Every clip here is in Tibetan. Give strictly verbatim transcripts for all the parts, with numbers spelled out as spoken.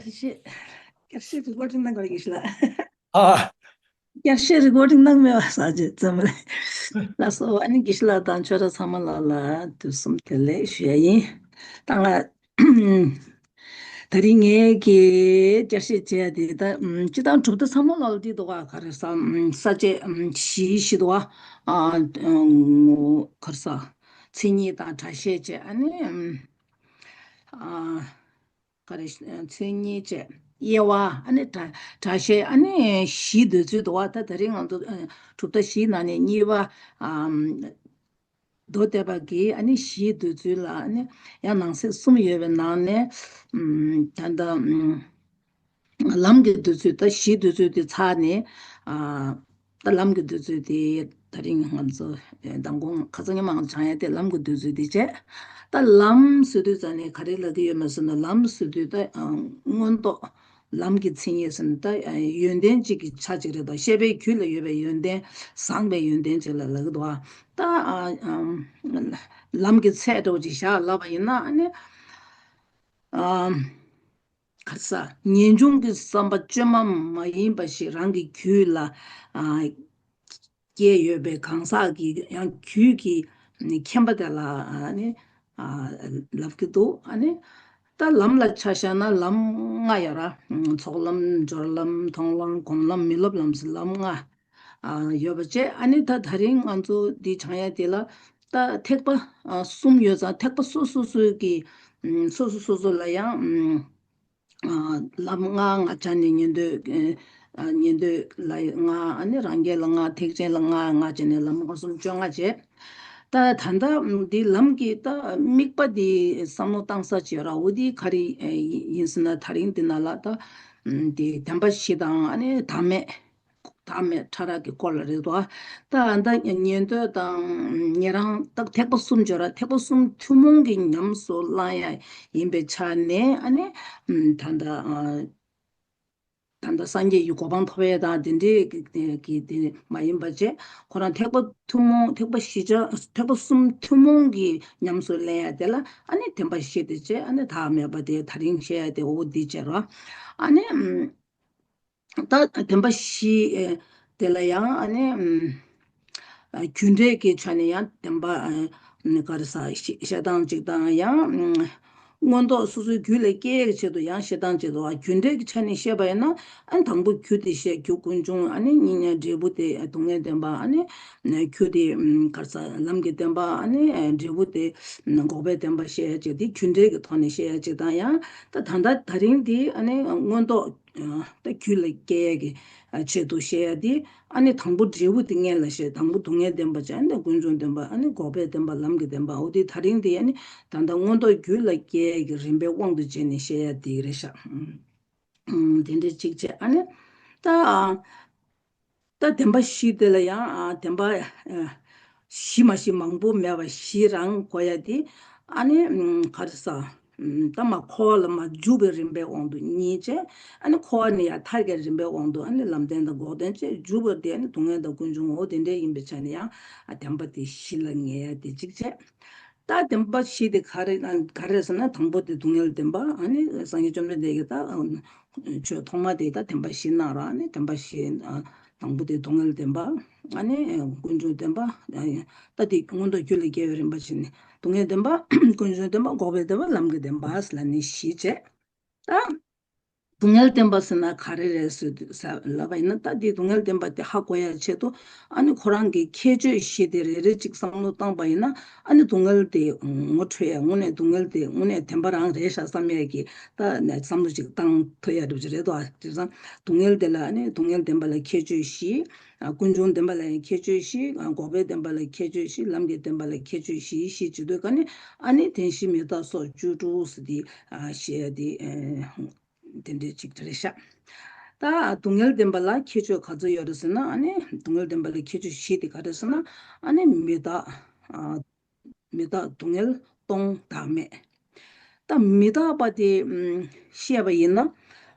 བཀྲ་ཤིས། བཀྲ་ཤིས་རི་ཀོར་ཌིང་གནང་དགོས་རེད་དགེ་བཤེས་ལགས། ཨ། བཀྲ་ཤིས་རི་ཀོར་ཌིང་གནང་མེད་པ་ཟེར་བྱས་ཙམ་རེད། ལགས་སོ། ཨ་ནི་དགེ་བཤེས་ལགས་དང་ཆོས་གྲགས་ཚང་མ་ལགས་ལ་དུས་གསུམ་བདེ་ལེགས་ཞུ་ཡ་ཡིན། ད་ང་ད་རིང་ངས་ཀྱི་བསྐྱར་བཤད་བྱས་ཏེ། ད་ཨམ་སྤྱིར་བཏང་གྲུབ་མཐའ་ཚང་མ་ལ་འདི་འདུག་ག་ག་རེ་ཟ། ཨམ་ས་བཅད་ཨམ་བཞི་བཞི་འདུག་ག་ཨ་ཨམ་ག་རེ་ཟ། མཚན་ཉིད་དང་སྒྲ་བཤད་བཅས། ཨ་ནི་ཨམ་ཨ་ག་རེ། མཚན་ཉིད་བཅས། དབྱེ་བ། ཨ་ནི་སྒྲ་སྒྲ་བཤད། ཨ་ནི་གཞིའི་འདོད་ཚུལ་འདུག་ག་ད་ད་རིང་ང་ཚོ་ཨ་གྲུབ་མཐའ་བཞིའི་ནང་ནས་གཉིས་པ་ཨམ་མདོ་སྡེ་པ་གི་ཨ་ནི་གཞིའི་འདོད་ཚུལ་ལ། ཨ་ནི་ཡང་ནང་གསེས་གསུམ་ཡོད་པའི་ནང་ནས། ཨམ་ད་ལྟ་ཨམ་ལམ་གྱི་འདོད་ཚུལ། ད་གཞིའི་འདོད་ཚུལ་དེ་ཚར་ནས། ཨ་ད་ལམ་གྱི་འདོད་ཚུལ་དེ་ད་རིང་ང་ཚོ་མདང་དགོང་ཁ་སང་ཉི་མ་ང་ཚོ་སྦྱང་ཡ་དེ་ལམ་གྱི་འདོད་ཚུལ་དེ་བྱས། ད་ལམ་ཟེར་དུས་ཙམ་ནས་ག་རེ་ལབ་ཀྱི་ཡོད་མེད་ཟེར་ན། ལམ་ཟེར་དུས་ད་ཨ་མངོན་རྟོགས། ལམ་གྱི་མཚན་ཉིད་ཟེར་ན་ད་ཡོན་ཏན་གཅིག་གི་ཆ་གཅིག་རེད་དོ། བཤད་པའི་རྒྱུད་ལ་ཡོད་པའི་ཡོན་ཏན། བཟང་བའི་ཡོན་ཏན་གཅིག་ལ་ལབ་ཀྱི་འདུག་ག་ད་ཨ་ཨམ་ལམ་གྱི་ཚད་འདྲ་བོ་ཅིག་བཞག་ལབ་པ་ཡིན་ན། ཨ་ནི་ཨམ་ག་རེ་ཟ། ངེས་འབྱུང་གི་བསམ་པ་བཅོས་མ་མ་ཡིན་པ་ཞིག་རང་གི་རྒྱུད་ལ་ཨ་སྐྱེས་ཡོད་པའི་གང་ཟག་གི་ཡང་རྒྱུད་ཀྱི་མཁྱེན་པ་དེ་ལ་ཨ་ནི་ཨ་ལབ་ཀྱི་འདུག་ཨ་ནི་ད་ལམ་ལ་ཆ་བཞག་ན་ལམ་ལྔ་ཡོད་ར། ཚོགས་ལམ། སྦྱོར་ལམ། མཐོང་ལམ། སྒོམ་ལམ། མི་སློབ་ལམ་ཟེར་ལམ་ལྔ་ཨ་ཡོད་པ་བྱས། ཨ་ནི་ད་ད་རིང་ང་ཚོ་འདི་སྦྱང་ཡ་དེ་ལ་ད་ཐེག་པ་ཨ་གསུམ་ཡོད་ཙང་། ཐེག་པ་སོ་སོ་སོའི་གི་ཨམ་སོ་སོ་སོ་སོ་ལ་ཡང་ཨམ་ཨ་ལམ་ལྔ། ང་བཅས་ནི་ཉན་ཐོས་ཨ་ཉན་ཐོས་ལ་ལྔ། ཨ་ནི་རང་རྒྱལ་ལ་ལྔ། ཐེག་ཆེན་ལ་ལྔ། ལྔ་བཅས་ནི་ལམ་ལྔ་གསུམ་བཅོ་ལྔ་བྱས། ད་ད་ལྟ་འདི་ལམ་གྱི་ད་དམིགས་པ་འདི་བསམ་བློ་བཏང་ས་ཅིག་ཡོད་ར། འོ་འདི་ག་རེ་ཡིན་ཟེར་ན། ད་རིང་འདི་ནང་ལ་ད་འདི་བདེན་པ་བཞི་དང་། ཨ་ནི་བདག་མེད། བདག་མེད་ཕྲ་རགས་ཀྱི་སྐོར་ལ་རེད་དོ། ད་ད་ཉན་ཐོས་དང་ཉན་རང་། ད་ཐེག་པ་གསུམ་ཅིག་ཡོད་ར། ཐེག་པ་གསུམ་ཐུན་མོང་གི་ཉམས་སུ་བླང་ཡ་ཡིན་པའི་ཆ་ནས། ཨ་ནི་ད་ད་ད་ལྟ་སངས་རྒྱས་ཀྱི་གོ་འཕང་ཐོབ་ཡས་དང་དེ་འདྲའི་གི་གི་དེ་མ་ཡིན་པ་བྱས། ཁོ་རང་ཐེག་པ་ཐུན་མོང་། ཐེག་པ་བཞི་ཆ། ཐེག་པ་གསུམ་ཐུན་མོང་གི་ཉམས་སུ་ལེན་ཡ་དེ་ལ་ཨ་ནི་བདེན་པ་བཞི་དེ་བྱས། ཨ་ནི་བདག་མེད་པ་དེ་ད་རིང་བཤད་ཡ་དེ་འོ་འདི་བྱས་རོ། ཨ་ནི་ད་བདེན་པ་བཞི་དེ་ལ་ཡང་ཨ་ནི་རྒྱུ་འབྲས་ཀྱི་ཆ་ནས་ཡང་བདེན་པ་ག་རེ་ཟ། བཤད་སྟངས་གཅིག་དང་། ཡང་མངོན་རྟོགས་སོ་སོའི་རྒྱུད་ལ་སྐྱེ་ཡག་ཆེད་དུ་ཡང་བཤད་སྟངས་གཅིག་འདུག་རྒྱུ་འབྲས་ཀྱི་ཆ་ནས་བཤད་པ་ཡིན་ན། ཨ་ནི་དང་པོ་རྒྱུ་དེ་བཤད། རྒྱུ་ཀུན་འབྱུང་། ཨ་ནི་གཉིས་ནས་འབྲས་བུ་དེ་སྡུག་བསྔལ་བདེན་པ། ཨ་ནི་རྒྱུ་དེ་ག་རེ་ཟ། ལམ་གྱི་བདེན་པ། ཨ་ནི་འབྲས་བུ་དེ་འགོག་པའི་བདེན་པ་བཤད་ཡག་ཅིག་དེ་རྒྱུ་འབྲས་ཀྱི་ཐོག་ནས་བཤད་ཡག་ཅིག་དང་། ཡང་ད་ད་ལྟ་ད་རིང་འདི་ཨ་ནི་མངོན་རྟོགས་ད་རྒྱུད་ལ་སྐྱེ་ཡག་གི་ཆེད་དུ་བཤད་ཡག་དེ། ཨ་ནི་དང་པོ་འབྲས་བུ་དེ་སྔོན་ལ་བཤད། དང་པོ་སྡུག་བསྔལ་བདེན་པ་བྱས། ཨ་ནི་ཀུན་འབྱུང་བདེན་པ། ཨ་ནི་འགོག་པའི་བདེན་པ། ལམ་གྱི་བདེན་པ། འོ་དེ་ད་རིང་དེ་ཨ་ནི་ད་ལྟ་མངོན་རྟོགས་རྒྱུད་ལ་སྐྱེ་ཡག་གི་རིམ་པའི་དབང་དུ་བྱས་ནས་བཤད་ཡག་དེ་རེད་ཤག་ཨུམ། དེ་འདྲ་གཅིག་བྱས། ཨ་ནི་ད་ཨ་ད་བདེན་པ་བཞི་དེ་ལ་ཡང་ཨ་བདེན་པ་ཨ་བཞི་མ་གཞི་མང་པོ་མེད་པ་བཞི་རང་གོ་ཡག་དེ། ཨ་ནི་ཨུམ་ག་རེ་ཟ། ཨུམ་ད་མ་འཁོར་བ་ལ་མ་འཇུག་པའི་རིམ་པའི་དབང་དུ་གཉིས་བྱས། ཨ་ནི་འཁོར་བ་ནས་ཡར་ཐར་ཡག་རིམ་པའི་དབང་དུ། ཨ་ནི་ལམ་བདེན་དང་འགོག་བདེན་བྱས། འཇུག་པ་དེ་ཨ་ནི་སྡུག་བསྔལ་དང་ཀུན་འབྱུང་འོ་དེ་འདྲ་ཡིན་པའི་ཆ་ནས་ཡང་ཨ་བདེན་པ་དེ་བཞི་ལ་ངེས་ཡག་དེ་གཅིག་བྱས། ད་བདེན་པ་བཞི་དེ་ག་རེ་ག་རེ་ཟེར་ན། དང་པོ་དེ་སྡུག་བསྔལ་བདེན་པ། ཨ་ནི་སངས་རྒྱས་བཅོམ་ལྡན་འདས་ཀྱིས་ད་ཆོས་ཐོག་མ་དེ་ད་བདེན་པ་བཞི་གནང་ར། ཨ་ནི་བདེན་པ་བཞི་དང་པོ་དེ་སྡུག་བསྔལ་བདེན་པ། ཨ་ནི་ཀུན་འབྱུང་བདེན་པ། ད་དེ་མངོན་རྟོགས་རྒྱུད་ལ་སྐྱེ་བའི་རིམ་པ་བྱས་ནས་སྡུག་བསྔལ་བདེན་པ། ཀུན་འབྱུང་བདེན་པ། འགོག་པའི་བདེན་པ། ལམ་གྱི་བདེན་པ་ལ་ནི་བཞི་བྱས། ད་སྡུག་བསྔལ་བདེན་པ་ཟེར་ན་ག་རེ་རེད་ཟེར་དུས་ལབ་པ་ཡིན་ན། ད་འདི་སྡུག་བསྔལ་བདེན་པ་དེ་ཧ་གོ་ཡག་ཆེད་དུ་ཨ་ནི་ཁོ་རང་གི་ཁྱད་ཆོས་བཞི་དེ་རེ་རེ་གཅིག་བསམ་བློ་བཏང་པ་ཡིན་ན། ཨ་ནི་སྡུག་བསྔལ་དེ་ངོ་འཕྲོད་ཡག་དངོས་གནས་སྡུག་བསྔལ་དེ་དངོས་གནས་བདེན་པ་རང་རེད་ཤག་བསམ་ཡག་གི་ད་བསམ་བློ་ཅིག་བཏང་ཐུབ་ཡག་འདྲ་པོ་ཅིག་རེད་དོ། དེང་སང་སྡུག་བསྔལ་དེ་ལ་ཨ་ནི་སྡུག་བསྔལ་བདེན་པ་ལ་ཁྱད་ཆོས་བཞི། ཀུན་འབྱུང་བདེན་པ་ལ་ཡང་ཁྱད་ཆོས་བཞི། འགོག་པའི་བདེན་པ་ལ་ཁྱད་ཆོས་བཞི། ལམ་གྱི་བདེན་པ་ལ་ཁྱད་ཆོས་བཞི་བཞི་བྱེད་དུས་ཀ་ནི་ཨ་ནི་བདེན་བཞི་མི་རྟག་སོགས་བཅུ་དྲུག་ཟེར་དེ་བཤད་ཡག་དེ། དེ་འདྲའི་ཅིག་རེད་ཤག་ད་སྡུག་བསྔལ་བདེན་པ་ལ་ཁྱད་ཆོས་ག་ཚོད་ཡོད་རེད་ཟེར་ན། ཨ་ནི་སྡུག་བསྔལ་བདེན་པ་ལ་ཁྱད་ཆོས་བཞི་དེ་ག་རེ་ཟེར་ན། ཨ་ནི་མི་རྟག་ཨ་མི་རྟག་སྡུག་བསྔལ་སྟོང་བདག་མེད། ད་མི་རྟག་པ་དེ་ཨུམ་བཤད་པ་ཡིན་ན།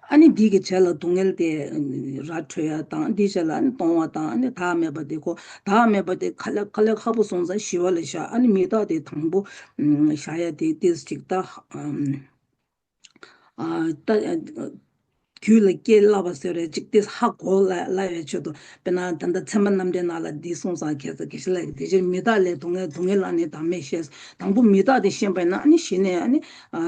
ཨ་ནི་འདི་གི་རྗེས་ལ་སྡུག་བསྔལ་དེ་ར་འཕྲོད་ཡག་དང་། འདིའི་རྗེས་ལ་ཨ་ནི་སྟོང་བ་དང་། ཨ་ནི་བདག་མེད་པ་དེ་གོ། བདག་མེད་པ་དེ་དཀའ་ལས་དཀའ་ལས་ཁག་པོ་སོང་ཙང་ཞི་བ་ལ་བཞག་ཨ་ནི་མི་རྟག་དེ་དང་པོ་ཨུམ་བཞག་ཡག་དེ་ཏིས་ཅིག་ད་ཨུམ། ཨ་ད་རྒྱུད་ལ་སྐྱེ་སླ་བ་ཟེར་རེད། ཅིག་དེ་ཧ་གོ་སླ་སླ་བའི་ཆེད་དུ། དཔེར་ན་ད་ལྟ་ཚད་མ་རྣམ་འགྲེལ་ནང་ལ་འདི་གསུངས་སོང་། ཁྱེད་ཚོ་དགེ་བཤེས་ལགས་ཀྱིས། དེ་ཕྱིར་མི་རྟག་ལས་སྡུག་བསྔལ། སྡུག་བསྔལ་ལ་ནི་བདག་མེད་ཤེས། དང་པོ་མི་རྟག་དེ་ཤེས་པ་ཡིན་ན། ཨ་ནི་གཞི་ནས་ཨ་ནི་ཨ་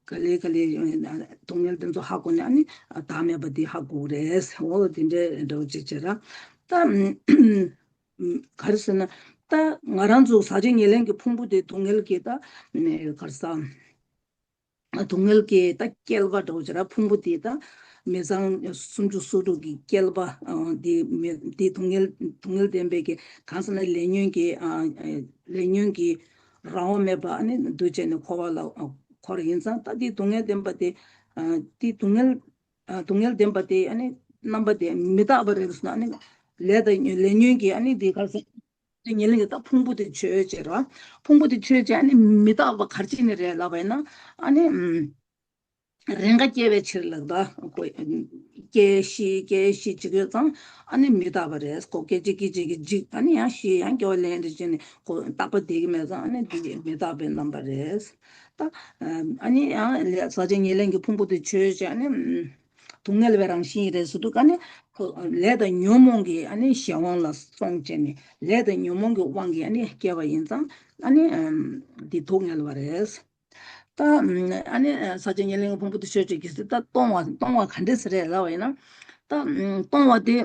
ག་ལེ་ག་ལེ་སྡུག་བསྔལ་དེ་ཚོ་ཧ་གོ་ནས། ཨ་ནི་བདག་མེད་པ་དེ་ཧ་གོ་གི་རེད། འོ་དེ་འདྲའི་འདྲ་བོ་ཅིག་བྱས་ར། ད་ག་རེ་ཟེར་ན། ད་ང་རང་ཚོ་ཟག་བཅས་ཉེར་ལེན་གྱི་ཕུང་པོ་དེ་སྡུག་བསྔལ་གྱི་ད་ག་རེ་ཟ། སྡུག་བསྔལ་གྱི་ད་བསྐལ་པ་འདྲ་བོ་ཅིག་ར། ཕུང་པོ་དེ་ད་མི་ཚང་སུམ་ཅུ་སོ་དྲུག་གི་བསྐལ་པ། ཨ་དེ་མི་དེ་སྡུག་བསྔལ་སྡུག་བསྔལ་ལྡན་པའི་གི། གང་ཟེར་ན་ལས་ཉོན་གྱི། ཨ་ལས་ཉོན་གྱི་རང་དབང་མེད་པ། ཨ་ནི་འདུ་བྱས་ནས་འཁོར་བ་ལ་འཁོར་ཡིན་ཙང་། ད་དེ་སྡུག་བསྔལ་ལྡན་པ་དེ། ཨ་དེ་སྡུག་བསྔལ། ཨ་སྡུག་བསྔལ་ལྡན་པ་དེ། ཨ་ནི་རྣམ་པ་དེ་མི་རྟག་པ་རེད་ཟེར་ན། ཨ་ནི་ལས་དང་ཉོན། ལས་ཉོན་གྱི་ཨ་ནི་དེ་ག་རེ་ཟེར། ཉེར་ལེན་གྱི་ད་ཕུང་པོ་དེ་ཆོས་ཅན་རེད་བ། ཕུང་པོ་དེ་ཆོས་ཅན། ཨ་ནི་མི་རྟག་པ་ག་རེ་བྱས་ནས་རེད་ལབ་པ་ཡིན་ན། ཨ་ནི་ཨམ་རེས་འགའ་སྐྱེ་བའི་ཕྱིར་ལབ་ད། ཁོ་སྐྱེ་ཤི་སྐྱེ་ཤི་བྱེད་ཀྱི་ཡོད་ཙང་། ཨ་ནི་མི་རྟག་པ་རེད། ཁོ་སྐད་ཅིག་སྐད་ཅིག་གིས་འཇིག་ཨ་ནི་ཡང་ཤི། ཡང་སྐྱེ་བ་ལེན་རེ་བྱས་ནས། ཁོ་རྟག་པ་བསྡད་ཀྱི་མེད་ཙང་། ཨ་ནི་འདི་མི་རྟག་པའི་རྣམ་པ་རེད། ད་ཨ་ནི་ཡང་ལས་ཟག་བཅས་ཉེར་ལེན་གྱི་ཕུང་པོ་དེ་ཆོས་ཅན། ཨ་ནི་སྡུག་བསྔལ་བའི་རང་བཞིན་རེད་ཟེར་དུས་ཀ་ནི། ཁོ་ལས་དང་ཉོན་མོངས་ཀྱི་ཨ་ནི་གཞན་དབང་ལ་སོང་བྱས་ནས། ལས་དང་ཉོན་མོངས་ཀྱི་དབང་གིས་ཨ་ནི་སྐྱེ་བ་ཡིན་ཙང་། ཨ་ནི་འདི་སྡུག་བསྔལ་བ་རེད། ད་ཨ་ནི་ཟག་བཅས་ཉེར་ལེན་གྱི་ཕུང་པོ་དེ་ཆོས་ཅན་གྱི་ཟེར། ད་གཏོང་བ་གཏོང་བ་ག་འདྲས་ཟེར་རེད་ལབ་པ་ཡིན་ན། ད་གཏོང་བ་དེ།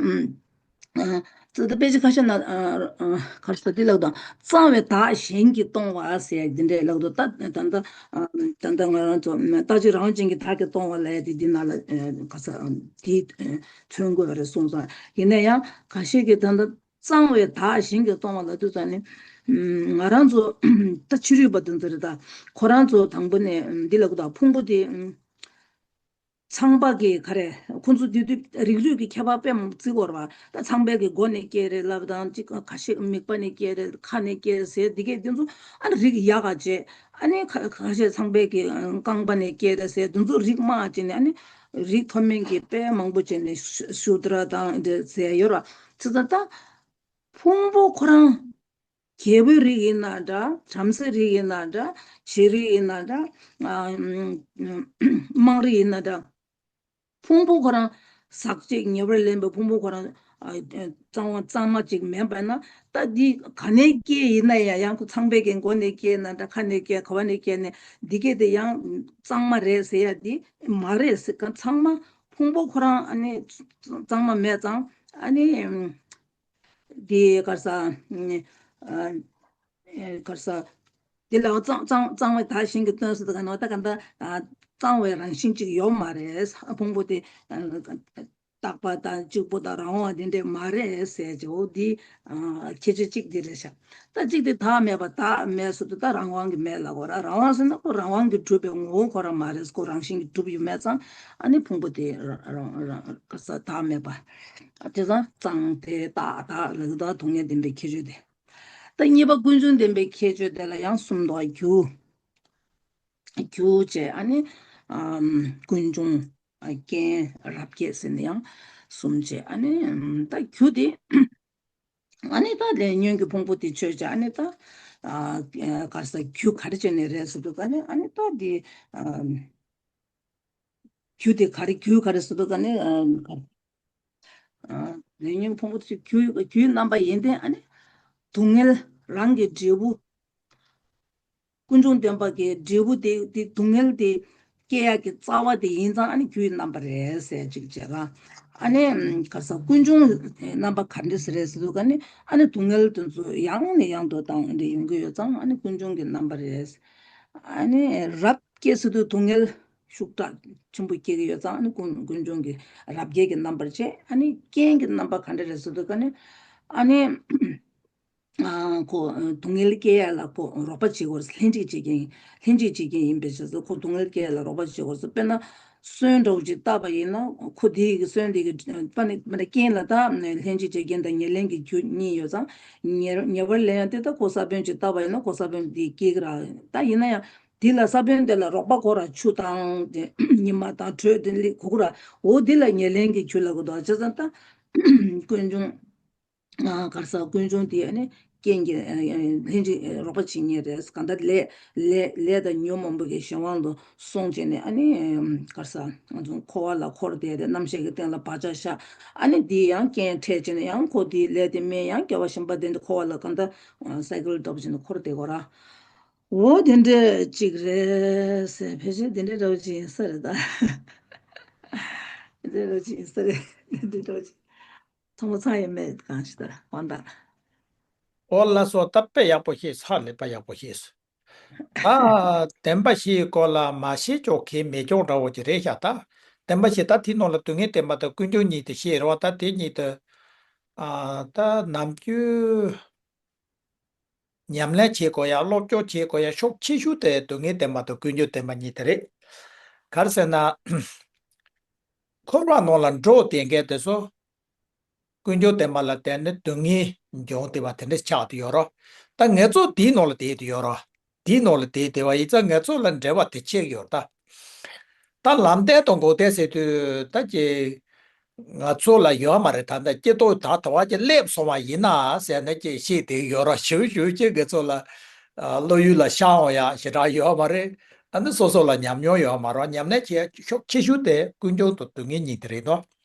ཨ་ཙི་ད་དཔེ་ཆ་ཁ་ཤས་ན། ཨ་ཨ་ག་རེ་ཟེར། འདི་ལབ་དང་། གཙང་བའི་བདག་གཞན་གྱིས་གཏོང་བ་ཟེར་ཡ་འདི་འདྲས་ལབ་འདུག་ད་ད་ལྟ་ཨ་ད་ལྟ་ང་རང་ཚོ་རྟག་གཅིག་རང་བཞིན་གྱིས་བདག་གིས་གཏོང་བ་ལབ་ཡ་དེ་འདི་ནང་ལ། ཨ་ག་རེ་ཟེར། འདི་མཚོན་དགོས་པ་རེད་གསུངས་སོང་། ཡིན་ན་ཡང་ཁ་ཤས་ཀྱིས་ད་ལྟ་གཙང་བའི་བདག་གཞན་གྱིས་གཏོང་བ་ལབ་དུས་ཙམ་ནས། ང་རང་ཚོ་ད་ཕྱི་རོལ་པ་དེ་ཚོ་རེད། ད་ཁོ་རང་ཚོ་དང་པོ་ནས་འདི་ལབ་གི་འདུག་ཕུང་པོ་དེ། ཚངས་པ་གི་ག་རེ། ཁོ་ཚོ་དེ་དུས་རིགས་རུས་ཀྱི་ཁྱད་པར་དཔེ་མང་བརྩི་དགོས་རེད་བ། ད་ཚངས་པའི་གི་མགོ་ནས་སྐྱེས་རེད་ལབ་དང་། ཅིག་ཁ་ཤས་མིད་པ་ནས་སྐྱེས་རེད། ཁ་ནས་སྐྱེས་ཟེར། འདི་གས་དེ་ཚོ་ཨ་ནི་རིགས་ཡག་ག་བྱས། ཨ་ནི་ཁ་ཁ་ཤས་ཚངས་པའི་གི་རྐང་པ་ནས་སྐྱེས་རེད་ཟེར། དེ་ཚོ་རིགས་དམའ་བྱས་ནས། ཨ་ནི་རིགས་མཐོ་དམན་གྱི་དཔེ་མང་པོ་བྱས་ནས་ཤུ་ཤུ་དྲ་དང་འདི་ཟེར་ཡོད་རེད་བ། བྱས་ཙང་ད་ཕུང་པོ་ཁོ་རང་རྒྱལ་པོའི་རིགས་ཡིན་ན་འདྲ། བྲམ་ཟེའི་རིགས་ཡིན་ན་འདྲ། བྱེད་རིགས་ཡིན་ན་འདྲ། ཨ་དམངས་རིགས་ཡིན་ན་འདྲ། ཕུང་པོ་ཁོ་རང་ཟག་བཅས་ཉེ་བར་ལེན་པའི་ཕུང་པོ་ཁོ་རང་ཨ་གཙང་བ་གཙང་མ་ཅིག་མིན་པ་ན། ད་འདི་ག་ནས་སྐྱེས་ཡིན་ན་ཡང་། ཡང་ཁོ་ཚངས་པའི་གི་མགོ་ནས་སྐྱེས་ན་འདྲ། ཁ་ནས་སྐྱེས། ག་བ་ནས་སྐྱེས་ནས། འདི་གས་དེ་ཡང་གཙང་མ་རེད་ཟེར་ཡ་འདི་མ་རེད་ཟེར་ག་ཚང་མ་ཕུང་པོ་ཁོ་རང་ཨ་ནི་གཙང་མ་མེད་ཙང་། ཨ་ནི་འདི་ག་རེ་ཟ། ཨ་ག་རེ་ཟ། འདི་ལ་གཙང་གཙང་གཙང་བའི་བདག་གཞན་གྱིས་གཏོང་ཟེར་དུས་ཀ་ནི། ད་ག་འདྲ་གཙང་བའི་རང་བཞིན་ཅིག་ཡོད་མ་རེད། ཕུང་པོ་དེ་རྟག་པ་དང་གཅིག་པུ་དང་རང་དབང་དེ་འདྲས་མ་རེད་ཟེར་གྱི། འོ་འདི་ཁྱད་ཆོས་གཅིག་འདི་རེད་ཤག་ད་གཅིག་དེ་བདག་མེད་པ། བདག་མེད་ཟེར་དུས་ད་རང་དབང་གིས་མེད་ལབ་དགོས་ར། རང་དབང་ཟེར་ན་ཁོ་རང་དབང་གིས་གྲུབ་པའི་ངོ་བོ་ཁོ་རང་མ་རེད། ཁོ་རང་བཞིན་གྱིས་གྲུབ་ཡོད་མེད་ཙང་། ཨ་ནི་ཕུང་པོ་དེ་རང་རང་རང་ག་རེ་ཟ། བདག་མེད་པ། དེ་ཙང་གཙང་དེ་བདག་བདག་ལབ་ཀྱི་འདུག་སྡུག་བསྔལ་བདེན་པའི་ཁྱད་ཆོས་དེ། ད་གཉིས་པ་ཀུན་འབྱུང་བདེན་པའི་ཁྱད་ཆོས་དེ་ལ་ཡང་གསུམ་འདུག་རྒྱུ། རྒྱུ་བྱས། ཨ་ནི་ཨམ་ཀུན་འབྱུང་། ཨ་རྐྱེན། རབ་བསྐྱེད་ཟེར་ནས་ཡང་གསུམ་བྱས། ཨ་ནི་ཨམ་ད་རྒྱུ་དེ། ཨ་ནི་ད་ལས་ཉོན་གྱི་ཕུང་པོ་དེ་ཆོས་ཅན། ཨ་ནི་ད་ཨ་ག་རེ་ཟ། རྒྱུ་ག་རེ་བྱས་ནས་རེད་ཟེར་དུས་ཀ་ནི། ཨ་ནི་ད་དེ་ཨམ་རྒྱུ་དེ་ག་རེ། རྒྱུ་ག་རེ་ཟེར་དུས་ཀ་ནི། ཨམ་ག་རེ། ཨ་ལས་ཉོན་ཕུང་པོ་དེ་རྒྱུ་རྒྱུའི་རྣམ་པ་ཡོན་ཏན། ཨ་ནི་སྡུག་བསྔལ་རང་གི་འབྲས་བུ། ཀུན་འབྱུང་བདེན་པ་གི་འབྲས་བུ་དེ་དེ་སྡུག་བསྔལ་དེ་སྐྱེ་ཡག་གི་རྩ་བ་དེ་ཡིན་ཙང་། ཨ་ནི་རྒྱུའི་རྣམ་པ་རེད་ཟེར་ཅིག་བྱས་ར། ཨ་ནི་ག་རེ་ཟ། ཀུན་འབྱུང་རྣམ་པ་ག་འདྲ་ཟེར་རེད་ཟེར་དུས་ཀ་ནི། ཨ་ནི་སྡུག་བསྔལ་དེ་ཚོ་ཡང་ནས་ཡང་དུ་བཏང་འདི་ཡོང་གི་ཡོད་ཙང་། ཨ་ནི་ཀུན་འབྱུང་གི་རྣམ་པ་རེད། ཨ་ནི་རབ་བསྐྱེད་ཟེར་དུས་སྡུག་བསྔལ་ཤུགས་དྲག་ཆེན་པོ་སྐྱེ་གི་ཡོད་ཙང་། ཨ་ནི་ཀུན་ཀུན་འབྱུང་གི་རབ་བསྐྱེད་ཀྱི་རྣམ་པར་བྱས། ཨ་ནི་རྐྱེན་གྱི་རྣམ་པ་ག་འདྲ་རེད་ཟེར་དུས་ཀ་ནི། ཨ་ནི་ཨ་ཁོ་སྡུག་བསྔལ་སྐྱེ་ཡ་ལ་ཁོ་རོགས་པ་བྱེད་དགོས། ལྷན་ཅིག་བྱེད་མཁན། ལྷན་ཅིག་བྱེད་མཁན་ཡིན་པའི་ཕྱིར་སོ། ཁོ་སྡུག་བསྔལ་སྐྱེ་ཡ་ལ་རོགས་པ་བྱེད་དགོས་སོ། དཔེར་ན་སོན་འདྲ་བོ་ཅིག་བཏབ་པ་ཡིན་ན། ཁོ་དེའི་གི་སོན་དེ་གི་པ་ནི་པ་ནི་རྐྱེན་ལ་ད་ལྷན་ཅིག་བྱེད་མཁན་དང་ཉེར་ལེན་གྱི་རྒྱུ་གཉིས་ཡོད་ཙང་། ཉེ་ཉེ་བར་ལེན་ཡ་དེ། ད་ཁོ་ས་བོན་ཅིག་བཏབ་པ་ཡིན་ན། ཁོ་ས་བོན་དེ་སྐྱེ་གི་ར། ད་ཡིན་ན་ཡང་དེ་ལ་ས་བོན་དེ་ལ་རོགས་པ་དགོས་ར། ཆུ་དང་དེ་ཉི་མ་དང་དྲོད་དེ་ལ་དགོས་ར། འོ་དེ་ལ་ཉེར་ལེན་གྱི་རྒྱུ་ལབ་གི་འདུག་བྱས་ཙང་ད་ཀུན་འབྱུང་། ཨ་ག་རེ་ཟ། ཀུན་འབྱུང་དེ་ཨ་ནི་ རྐྱེན་གྱིས་ཨ་ཨ་ལྷན་ཅིག་རོགས་པ་བྱེད་མཁན་རེད། གང་ལྟར་ལས་ལས་ལས་དང་ཉོན་མོངས་པ་གི་གཞན་དབང་དུ་སོང་བྱས་ནས་ཨ་ནི་ག་རེ་ཟ། ང་ཚོ་འཁོར་བ་ལ་འཁོར་བསྡད་དེ་རྣམ་ཤེས་ཀྱི་སྟེང་ལ་བག་ཆགས་བཞག་ཨ་ནི་འདི་ཡང་རྐྱེན་འཕྲད་བྱས་ནས་ཡང་ཁོ་དེའི་ལས་དེ་སྨིན། ཡང་སྐྱེ་བ་གཞན་པ་དེ་འདྲ་འཁོར་བ་ལ་གང་ལྟར་སའི་ཀལ་ལྟ་བུ་བྱས་ནས་འཁོར་བསྡད་དགོས་ར། འོ་དེ་འདྲ་ཅིག་རེད་ཟེར། ཕལ་ཆེར་དེ་འདྲ་འདྲ་བོ་ཅིག་ཡིན་ས་རེད་ད། དེ་འདྲ་འདྲ་བོ་ཅིག་ཡིན་ས་རེད། དེ་འདྲ་འདྲ་བོ་ཅིག་ཚང་མ་ཚང་ཡོད་མེད་གང་ཞིག་ད་དབང་དང་། ཨོ་ལགས་སོ། ད་དཔེ་ཡག་པོ་ཤེས་སོང་། ལེགས་པ་ཡག་པོ་ཤེས་སོང་། ད་བདེན་པ་བཞིའི་སྐོར་ལ་མ་ཤེས་ཀྱོག་གི་མེད་ཀྱོག་འདྲ་བོ་ཅིག་རེད་ཤག་ད་བདེན་པ་བཞི་ད་དེའི་ནང་ལ་སྡུག་བསྔལ་བདེན་པ་དང་ཀུན་འབྱུང་གཉིས་དེ་བཤད་རེད་བ། ད་དེ་གཉིས་དེ་ཨ་ད་ནམ་རྒྱུན་ཉམས་ལེན་བྱེད་དགོས་ཡ། སློབ་སྦྱོང་བྱེད་དགོས་ཡ་ཕྱོགས་ཆེ་ཤོས་དེ་སྡུག་བསྔལ་བདེན་པ་དང་ཀུན་འབྱུང་བདེན་པ་གཉིས་དེ་རེད། ག་རེ་ཟེར་ན། འཁོར་བ་ནང་ལ་འགྲོ་བསྡད་མཁན་དེ་ཚོ་ཀུན་འབྱུང་བདེན་པ་ལ་བརྟེན་ནས་སྡུག་བསྔལ་འབྱུང་བསྡད་པ་དེ་འདྲ་ཆགས་བསྡད་ཡོད་རེད། ད་ངེད་ཚོ་དེའི་ནང་ལ་བསྡད་བསྡད་ཡོད་རེད། དེའི་ནང་ལ་བསྡད་བསྡད་པ་ཡིན་ཙང་ངེད་ཚོ་ལ་འབྲེལ་བ་དེ་ཆགས་ཡོད་རེད་ད། ད་ལམ་བདེན་དང་འགོག་བདེན་ཟེར་དུས་ད་ཀྱི་ང་ཚོ་ལ་ཡོད་མ་རེད། ད་ལྟ་སྐྱེ་ལྟོ་ད་དོ་བ་ཀྱི་སླེབས་སོང་བ་ཡིན་ན་ཟེར་ནས་ཀྱི་ཤེས་བསྡད་ཡོད་ར། ཞུ་ཞུ་ཀྱི་ང་ཚོ་ལ་ཨ་བློ་ཡུལ་ལ་ཤར་འོང་ཡ་ཞེ་དྲག་ཡོད་མ་རེད། ཨ་ནི་སོ་སོ་ལ་ཉམས་མྱོང་ཡོད་མ་རེད། ཉམས་ལེན་བྱེད་ཕྱོགས་ཆེ་ཤོས་དེ་ཀུན་འབྱུང་དང་སྡུག་བསྔལ་གཉིས་དེ་རེད་དོ།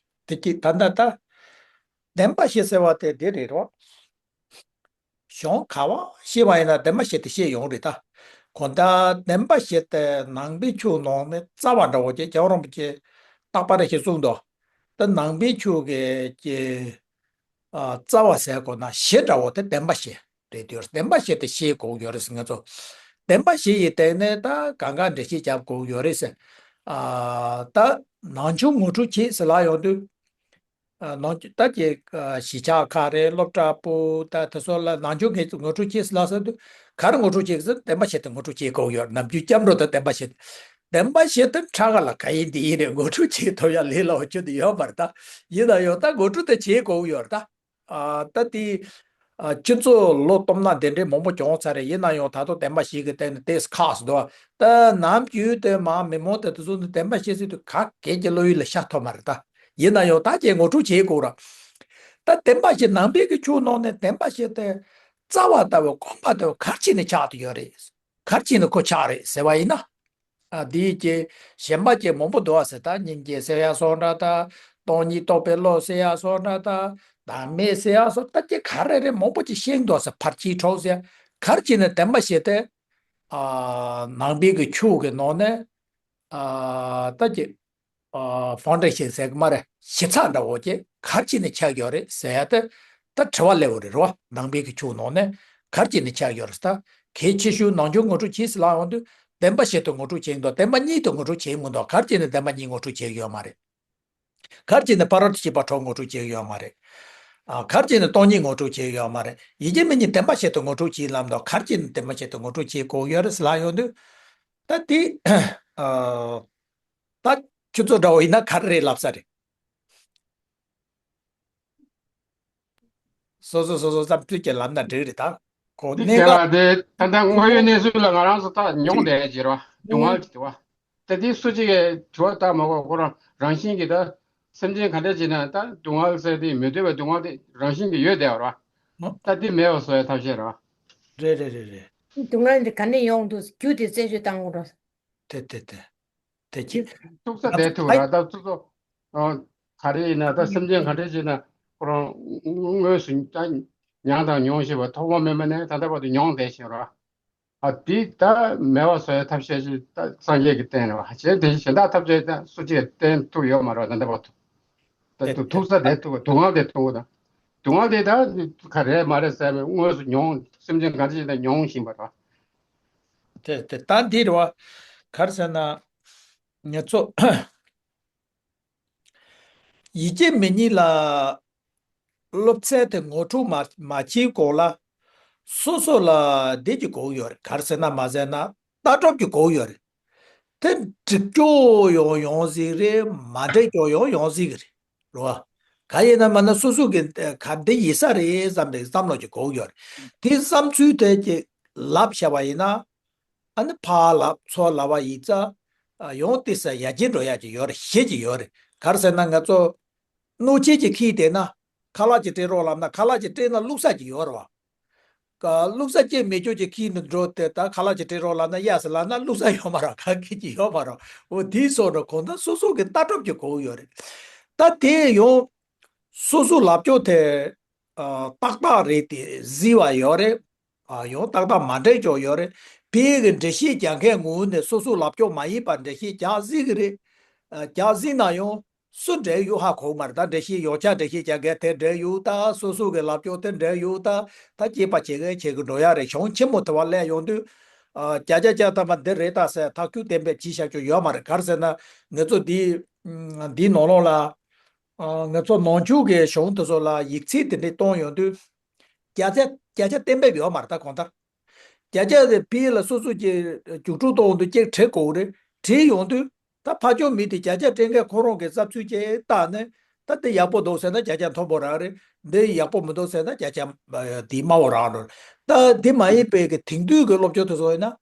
དེ་ཀྱི་ད་ལྟ་ད་བདེན་པ་བཞི་ཟེར་བ་དེ་འདི་རེད་རོ། གཞུང་ག་བ་ཤེས་པ་ཡིན་ན་བདེན་པ་བཞི་དེ་ཤེས་ཡོང་རེད་ད། གང་ལྟར་བདེན་པ་བཞི་དེ་ནང་པའི་ཆོས་ནང་ནས་རྩ་བ་འདྲ་བོ་ཅིག་རྒྱལ་བ་རིན་པོ་ཆེས་རྟག་པར་ཞིག་གསུངས་འདུག་ད་ནང་པའི་ཆོས་ཀྱི་ཀྱི་ཨ་རྩ་བ་ཟེར་དགོས་ན་བཞི་འདྲ་བོ་དེ་བདེན་པ་བཞི་རེད་དུས། བདེན་པ་བཞི་དེ་ཤེས་དགོས་ཡོད་རེད་ཟེར། ང་ཚོ་བདེན་པ་བཞི་ཡི་སྟེང་ནས་ད་གང་ག་འགྲེལ་བཤད་རྒྱབ་དགོས་ཡོད་རེད་ཟེར། ཨ་ད་ནང་ཆོས་ངོ་སྤྲོད་བྱེད་ཟེར་ལབ་ཡོང་དུས། ཨ་ནང་ཆོས་ད་ཀྱི་ཨ་གཞིས་ཆགས་ཁག་རེད། སློབ་གྲྭ་པོ་ད་དེ་ཚོ་ལ་ནང་ཆོས་ངས་ངོ་སྤྲོད་བྱེད་ཟེར་ལབ་ས་དུས་ག་རེ་ངོ་སྤྲོད་བྱེད་ཟེར། བདེན་པ་བཞི་དེ་ངོ་སྤྲོད་བྱེད་དགོས་ཡོད། ནམ་རྒྱུན་སྐྱབས་འགྲོ་དང་བདེན་པ་བཞི། བདེན་པ་བཞི་དེ་ཕྲ་ག་ལ་ག་ཡིན་འདི་ཡིན་རེད། ངོ་སྤྲོད་བྱེད་ཐུབ་ཡ་ལས་སླ་བ་ཅིག་ཡོད་མ་རེད་ད། ཡིན་ན་ཡང་ད་ངོ་སྤྲོད་དེ་བྱེད་དགོས་ཡོད་རེད་ད། ཨ་ད་དེ་ཨ་སྤྱི་ཚོགས་ལོ་སྟོང་ན་དེ་འདྲའི་མང་པོ་བྱུང་ཚར་རེད། ཡིན་ན་ཡང་ད་དུང་བདེན་པ་བཞི་གི་སྟེང་ནས་ཏེས་ཁག་སུ་འདུག་ད་ནམ་རྒྱུན་དེ་མ་མི་མང་དེ་དེ་ཚོ་ནི་བདེན་པ་བཞི་ཟེར་དུས་ག་གེ་ཀྱི་བློ་ཡུལ་ལ་ཤར་ཐུབ་མ་རེད་ད། ཡིན་ན་ཡང་ད་ཀྱི་ངོ་སྤྲོད་བྱེད་དགོས་ར། ད་བདེན་པ་བཞི་ནང་པའི་གི་ཆོས་ནང་ནས་བདེན་པ་བཞི་དེ་རྩ་བ་ལྟ་བུ་གོམས་པ་ལྟ་བུ་ག་རེ་བྱས་ནས་ཆགས་བསྡད་ཡོད་རེད། ག་རེ་བྱས་ནས་ཁོ་ཆགས་རེད་ཟེར་བ་ཡིན་ན། ཨ་འདིའི་ཀྱི་གཞན་པ་ཀྱི་མང་པོ་འདུག་ཨ་ཟེར། ད་སྙིང་རྗེ་ཟེར་ཡ་སོགས་འདྲ་ད། སྟོང་ཉིད་རྟོགས་པའི་བློ་ཟེར་ཡ་སོགས་འདྲ་ད། བདག་མེད་ཟེར་ཡ་སོགས་ད་ཀྱི་ག་རེ་རེ་མང་པོ་ཅིག་ཤེས་འདུག་ཨ་ཟེར། ཕར་ཅིག་འཕྲོག་ཟེར་ཡ་ག་རེ་བྱས་ནས་བདེན་པ་བཞི་དེ་ཨ་ནང་པའི་གི་ཆོས་གི་ནང་ནས་ཨ་ད་ཀྱི་ཨ་ཕའུན་ཌེ་ཤན་ཟེར་གི་མ་རེད། གཞི་རྩ་འདྲ་བོ་ཅིག་ག་རེ་བྱས་ནས་ཆགས་ཡོད་རེད་ཟེར་ཡ་དེ་ད་དྲི་བ་སླེབས་པ་རེད་རོ། ནང་པའི་གི་ཆོས་ནང་ནས་ག་རེ་བྱས་ནས་ཆགས་ཡོད་རེད་ད། གལ་ཆེ་ཤོས་ནང་ཆོས་ངོ་སྤྲོད་བྱེད་ཟེར་ལབ་ཡོང་དུས་བདེན་པ་བཞི་དེ་ངོ་སྤྲོད་བྱེད་མི་འདུག་བདེན་པ་གཉིས་དེ་ངོ་སྤྲོད་བྱེད་མི་འདུག་ག་རེ་བྱས་ནས་བདེན་པ་གཉིས་ངོ་སྤྲོད་བྱེད་ཡོད་མ་རེད། ག་རེ་བྱས་ནས་ཕ་རོལ་ཏུ་ཕྱིན་པ་དྲུག་ངོ་སྤྲོད་བྱེད་ཡོད་མ་རེད། ཨ་ག་རེ་བྱས་ནས་སྟོང་ཉིད་ངོ་སྤྲོད་བྱེད་ཡོད་མ་རེད། ཡིད་ཀྱིས་མི་གཉིས་བདེན་པ་བཞི་དེ་ངོ་སྤྲོད་བྱེད་ལབ་འདུག་ག་རེ་བྱས་ནས་བདེན་པ་བཞི་དེ་ངོ་སྤྲོད་བྱེད་དགོས་ཡོད་རེད་ཟེར་ལབ་ཡོང་དུས། ད་དེ་ཨ་ད་ཁྱོད་ཚོ་འདྲ་བོ་ཡིན་ན་ག་རེ་རེད་ལབ་ས་རེད། སོ་སོ་སོ་སོ་བསམ་ཚུལ་གྱི་ལམ་ན་འགྲིག་རེད་ད། གོ་འདི་གནས་དེ་ལ་སྐབས་དེ་ད་ལྟ་དངོས་ཡོད་གནས་ཚུལ་ལ་ང་རང་ཚོ་ད་མྱོང་བསྡད་ཀྱི་རེད་བ། སྡུག་བསྔལ་གྱི་དེ་བ། ད་དེ་སུ་གཅིག་གིས་དྲི་བ་བཏང་མ་གོ་ཁོ་རང་རང་བཞིན་གྱིས་ད་སེམས་ཅན་ག་འདྲ་བྱས་ན་ད་སྡུག་བསྔལ་ཟེར་དེ་མི་འདོད་པའི་སྡུག་བསྔལ་དེ་རང་བཞིན་གྱིས་ཡོད་བསྡད་པ་རེད་བ། ད་དེ་མེད་པ་བཟོ་ཡའི་ཐབས་ཤེས་རེད་བ། རེད་རེད་རེད་རེད། སྡུག་བསྔལ་འདི་ག་ནས་ཡོང་འདུག་རྒྱུ་དེ་རྩད་གཅོད་བཏང་དགོས་རེད། དེ་དེ་དེ། དེ་ཅི། ཐུག་ས་བསྡད་ཐུབ་ར་ད་སོ་སོ། ག་རེ་ཡིན་ན་ད་སེམས་ཅན་ག་འདྲ་བྱས་ན་ཁོ་རང་དངོས་སུ་ད་མྱངས་དང་མྱོང་ཤེས་པ་ཐོག་མ་མེད་མ་ནས་ད་ལྟ་བར་དུ་མྱོང་བསྡད་བཞིན་ར། ཨ་འདི་ད་མེད་པ་བཟོ་ཡའི་ཐབས་ཤེས་ཅིག་ད་སངས་རྒྱས་ཀྱིས་བསྟན་རེད་བ། གཞན་དེ་གཞན་དག་ཐབས་ཤེས་ད་སུ་གཅིག་བསྟན་ཐུབ་ཡོད་མ་རེད་བ་ད་ལྟ་བར་དུ། ད་དེ་དུ་ཐུག་ས་དེ་ཐུག་སྡུག་བསྔལ་དེ་ཐུག་ད། སྡུག་བསྔལ་དེ་ད་ག་རེ་མ་རེད་ཟེར་བའི་དངོས་སུ་མྱོང་སེམས་ཅན་ག་འདྲ་ཞིག་ད་མྱོང་བཞིན་པ་རེད་བ། དེ་དེ་ད་འདི་རེད་བ། ག་རེ་ཟེར་ན། ང་ཚོ་ཡིད་ཀྱི་མི་གཉིས་ལ་སློབ་ཚན་དེ་ངོ་སྤྲོད་མ་མ་བྱེད་གོང་ལ་སོ་སོ་ལ་འདི་གི་དགོས་ཡོད་རེད། ག་རེ་ཟེར་ན་མ་ཟེར་ན་ལྟ་གྲུབ་ཀྱི་དགོས་ཡོད་རེད། དེ་འགྲིག་ཀྱོག་ཡོང་ཡོང་ཟིག་རེད། མ་འགྲིག་ཀྱོག་ཡོང་ཡོང་ཟིག་རེད། རེད་བ། ག་ཡིན་ན་མ་ན་སོ་སོ་གི་ག་འདི་ཡིན་ས་རེད་བསམ་པའི་བསམ་བློ་ཅིག་དགོས་ཡོད་རེད། དེ་བསམ་ཚུལ་དེ་ཅིག་ལབ་བྱས་པ་ཡིན་ན། ཨ་ནི་ཕར་ལབ་ཚུར་ལབ་པ་ཡིན་ཙང་། ཡང་ཏོག་ཙམ་ཡར་རྒྱས་འགྲོ་ཡག་ཅིག་ཡོད་རེད། ཤེས་ཀྱི་ཡོད་རེད། ག་རེ་ཟེར་ན་ང་ཚོ་སྣོད་ཆས་ཅིག་འཁྱེར་བསྡད་ན་ཁ་ལག་ཅིག་སྤྲད་རོགས་ལབ་ན་ཁ་ལག་ཅིག་སྤྲད་ན་བླུགས་ས་ཅིག་ཡོད་རེད་བ། བླུག་ས་ཅིག་མེད་ཅོག་ཅིག་ཁྱེར་ནས་འགྲོ་དེ་ད་ཁ་ལག་ཅིག་སྤྲད་རོགས་ལབ་ན་གཡར་ཟེར་ལབ་ན་བླུག་ས་ཡོད་མ་རེད། ག་གེ་ཅིག་ཡོད་མ་རེད། འོ་དེའི་སོགས་རེད། གང་ལྟར་སོ་སོ་གི་ལྟ་གྲུབ་ཅིག་དགོས་ཡོད་རེད། ད་དེ་ཡང་སོ་སོ་ལབ་ཅོག་དེ་ཨ་ཏག་ཏག་རེད་དེ་བཟི་བ་ཡོད་རེད། ཨ་ཡང་ཏག་ཏག་མ་འགྲིག་ཅོག་ཡོད་རེད། ཕ་གི་འགྲེལ་བཤད་རྒྱག་མཁན་ངོས་ནས་སོ་སོ་ལབ་ཅོག་མ་ཡིན་པ་འགྲེལ་བཤད་རྒྱག་བཟི་གི་རེད། ཨ་རྒྱག་བཟི་ན་ཡང་སུ་འགྲིག་ཡོད་ཧ་གོ་མ་རེད། ད་འགྲེལ་བཤད་ཡོངས་ཁྱབ་འགྲེལ་བཤད་རྒྱག་མཁན་དེ་འགྲིག་ཡོད། ད་སོ་སོ་གི་ལབ་ཅོག་དེ་འགྲིག་ཡོད། ད་ད་སྐྱེས་པ་བྱེད་མཁན་བྱེད་གི་འགྲོ་ཡ་རེད། གཞུང་ཆེན་མོ་དེ་བ་སླེབས་ཡོང་དུས་ཨ་བརྒྱ་ཆ་བརྒྱ་ཐམ་པ་འདི་རེད་ད་ཟེར་ཐག་གཅོད་གཏན་འབེབས་བྱས་བཞག་ཅོག་ཡོད་མ་རེད། ག་རེ་ཟེར་ན་ང་ཚོ་འདི་འདིའི་ནང་ལོགས་ལ་ཨ་ང་ཚོ་ནང་ཆོས་ཀྱི་གཞུང་དེ་ཚོ་ལ་ཡིག་ཚད་དེ་འདྲས་གཏོང་ཡོང་དུས་བརྒྱ་ཆ་བརྒྱ་ཆ་གཏན་འབེབས་ཡོད་མ་རེད། ད་གང་ལྟར་བརྒྱ་ཆ་དེ་ཕ་གི་ལ་སོ་སོ་གྱི་རྒྱུགས་སྤྲོད་གཏོང་དུས་གཅིག་བྲིས་དགོས་རེད། བྲིས་ཡོང་དུས་ད་ཕ་ཆོས་མི་དེ་བརྒྱ་ཆ་སྤྲད་མཁན་ཁོ་རང་གི་བསམ་ཚུལ་ཅིག་བཏགས་ནས་ད་དེ་ཡག་པོ་འདུག་ཟེར་ན་བརྒྱ་ཆ་མཐོ་པོ་རང་རེད། འདི་ཡག་པོ་མི་འདུག་ཟེར་ན་བརྒྱ་ཆ་དེ་དམའ་བོ་རང་རེད། ད་དེ་མ་ཡིན་པའི་གི་དེང་དུས་ཀྱི་སློབ་སྦྱོང་དེ་ཚོ་ཡིན་ན།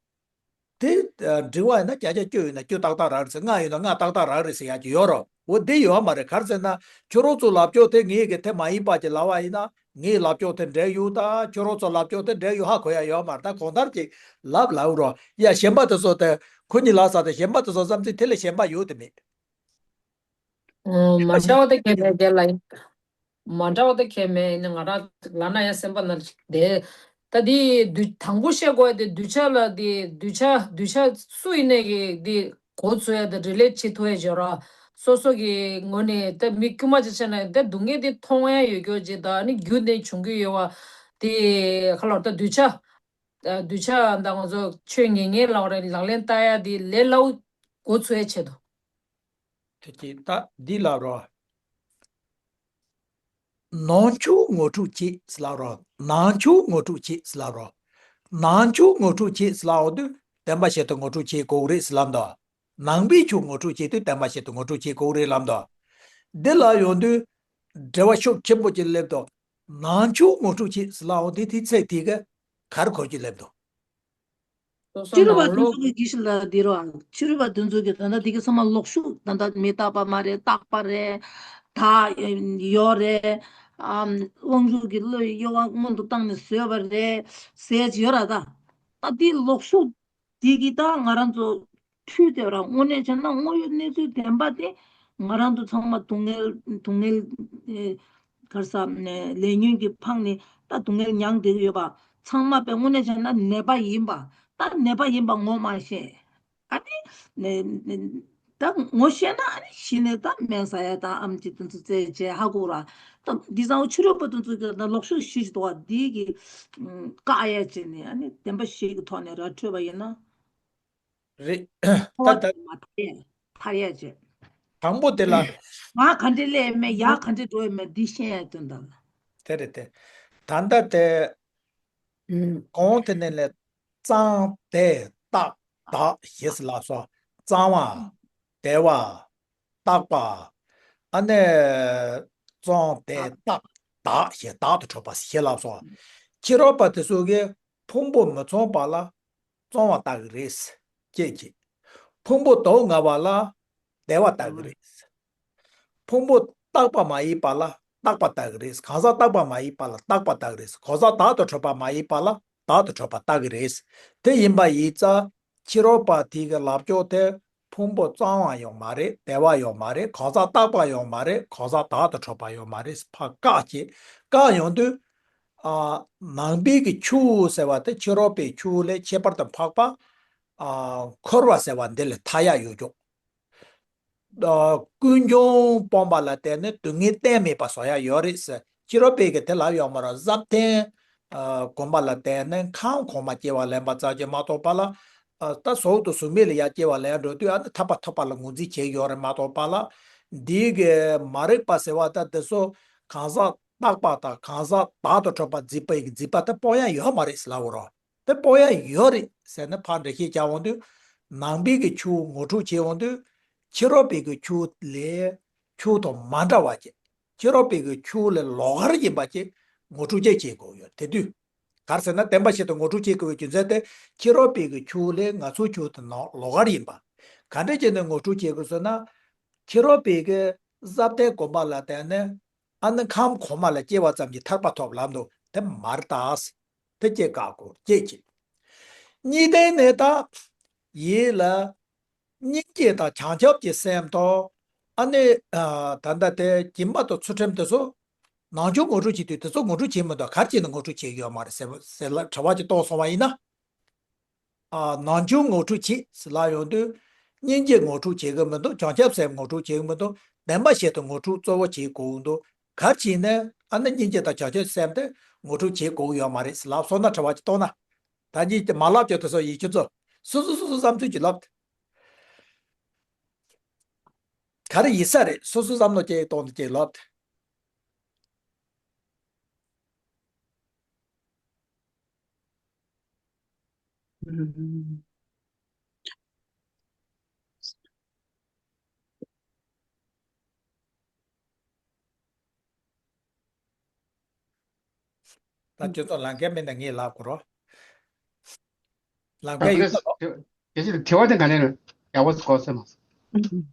དེ་ཨ་འགྲིག་པ་ཡིན་ན་བརྒྱ་ཆ་བཅུ་ཡོད་ན་བཅུ་ཏག་ཏག་རག་རེད་ཟེར། ལྔ་ཡོད་ན་ལྔ་ཏག་ཏག་རག་རེད་ཟེར་ཡག་ཅིག་ཡོད་རེད། འོ་དེ་ཡོད་མ་རེད། ག་རེ་ཟེར་ན་ཁྱོད་རང་ཚོ་ལབ་ཕྱོགས་དེ་ངེད་ཀྱི་དེ་མ་ཡིན་པ་ཅིག་ལབ་པ་ཡིན་ན་ངའི་ལབ་ཕྱོགས་དེ་འགྲིག་ཡོད། ད་ཁྱོད་རང་ཚོ་ལབ་ཕྱོགས་དེ་འགྲིག་ཡོད་ཧ་གོ་ཡག་ཡོད་མ་རེད། ད་གང་ལྟར་ཅིག་ལབ་ལབ་རོགས། ཡ་གཞན་པ་དེ་ཚོ་དེ་ཁོ་གཉིས་ལབ་ས་དེ་གཞན་པ་དེ་ཚོ་བསམ་ཚུལ་དེ་ལས་གཞན་པ་ཡོད་དེ་མེད། ཨོ། མ་འདྲ་བ་དེ་གལ་མེད་དེ་ལ་ཡིན། མ་འདྲ་བ་དེ་གལ་མེད་ནི་ང་རང་ལབ་ན་ཡང་སེམས་པ་ན་དེ། ད་དེ་དུས་དང་པོ་བཤད་དགོས་ཡ་དེ་གདུལ་བྱ་ལ་དེ་གདུལ་བྱ་གདུལ་བྱ་སུ་ཡིན་ནའི་གི་དེ་གོ་ཚོད་ཡ་དེ་རི་ལེཊ་བྱེད་ཐུབ་ཡ་བྱེད་ར། སོ་སོ་གི་ངོས་ནས་ད་མི་དཀྱུས་མ་ཅིག་བྱས་ན་ད་སྡུག་བསྔལ་དེ་མཐོང་ཡ་ཡོད་རྒྱུ་ཅིག་ད་ནི་རྒྱུ་དེ་བྱུང་གི་ཡོད་བ། དེ་ཁ་ལོར་ད་གདུལ་བྱ་གདུལ་བྱ་ད་ང་ཚོ་ཆོས་ཉན་མཁན་ལ་རེ་ལག་ལེན་བསྟར་ཡ་དེ་ལས་སླ་བོ་གོ་ཚོད་ཡ་ཆེད་དུ། དེ་ཅི་ད་འདི་ལབ་རོགས། ནང་ཆོས་ངོ་སྤྲོད་བྱེད་ཟེར་ལབ་རོགས། ནང་ཆོས་ངོ་སྤྲོད་བྱེད་ཟེར་ལབ་རོགས། ནང་ཆོས་ངོ་སྤྲོད་བྱེད་ཟེར་ལབ་འོང་དུས་བསྟན་པ་ཞིག་ཏུ་ངོ་སྤྲོད་བྱེད་དགོས་རེད་ཟེར་ལབ་འདུག་ནང་པའི་ཆོས་ངོ་སྤྲོད་བྱེད་དུས་བསྟན་པ་ཞིག་ཏུ་ངོ་སྤྲོད་བྱེད་དགོས་རེད་ལབ་འདུག་འདི་ལབ་ཡོང་དུས་འབྲེལ་བ་ཤུགས་ཆེན་པོ་ཅིག་སླེབས་འདུག་ནང་ཆོས་ངོ་སྤྲོད་བྱེད་ཟེར་ལབ་འོང་དུས་དེའི་ཚིག་དེ་ག་ག་རེ་གོ་རྒྱུ་སླེབས་འདུག་སོ་སོ་ཕྱི་རོལ་པ་ནང་དེ་ལོགས་ཚོ་གི་གི་ཞིག་ལ་འདི་རོ། ཕྱི་རོལ་པ་དེ་ཚོ་གི་ད་ལྟ་དེ་གི་ཚང་མ་ལོག་ཤུགས་ད་ལྟ་མི་རྟག་པ་མ་རེད། རྟག་པ་རེད། ད་ཡོད་རེད། ཨམ། དབང་ཕྱུག་གི་བློ་ཡི་གཡོ་བ་སྔོན་དུ་བཏང་ནས་བཟོས་པ་རེད་ཟེར་གྱི་ཡོད་ར། ད་ད་དེ་ལོག་ཤུགས་དེ་གི་ད་ང་རང་ཚོ་འཁྲུལ་བསྡད་ར། དངོས་གནས་བྱས་ན་དངོས་ཡོད་གནས་ཚུལ་བདེན་པ་དེ་ང་རང་ཚོ་ཚང་མ་སྡུག་བསྔལ་སྡུག་བསྔལ་ཨེ། ག་རེ་ཟ་ནས་ལས་ཉོན་གྱི་ཕང་ནས་ད་སྡུག་བསྔལ་མྱངས་བསྡད་ཀྱི་ཡོད་པ་ཚང་མ་པའི་དངོས་གནས་བྱས་ན་ནད་པ་ཡིན་པ། ད་ནད་པ་ཡིན་པ་ངོ་མ་ཤེས། ཨ་ནི་ནས་ནས་ད་ངོ་ཤེས་ན་ཨ་ནི་གཞི་ནས་ད་སྨན་ཟ་ཡ་དང་ཨམ་ཆི་དེ་ཚོ་རྩེད་བྱས་ཧ་གོ་ར། ད་འདི་ཚང་ཕྱི་རོལ་པ་དེ་ཚོ་གི་ད་ལོག་ཤུགས་ཤིག་འདུག་བ། འདི་གི་བཀག་ཡ་བྱས་ནས་ཨ་ནི་བདེན་པ་བཞི་གི་ཐོག་ནས་ར་འཕྲོད་པ་ཡིན་ན། རེད། ད་ད་ཐར་ཡ་ཐར་ཡ་བྱས། དང་པོ་དེ་ལ། ང་ག་འདྲ་ལས་མེད། ཡ་ག་འདྲ་འགྲོ་ཡ་མེད། འདི་ཤེས་ཡ་དོན་དག་ལ། དེ་རེད་དེ། ད་ལྟ་དེ། གོང་དེ་ནས་ལས་གཙང་དེ་རྟག་བདག་ཞེས་ལབ་སོ། གཙང་བ། བདེ་བ། རྟག་པ། ཨ་ནི། གཙང་དེ་རྟག་བདག་ཞེས་བདག་ཏུ་གྲུབ་པ་ཞེས་ལབ་སོ། ཕྱི་རོལ་པ་དེ་ཚོ་གིས་ཕུང་པོ་མི་མཚུངས་པ་ལ་གཙང་བ་ལྟ་གི་རེད། ཅེས་བྱས། ཕུང་པོ་དོན་ལྔ་པ་ལ་བདེ་བ་ལྟ་གི་རེད། ཕུང་པོ་རྟག་པ་མ་ཡིན་པ་ལ་རྟག་པ་ལྟ་གི་རེད། གང་ཟག་རྟག་པ་མ་ཡིན་པ་ལ་རྟག་པ་ལྟ་གི་རེད། གང་ཟག་བདག་ཏུ་གྲུབ་པ་མ་ཡིན་པ་ལ་བདག་ཏུ་གྲུབ་པ་ལྟ་གི་རེད། དེ་ཡིན་པ་ཡིན་ཙང་ཕྱི་རོལ་པ་དེ་གི་ལབ་ཕྱོགས་དེ་ཕུང་པོ་གཙང་བ་ཡང་མ་རེད། བདེ་བ་ཡང་མ་རེད། གང་ཟག་རྟག་པ་ཡང་མ་རེད། གང་ཟག་བདག་ཏུ་གྲུབ་པ་ཡང་མ་རེད། ཕར་བཀག་བྱས། བཀག་ཡོང་དུས། ཨ། ནང་པའི་གི་ཆོས་ཟེར་བ་དེ་ཕྱི་རོལ་པའི་ཆོས་ལས་ཁྱད་པར་དུ་འཕགས་པ། ཨ། འཁོར་བ་ཟེར་བ་འདི་ལས་ཐར་ཡ་ཡོད་ཀྱོག་ཨ། ཀུན་འབྱུང་སྤངས་པ་ལ་བརྟེན་ནས་སྡུག་བསྔལ་གཏན་མེད་པ་བཟོ་ཡ་ཡོད་རེད་ཟེར། ཕྱི་རོལ་པའི་གི་དེ་ལབ་ཡོད་མ་རེད། བསམ་གཏན། ཨ། སྒོམ་པ་ལ་བརྟེན་ནས་ཁམས་གོང་མ་སྐྱེ་བ་ལེན་པ་ཙམ་གྱིས་མ་གཏོགས་པ་ལ། ཨ། ད་ཟོག་དང་གཟུགས་མེད་ལ་ཡ་སྐྱེ་བ་ལེན་འགྲོ་དུས་ཨ་ནི་ཐར་པ་ཐོབ་པ་ལ་ངོས་འཛིན་བྱེད་ཡོད་རེད་མ་གཏོགས་པ་ལ། འདིའི་གི་མ་རིག་པ་ཟེར་བ་ད་འདི་ཚོ་གང་ཟག་རྟག་པ་དང་གང་ཟག་བདག་ཏུ་གྲུབ་པ་འཛིན་པའི་གི་འཛིན་པ་ད་སྤོང་ཡ་ཡོད་མ་རེད་ཟེར་ལབ་དགོས་རེད། དེ་སྤོང་ཡ་ཡོད་རེད་ཟེར་ནས་ཕར་འགྲེལ་བཤད་རྒྱག་འོང་དུས། ནང་པའི་གི་ཆོས་ངོ་སྤྲོད་བྱེད་འོང་དུས། ཕྱི་རོལ་པའི་གི་ཆོས་ལས་ཆོས་དང་མ་འདྲ་བ་ཅིག་ཕྱི་རོལ་པའི་གི་ཆོས་ལས་ལོགས་ཀར་ཡིན་པ་ཅིག་ངོ་སྤྲོད་ཅིག་བྱེད་དགོས་ཡོད། དེ་དུས། ག་རེ་ཟེར་ན་བདེན་པ་བཞི་དེ་ངོ་སྤྲོད་བྱེད་དགོས་པའི་རྒྱུ་མཚན་དེ་ཕྱི་རོལ་པའི་གི་ཆོས་ལས་ང་ཚོའི་ཆོས་དེ་ནང་ལོགས་ཀར་ཡིན་པ། ག་འདྲ་བྱས་ནས་ངོ་སྤྲོད་བྱེད་དགོས་ཟེར་ན། ཕྱི་རོལ་པའི་གི་བསམ་གཏན་སྒོམ་པ་ལ་བརྟེན་ནས་ཨ་ནི་ཁམས་གོང་མ་ལ་སྐྱེ་བ་ཙམ་གྱིས་ཐར་པ་ཐོབ་ལབ་འདུག་དེ་མ་རེད་ད། དེ་སྐྱེ་དགག་དགོས་སྐྱེ་གི། གཉིས་ལྡན་ནི་ད་ཡིད་ལ་སྙིང་རྗེ་དང་བྱང་ཆུབ་ཀྱི་སེམས་དང་། ཨ་ནི་ཨ་ད་ལྟ་དེ་སྦྱིན་པ་དང་ཚུལ་ཁྲིམས་དེ་ཚོ་ནང་ཆོས་ངོ་སྤྲོད་བྱེད་དུས་དེ་ཚོ་ངོ་སྤྲོད་བྱེད་མི་འདུག་ག་རེ་བྱས་ནས་ངོ་སྤྲོད་བྱེད་ཀྱི་ཡོད་མ་རེད་ཟེར་བ་ཟེར་ལ་དྲི་བ་ཅིག་གཏོང་སོང་བ་ཡིན་ན། ཨ་ནང་ཆོས་ངོ་སྤྲོད་བྱེད་ཟེར་ལབ་ཡོང་དུས། སྙིང་རྗེ་ངོ་སྤྲོད་བྱེད་ཀྱི་མི་འདུག་བྱང་ཆུབ་སེམས་ངོ་སྤྲོད་བྱེད་ཀྱི་མི་འདུག་བདེན་པ་བཞི་དེ་ངོ་སྤྲོད་གཙོ་བོ་བྱེད་དགོས་ཀྱི་འདུག་ག་རེ་བྱས་ནས་ཨ་ནི་སྙིང་རྗེ་དང་བྱང་ཆུབ་སེམས་དེ་ངོ་སྤྲོད་བྱེད་དགོས་ཀྱི་ཡོད་མ་རེད་ཟེར་ལབ་སོང་ན་དྲི་བ་ཅིག་གཏོང་ན། ད་གཉིས་དེ་མ་ལབ་ཀྱང་དེ་ཚོ་ཡིན་ཁྱོད་ཚོ། སོ་སོ་སོ་སོ་བསམ་ཚུལ་གྱིས་ལབ། ག་རེ་ཡིན་ས་རེད། སོ་སོ་བསམ་བློ་ཅིག་གཏོང་དུ་ཅིག་ལབ། ད་ཁྱོད་ཚོ་ལབ་མཁན་མེད་ན་ངས་ལབ་དགོས་རོགས། ལབ་མཁན་ཡོད་ད་རོགས། དེ་ཅི་དྲི་བ་དེ་ག་ནས་ཡག་པོ་གོ་སོང་མ་སོང་།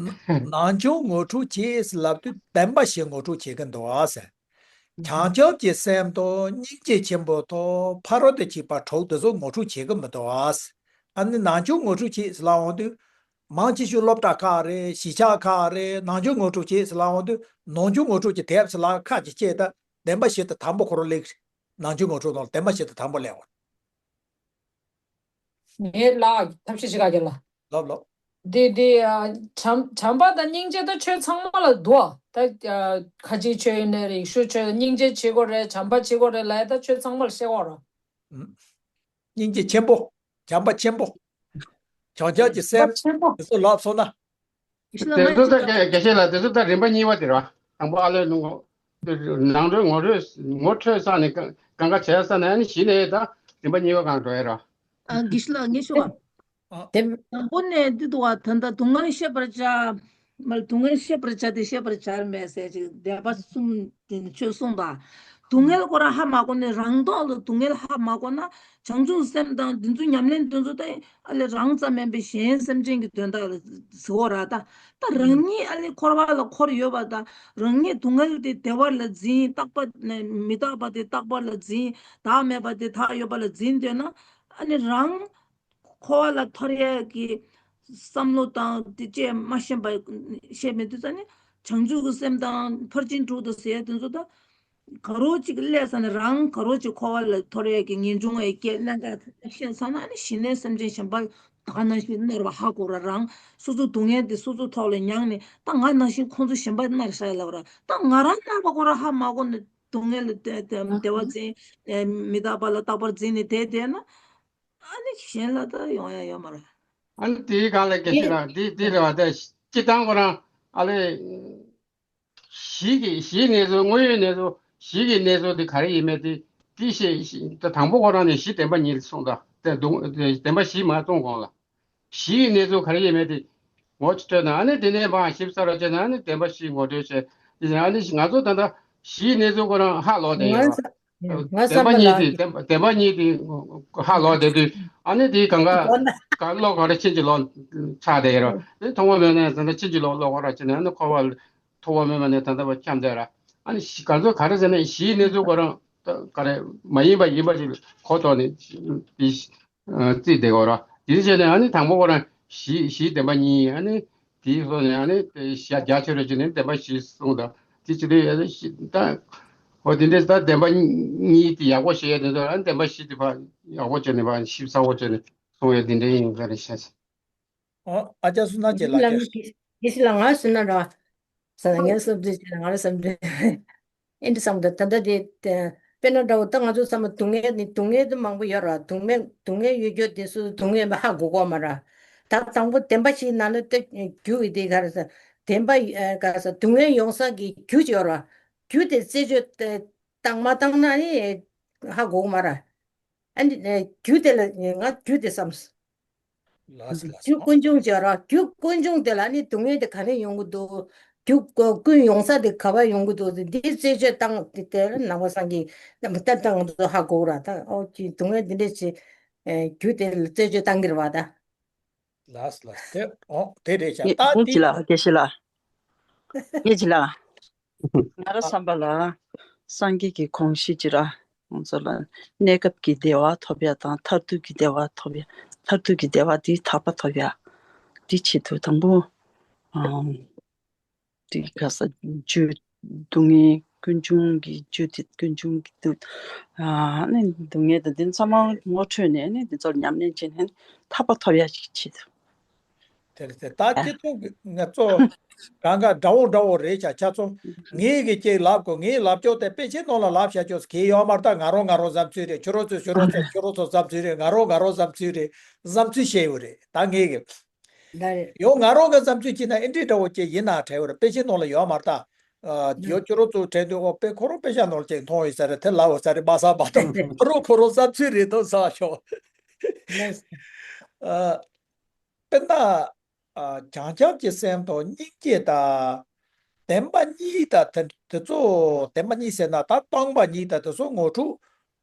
ནང་ཆོས་ངོ་སྤྲོད་བྱེད་ཟེར་ལབ་དུས་བདེན་པ་བཞི་ངོ་སྤྲོད་བྱེད་ཀྱི་འདུག་ཨ་ཟེར། བྱང་ཆུབ་ཀྱི་སེམས་དང་སྙིང་རྗེ་ཆེན་པོ་དང་ཕ་རོལ་ཏུ་ཕྱིན་པ་དྲུག་དེ་ཚོ་ངོ་སྤྲོད་བྱེད་ཀྱི་མི་འདུག་ཨ་ཟེར། ཨ་ནི་ནང་ཆོས་ངོ་སྤྲོད་བྱེད་ཟེར་ལབ་འོང་དུས། མང་ཆེ་ཤོས་སློབ་གྲྭ་ཁག་རེད། གཞིས་ཆགས་ཁག་རེད། ནང་ཆོས་ངོ་སྤྲོད་བྱེད་ཟེར་ལབ་འོང་དུས་ནང་ཆོས་ངོ་སྤྲོད་ཀྱི་དེབ་ཟེར་ལབ་ཁག་ཅིག་བྱས་ད་བདེན་པ་བཞི་དེ་དང་པོ་ཁོ་རང་སླེབས་རེད། ནང་ཆོས་ངོ་སྤྲོད་ནང་ལ་བདེན་པ་བཞི་དེ་དང་པོ་སླེབས་འོང་། ངའི་ལགས་ཐབས་ཤེས་ཤིག་ག་གེ་ལ། ལབ་ལབ། འདི་འདི་ཨ། བྱམས་བྱམས་པ་དང་སྙིང་རྗེ་ད་ཆོས་ཚང་མ་ལ་འདུག་ད། ཨ། ཁ་ཆེའི་ཆོས་ཡིན་ནའི་རེད། ཡེ་ཤུའི་ཆོས་སྙིང་རྗེ་བྱེད་དགོས་རེད། བྱམས་པ་བྱེད་དགོས་རེད་ལབ་ཡ་ད་ཆོས་ཚང་མ་ལ་བཤད་དགོས་རེད། ཨུམ། སྙིང་རྗེ་ཆེན་པོ། བྱམས་པ་ཆེན་པོ། བྱང་ཆུབ་ཀྱི་སེམས་ཆེན་པོ། དེ་ཚོ་ལབ་སོང་ན། ཡེ་ཤུ་ལ་དེ་ཚོ་ད་ང་དགེ་དགེ་བཤེས་ལགས་དེ་ཚོ་ད་རིམ་པ་གཉིས་པ་དེ་རེད་བ། དང་པོ་ཨ་ལས་ནང་ནང་ཁྲོལ་ངོ་ཁྲོལ་ངོ་ཁྲོལ་ས་ནས་གང་གང་ག་བྱས་ས་ནས་ཨ་ནི་གཞི་ནས་ད་རིམ་པ་གཉིས་པ་གང་འགྲོ་ཡ་རེད་བ། ཨ་དགེ་བཤེས་ལགས་ངས་ཞུ་བ། ཨ། དེ། དང་པོ་ནས་འདི་འདུག་བ། ད་ལྟ་སྡུག་བསྔལ་ཤེས་པར་བྱ། མ་སྡུག་བསྔལ་ཤེས་པར་བྱ་སྟེ་ཤེས་པར་བྱར་མེད་ཟེར་ཅིག་བཟླས་པ་གསུམ་དེ་ནི་ཆོས་གསུངས་པ། སྡུག་བསྔལ་ཁོ་རང་ཧ་མ་གོ་ནས་རང་ཐོག་ལ་སྡུག་བསྔལ་ཧ་མ་གོ་ན་བྱང་ཆུབ་སེམས་དང་འདི་ཚོ་ཉམས་ལེན་འདི་ཚོ་ད་ཨ་ལས་རང་ཙམ་མིན་པའི་གཞན་སེམས་ཅན་གྱི་དོན་དག་ལ་ཟེར་བ་ར་ད། ད་རང་ཉིད་ཨ་ལས་འཁོར་བ་ལ་འཁོར་ཡོད་པ་དང་རང་ཉིད་སྡུག་བསྔལ་དེ་བདེ་བ་ལ་འཛིན། རྟག་པ་ནས་མི་རྟག་པ་དེ་རྟག་པ་ལ་འཛིན། བདག་མེད་པ་དེ་བདག་ཡོད་པ་ལ་འཛིན་འདོད་ན་ཨ་ནི་རང་འཁོར་བ་ལ་ཐར་ཡས་ཀྱི་བསམ་བློ་དང་དེ་བཅས་མ་ཤེས་པ་ཤེས་མེད་དུས་ཙ་ནི་བྱང་ཆུབ་ཀྱི་སེམས་དང་ཕར་ཕྱིན་དྲུག་དང་ཟེར་ཡས་དེ་ཚོ་ད་ག་རོ་ཅིག་སླེབས་ས་ནས་རང་ག་རོ་ཅིག་འཁོར་བ་ལ་ཐར་ཡས་ཀྱི་ངེས་འབྱུང་ཡས་སྐྱེ་གནད་འགག་ཤེས་ཚར་ན་ཨ་ནི་གཞི་ནས་སེམས་ཅན་གཞན་པ་ད་ག་ནང་བཞིན་མནར་བ་ཧ་གོ་ར། རང་སོ་སོ་སྡུག་བསྔལ་དེ་སོ་སོ་ཐོག་ལ་མྱངས་ནས་ད་ང་ནང་བཞིན་ཁོང་ཚོ་གཞན་པ་མནར་བཞག་ལབ་ར། ད་ང་རང་མནར་བ་ཁོ་ར་ཧ་མ་གོ་ནས་སྡུག་བསྔལ་ལ་བདེ་བདེ་བདེ་བ་འཛིན། མི་རྟག་པ་ལ་རྟག་པར་འཛིན་ནས་བསྡད་བསྡད་ན། ཨ་ནི་གཞན་ལ་ད་ཡོང་ཡ་ཡོད་མ་རེད། ཨ་ནི་དེའི་སྒང་ལ་དགེ་བཤེས་ལགས་འདི་འདི་རེད་བ། ད་སྤྱིར་བཏང་ཁོ་རང་ཨ་ལས་གཞི་གི་གཞིའི་གནས་ཚུལ་དངོས་ཡོད་གནས་ཚུལ་གཞི་གི་གནས་ཚུལ་དེ་ག་རེ་ཡིན་མེད་དེ་དེ་ཤེས་ཤེས་ད་དང་པོ་ཁོ་རང་ནས་གཞི་བདེན་པ་གཉིས་གསུངས་ད། དེ་སྡུག་དེ་བདེན་པ་བཞི་མ་གསུངས་གོང་ལ། གཞིའི་གནས་ཚུལ་ག་རེ་ཡིན་མེད་དེ་ངོ་སྤྲོད་ན་ཨ་ནི་དེ་ནས་མར་ཞིབ་ཚགས་ར་བྱས་ན་ཨ་ནི་བདེན་པ་བཞི་ངོ་སྤྲོད་བྱས། དེ་ནས་ཨ་ནི་ང་ཚོ་ད་ལྟ་གཞིའི་གནས་ཚུལ་ཁོ་རང་ཧ་ལོག་བསྡད་ཡོད་རེད་བ། ང་བསམ་བདེན་པ་པ་གཉིས་ལ་དེ་བདེན་པ་བདེན་པ་གཉིས་དེ་ཧ་ལོག་བསྡད་དུས་ཨ་ནི་དེ་གང་ག་གང་ལོག་ག་རེ་ཕྱིན་ཅི་ལོག་ཆགས་བསྡད་ཡོད་རེད་བ། དེ་མཐོང་བ་མེད་ནས་ད་ལྟ་ཕྱིན་ཅི་ལོག་ལོག་ག་ར་བྱས་ནས་ཨ་ནི་འཁོར་བ་ཐོག་མ་མེད་པ་ནས་ད་ལྟ་བར་འཁྱམས་བསྡད་ར། ཨ་ནི་ག་ཚོད་ག་རེ་ཟེར་ན་གཞིའི་གནས་ཚུལ་ཁོ་རང་ད་ག་རེ་མ་ཡིན་པ་ཡིན་པ་ཞིག་གོ་ཐོག་ནས་དེ་བརྩིས་བསྡད་ཡོད་ར། དེ་བྱས་ནས་ཨ་ནི་དང་པོ་ཁོ་རང་གཞི་གཞིའི་བདེན་པ་གཉིས། ཨ་ནི་དེའི་ཐོག་ནས་ཨ་ནི་དེ་ཞག་རྒྱ་ཆེ་རུ་བྱས་ནས་བདེན་པ་བཞི་གསུངས་དང་དེ་བྱེད་དུས་ཨ་ནི་ད་འོ་དེ་འདྲས་ད་བདེན་པ་གཉིས་དེ་ཡག་པོ་ཤེས་ཡ་དེ་ཚོ་ཨ་ནི་བདེན་པ་བཞི་དེ་ཕར་ཡག་པོ་བྱས་ནས་ཕར་ཞིབ་ཚགས་པོ་བྱས་ནས་གསུངས་ཡ་དེ་འདྲས་ཡིན་ས་རེད་ཤག་ཨོ། ཨ་ཅག་བསོད་ནམས་རྒྱལ་ལགས་ལ་ཀྱེ། ངས་ཞིག་ལ་ང་བསོད་ནམས་ར། ས་ངའི་བསམ་ཚུལ་བྱས་ན་ང་རང་བསམ་ཚུལ་ཨེ་འདྲ་བསམ་འདུག་ད་ལྟ་དེ་དཔེར་ན་འདྲ་བོ་ད་ང་ཚོ་བསམ་པ་སྡུག་བསྔལ་ནི་སྡུག་བསྔལ་དེ་མང་པོ་ཡོད་ར། སྡུག་བསྔལ་སྡུག་བསྔལ་ཡོད་རྒྱུ་དེ་སུ་སྡུག་བསྔལ་མ་ཧ་གོ་གོ་མ་ར། ད་དང་པོ་བདེན་པ་ཞིག་ནང་ལ་ད་རྒྱུ་ཡི་དེ་ག་རེ་ཟེར། བདེན་པ་ག་རེ་ཟེར་སྡུག་བསྔལ་ཡོང་ས་གི་རྒྱུ་ཅིག་ཡོད་ར། རྒྱུ་དེ་རྩད་གཅོད་བཏང་མ་བཏང་ན་ནི་ཧ་གོ་གོ་མ་ར། ཨ་ནི་རྒྱུ་དེ་ལ་ང་རྒྱུ་དེ་བསམ། ལགས་སོ་ལགས་རྒྱུ་སོ། ཀུན་འབྱུང་ཅེས་ར། རྒྱུ་ཀུན་འབྱུང་དེ་ལ་ནི་སྡུག་བསྔལ་དེ་ག་ནས་ཡོང་གི་འདུག་རྒྱུ་ཀུན་ཡོང་ས་དེ་ག་བ་ཡོང་གི་འདུག་འདི་རྩད་གཅོད་བཏང་དེ་དེ་ནང་པ་སངས་རྒྱས་ནང་པ་ལྟ་སྟངས་ང་ཚོ་ཧ་གོ་ར། ད་ཨོ་ཀྱི་སྡུག་བསྔལ་འདི་འདྲས་ཅིག་རྒྱུ་དེ་ལ་རྩད་གཅོད་བཏང་གི་རེད་བ་ད། ལགས་ལགས་དེ་ཨོ་དེ་རེད་ཤག་ད་ངས་ཅི་ལ་དེ་དགེ་བཤེས་ལགས། ངས་ཅི་ལ། ང་རང་བསམ་པ་ལ། སངས་རྒྱས་ཀྱི་དགོངས་གཞི་ཅི་ར། ང་ཚོ་ལ་གནས་སྐབས་ཀྱི་བདེ་བ་ཐོབ་ཡ་དང་མཐར་ཐུག་གི་བདེ་བ་ཐོབ་ཡ། མཐར་ཐུག་གི་བདེ་བ་དེ་ཐར་པ་ཐོབ་ཡ། དེ་ཆེད་དུ་དང་པོ། ཨམ། དེ་ག་ས་རྒྱུ། སྡུག་བསྔལ་ཀུན་འབྱུང་གི་རྒྱུ་དེ། ཀུན་འབྱུང་གི་སྡུག་ཨ་ནི་སྡུག་བསྔལ་དང་དེ་ཚང་མ་ངོ་འཕྲོད་ནས་ནི་དེ་ཚོར་ཉམས་ལེན་བྱས་ནས་ཐར་པ་ཐོབ་ཡ་ཞིག་ཆེད་དུ། དེ་རེད་དེ། ད་ཨ། སྤྱི་ཚོགས་ཀྱི་ང་ཚོ་གང་ག་འདྲ་བོ་འདྲ་བོ་རེད་ཤག་ཁྱ་ཚོ། ངེད་ཀྱིས་ཅིག་ལབ་དགོས། ངེད་ལབ་ཕྱོགས་དེ་དཔེ་ཆའི་ནང་ལ་ལབ་བཞག་ཕྱོགས་གལ་ཡོད་མ་རེད། ད་ང་རང་ང་རང་བསམ་ཚུལ་རེད། ཁྱོད་རང་ཚོས་ཁྱོད་རང་ཚོ་ཁྱོད་རང་ཚོ་བསམ་ཚུལ་རེད། ང་རང་ང་རང་བསམ་ཚུལ་རེད། བསམ་ཚུལ་བཤད་ཡོད་རེད། ད་ངེད་ཀྱིས་ལ་རེད། ཡང་ང་རང་གི་བསམ་ཚུལ་བྱས་ན་ཨེ་འདྲའི་འདྲ་བོ་ཅིག་ཡིན་ན་དྲན་ཡོད་རེད། དཔེ་ཆའི་ནང་ལ་ཡོད་མ་རེད་ད། ཨ། ཡང་ཁྱོད་རང་ཚོ་དྲན་དུས། ཨོ། དཔེ་ཁོ་རང་དཔེ་ཆ་ནང་ལ་ཅིག་མཐོང་ཡོད་ས་རེད། དེ་ལབ་ཡོད་ས་རེད། མ་བསམ་པ་དང་། ཁོ་རང་ཁོ་རང་བསམ་ཚུལ་རེད་འདུག་བསམ་ཤོག་ལགས། ཨ། དཔེར་ན། ཨ། བྱང་ཆུབ་ཀྱི་སེམས་དང་སྙིང་རྗེ་དང་། བདེན་པ་གཉིས་དང་དེ་དེ་ཚོ། བདེན་པ་གཉིས་ཟེར་ན་ད་སྟོང་པ་ཉིད་དང་དེ་ཚོ་ངོ་འཕྲོད་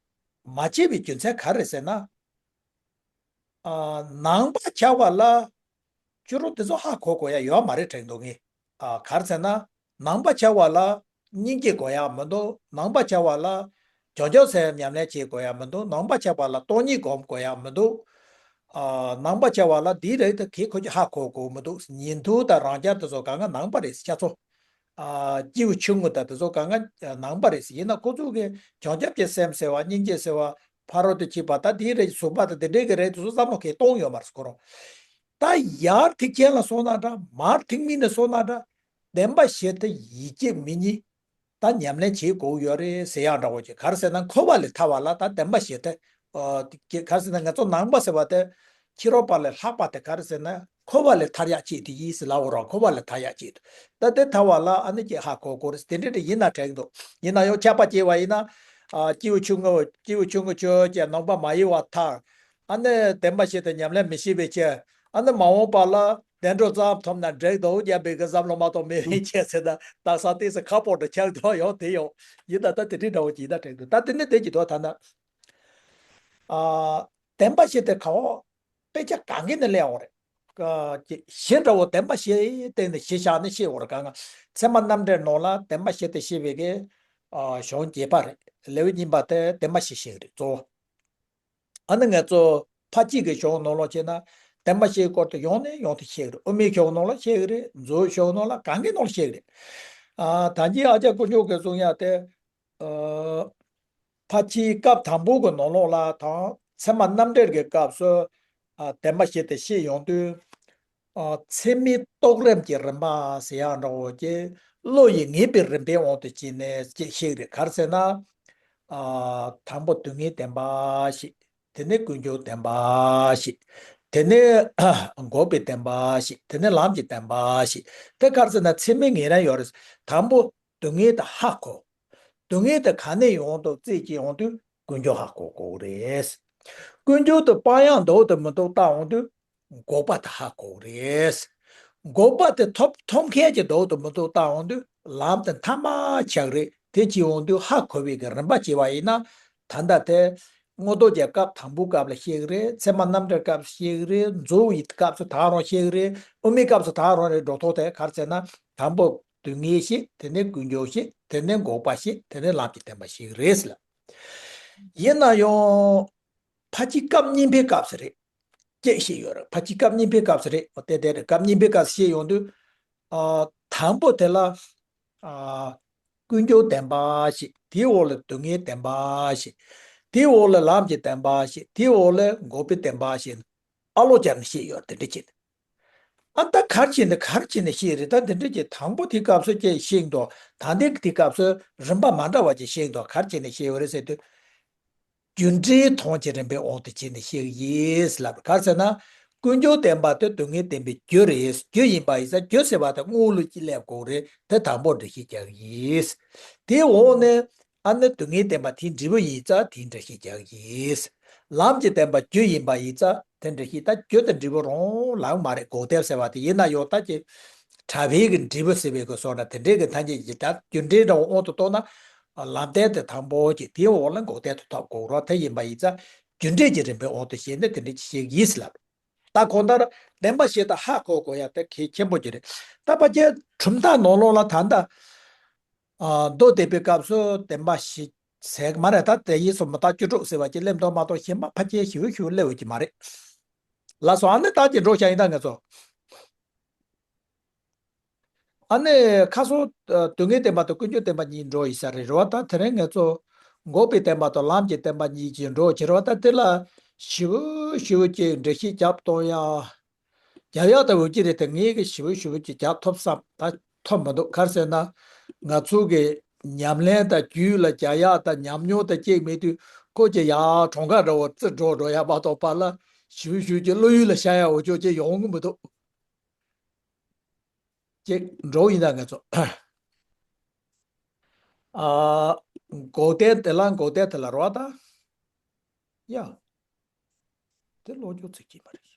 མ་བྱས་པའི་རྒྱུ་མཚན་ག་རེ་ཟེར་ན། ཨ། ནང་པ་བྱ་བ་ལ་ཁྱོད་རང་དེ་ཚོ་ཧ་གོ་དགོས་ཡ་ཡོད་མ་རེད་དྲན་འདུག་ངས། ཨ། ག་རེ་ཟེར་ན། ནང་པ་བྱ་བ་ལ་སྙིང་རྗེ་དགོས་ཡ་མི་འདུག་ནང་པ་བྱ་བ་ལ་བྱང་ཆུབ་སེམས་ཉམས་ལེན་བྱེད་དགོས་ཡ་མི་འདུག་ནང་པ་བྱ་བ་ལ་སྟོང་ཉིད་སྒོམ་དགོས་ཡ་མི་འདུག་ཨ། ནང་པ་བྱ་བ་ལ་འདི་རེད་དེ་གས་ཁོ་ཚོས་ཧ་གོ་དགོས་མི་འདུག་ཉན་ཐོས་དང་རང་རྒྱལ་དེ་ཚོ་གང་ག་ནང་པ་རེད་ཁྱ་ཚོ། ཨ། སྐྱེས་བུ་ཆུང་ངུ་དང་དེ་ཚོ་གང་ག་ནང་པ་རེད། ཡིན་ན་ཁོ་ཚོ་གིས་བྱང་ཆུབ་ཀྱི་སེམས་ཟེར་བ། སྙིང་རྗེ་ཟེར་བ། ཕ་རོལ་ཏུ་ཕྱིན་པ་དང་དེའི་རིགས་གཟུགས་པ་དང་དེ་འདྲའི་གི་རིགས་དེ་ཚོ་བསམ་བློ་གང་གཏོང་ཡོད་མ་རེད་ཁོ་རང་། ད་ཡར་ཐེག་ཆེན་ལ་སོང་ན་འདྲ། མར་ཐེག་དམན་ལ་སོང་ན་འདྲ། བདེན་པ་བཞི་དེ་ཡིད་ཆེས་མི་ཉན། ད་ཉམས་ལེན་བྱེད་དགོས་ཡོད་རེད་ཟེར་ཡག་འདྲ་བོ་ཅིག་ག་རེ་ཟེར་ན་འཁོར་བ་ལས་ཐར་བ་ལ་ད་བདེན་པ་བཞི་དེ། ཨ། ག་རེ་ཟེར་ན་ང་ཚོ་ནང་པ་ཟེར་བ་དེ་ཕྱི་རོལ་པ་ལས་ལྷག་པ་དེ་ག་རེ་ཟེར་ན་འཁོར་བ་ལས་ཐར་ཡག་ཅིག་དེ་ཡིན་ཟེར་ལབ་ཡོད་རེད། འཁོར་བ་ལས་ཐར་ཡག་ཅིག་ད་དེ་ཐར་བ་ལ་ཨ་ནི་ཅིག་ཧ་གོ་དགོས་རེད། དེ་འདྲ་དེ་ཡིན་ན་དྲན་གྱི་འདུག་ཡིན་ན་ཡང་ཆགས་པ་སྐྱེ་བ་ཡིན་ན། ཨ། སྐྱེས་བུ་ཆུང་ངུ། སྐྱེས་བུ་ཆུང་ངུ་ཆོས་ཀྱི་ནང་པ་མ་ཡིན་པ་ཐལ། ཨ་ནི་བདེན་པ་བཞི་དེ་ཉམས་ལེན་མི་ཤེས་པའི་ཕྱིར། ཨ་ནི་མ་འོངས་པ་ལ་བདེ་འགྲོ་ཙམ་ཐོབ་ན་འགྲིག་འདུག་རྒྱབ་པའི་གི་བསམ་བློ་མ་གཏོགས་མེད་པའི་ཕྱིར་ཟེར་ན་དག་ས་ཏོག་ཙམ་ཁག་པོ་འདྲ་ཆགས་འདུག་ཡང་དེ་ཡང་ཡིན་ད། ད་དེ་འདྲའི་འདྲ་བོ་ཅིག་ད་དྲན་འདུག་ད་དེ་ནི་དེ་ཅིག་འདུག་ད་ན། ཨ། བདེན་པ་བཞི་དེ་ག་བ། དཔེ་ཆ་གང་གི་ནས་སླེབས་ཡོང་རེད། ཨ། ཅེས་བཞི་འདྲ་བོ་བདེན་པ་བཞི་སྟེང་ནས་བཞི་བཞག་ནས་བཤད་ཡོད་རེད། གང་ང་ཚད་མ་རྣམ་འགྲེལ་ནང་ལ་བདེན་པ་བཞི་དེ་བཤད་པའི་གི། ཨ། གཞུང་རྒྱས་པ་རེད། ལེའུ་གཉིས་པ་དེ་བདེན་པ་བཞི་བཤད་ཀྱི་རེད་གཙོ་བོ། ཨ་ནི་ང་ཚོ་ཕར་ཕྱིན་གྱི་གཞུང་ནང་ལོགས་བྱས་ན་བདེན་པ་བཞིའི་སྐོར་དུ་ཡང་ནས་ཡང་དུ་བཤད་ཀྱི་རེད། དབུ་མའི་གཞུང་ནང་ལ་བཤད་ཀྱི་རེད། མཛོད་གཞུང་ནང་ལ་གང་གི་ནང་ལ་བཤད་ཀྱི་རེད། ཨ། ད་གིན་ཨ་ཅག་དཀོན་མཆོག་གིས་གསུང་ཡག་དེ། ཨ། ཕར་ཕྱིན་སྐབས་དང་པོ་གི་ནང་ལོགས་ལ་དང་ཚད་མ་རྣམ་འགྲེལ་གྱི་སྐབས་སུ། ཨ། བདེན་པ་བཞི་དེ་བཤད་ཡོང་དུས། ཨ། ཚད་མའི་རྟོགས་རིམ་གྱི་རིམ་པ་ཟེར་ཡག་འདྲ་བོ་ཅིག་བློ་ཡིས་ངེས་པའི་རིམ་པའི་དབང་དུ་བྱས་ནས་ཅིག་བཤད་ཀྱི་རེད། ག་རེ་ཟེར་ན། ཨ། དང་པོ་སྡུག་བསྔལ་བདེན་པ་བཤད། དེ་ནས་ཀུན་འབྱུང་བདེན་པ་བཤད། དེ་ནས་འགོག་པའི་བདེན་པ་བཤད། དེ་ནས་ལམ་གྱི་བདེན་པ་བཤད། དེ་ག་རེ་ཟེར་ན་ཚད་མའི་ངེས་རང་ཡོད་རེད། དང་པོ་སྡུག་བསྔལ་དེ་ཧ་གོ། སྡུག་བསྔལ་དེ་ག་ནས་ཡོང་འདུག་རྩད་གཅོད་ཡོང་དུས་ཀུན་འབྱུང་ཧ་གོ་དགོས་རེད། ཀུན་འབྱུང་དེ་སྤང་ཡག་འདུག་དང་མི་འདུག་བལྟ་ཡོང་དུས་འགོག་པ་དེ་ཧ་གོ་དགོས་རེད། འགོག་པ་དེ་ཐོབ་ཐོབ་མཁན་གྱི་འདུག་དང་མི་འདུག་བལྟ་ཡོང་དུས་ལམ་དེ་མཐའ་མ་ཆགས་རེད། དེ་བྱེད་ཡོང་དུས་ཧ་གོ་བའི་གི་རིམ་པ་བྱས་པ་ཡིན་ན། ད་ལྟ་དེ་མངོན་རྟོགས་རྒྱན་སྐབས་དང་པོའི་སྐབས་ལ་བཤད་ཀྱི་རེད། ཚད་མ་རྣམ་འགྲེལ་སྐབས་སུ་བཤད་ཀྱི་རེད། མཛོད་ཀྱི་སྐབས་སུ་ད་རུང་བཤད་ཀྱི་རེད། དབུ་མའི་སྐབས་སུ་ད་རུང་རེད། འགྲོ་ཐོག་དེ་ག་རེ་ཟེར་ན་དང་པོ་སྡུག་བསྔལ་བཤད། དེ་ནས་ཀུན་འབྱུང་བཤད། དེ་ནས་འགོག་པ་བཤད། དེ་ནས་ལམ་གྱི་བདེན་པ་བཤད་ཀྱི་རེད་ཟེར་ལ། ཡིན་ན་ཡང་ཕར་ཕྱིན་སྐབས་གཉིས་པའི་སྐབས་སུ་རེད། ཅེས་བཤད་ཡོད་རེད། ཕར་ཕྱིན་སྐབས་གཉིས་པའི་སྐབས་སུ་རེད། འོ་དེ་དེ་རེད། སྐབས་གཉིས་པའི་སྐབས་སུ་བཤད་ཡོང་དུས། ཨ། དང་པོ་དེ་ལ། ཨ། ཀུན་འབྱུང་བདེན་པ་བཤད། དེའི་འོག་ལ་སྡུག་བསྔལ་བདེན་པ་བཤད། དེའི་འོག་ལ་ལམ་གྱི་བདེན་པ་བཤད། དེའི་འོག་ལ་འགོག་པའི་བདེན་པ་བཤད། ཨ་ལོ་སྦྱར་ནས་བཤད་ཡོད་དེ་འདྲ་བྱས། ཨ། ད་ག་རེ་བྱས་ནས་ག་རེ་བྱས་ནས་བཤད་རེད། ད་དེ་འདྲ་བྱས་དང་པོ་དེའི་སྐབས་སུ་ཅིག་བཤད་འདུག་ད་ལྟའི་དེའི་སྐབས་སུ་རིམ་པ་མ་འདྲ་བ་ཅིག་བཤད་འདུག་ག་རེ་བྱས་ནས་བཤད་ཡོད་རེད་ཟེར་དུས། རྒྱུ་འབྲས་མཐོང་བྱེད་རིམ་པའི་དབང་དུ་བྱས་ནས་བཤད་ཀྱི་ཡིན་ལབ། ག་རེ་ཟེར་ན། ཀུན་འབྱུང་བདེན་པ་དེ་སྡུག་བསྔལ་བདེན་པའི་རྒྱུ་རེད། རྒྱུ་ཡིན་པ་ཡིན་ཙང་རྒྱུ་ཟེར་བ་དེ་དངོས་ལུགས་ཀྱི་སླེབས་དགོས་རེད། དེ་དང་པོ་འགྲེལ་བཤད་རྒྱག་གི་ཡིན། དེའི་འོག་ནས་ཨ་ནི་སྡུག་བསྔལ་བདེན་པ་དེའི་འབྲས་བུ་ཡིན་ཙང་དེའི་འགྲེལ་བཤད་རྒྱག་གི་ཡིན། ལམ་གྱི་བདེན་པ་རྒྱུ་ཡིན་པ་ཡིན་ཙང་དེ་འགྲེལ་བཤད། ད་རྒྱུ་དང་འབྲས་བུ་རང་ལམ་མ་རེད། འགོག་བདེན་ཟེར་བ་དེ་ཡིན་ན་ཡང་ད་ཀྱི་གྲྭ་པའི་གི་འབྲས་བུ་ཟེར་བའི་གི་སོགས་ན་དེ་འདྲའི་གི་ཐམས་ཅད་ཀྱི་ད་རྒྱུ་འབྲས་འདྲ་བོ་དབང་དུ་གཏོང་ན། ལམ་བདེན་དེ་དང་པོ་ཅིག་དེའི་འོག་ལ་འགོག་བདེན་དུ་ཐོབ་དགོས་རོགས། དེ་ཡིན་པ་ཡིན་ཙང་རྒྱུ་འབྲས་ཀྱི་རིམ་པའི་འོག་ཏུ་བཤད་ནས་དེ་འདྲ་ཅིག་བཤད་ཀྱི་ཡིན་ཟེར་ལབ། ད་གང་ལྟར་བདེན་པ་བཞི་དེ་ཧ་གོ་དགོས་ཡ་དེ་གལ་ཆེན་པོ་ཅིག་རེད། ད་ཕལ་ཆེར་གྲུབ་མཐའ་ནང་ལོགས་ལ་ད་ལྟ། ཨ། མདོ་སྡེ་པའི་སྐབས་སུ་བདེན་པ་བཞི། ཟེར་གི་མ་རེད། ད་དེ་ཡིན་སོང་མི་རྟག་བཅུ་དྲུག་ཟེར་བ་ཅིག་སླེབས་འདུག་མ་གཏོགས་གཞན་པ་ཕལ་ཆེར་ཞེ་པོ་ཞེ་པོ་སླེབས་ཡོད་ཀྱི་མ་རེད། ལགས་སོ། ཨ་ནི་ད་ཅིག་འགྲོ་བྱ་ཡིན་ད་ང་ཚོ། ཨ་ནི་ཁ་སང་ཨ་སྡུག་བསྔལ་བདེན་པ་དང་ཀུན་འབྱུང་བདེན་པ་གཉིས་འགྲོ་ཡིན་ས་རེད། རེད་བ། ད་དེ་རིང་ང་ཚོ་འགོག་པའི་བདེན་པ་དང་ལམ་གྱི་བདེན་པ་གཉིས་ཀྱི་འགྲོ་བྱེད་རེད་བ། ད་དེ་ལ་ཞེ་པོ་ཞེ་པོ་ཅིག་འགྲེལ་བཤད་རྒྱབ་གཏོང་ཡ། རྒྱབ་ཡག་ད་འོས་ཀྱི་རེད་དེ། ངས་གི་ཞེ་པོ་ཞེ་པོ་ཅིག་རྒྱབ་ཐུབ་བསམ། ད་ཐུབ་མི་འདུག་ག་རེ་ཟེར་ན། ང་ཚོ་གི་ཉམས་ལེན་དང་རྒྱུད་ལ་རྒྱག་ཡག་དང་ཉམས་མྱོང་དང་གཅིག་མེད་དུས། ཁོ་ཅིག་ཡར་གྲོང་ཁ་འདྲ་བོ་རྩི་འགྲོ་འགྲོ་ཡག་མ་གཏོགས་པ་ལ། ཞེ་པོ་ཞེ་པོ་ཅིག་བློ་ཡུལ་ལ་ཤར་ཡག་འོ་ཅོག་ཅིག་ཡོང་གི་མི་འདུག་ཅིག་འགྲོ་ཡིན་ད་ང་ཚོ། ཨ། འགོག་བདེན་དེ་ལ་འགོག་བདེན་དེ་ལ་རོ་ད། ཡ། དེ་ལོ་རྒྱུས་ཚིག་གི་མ་རེད།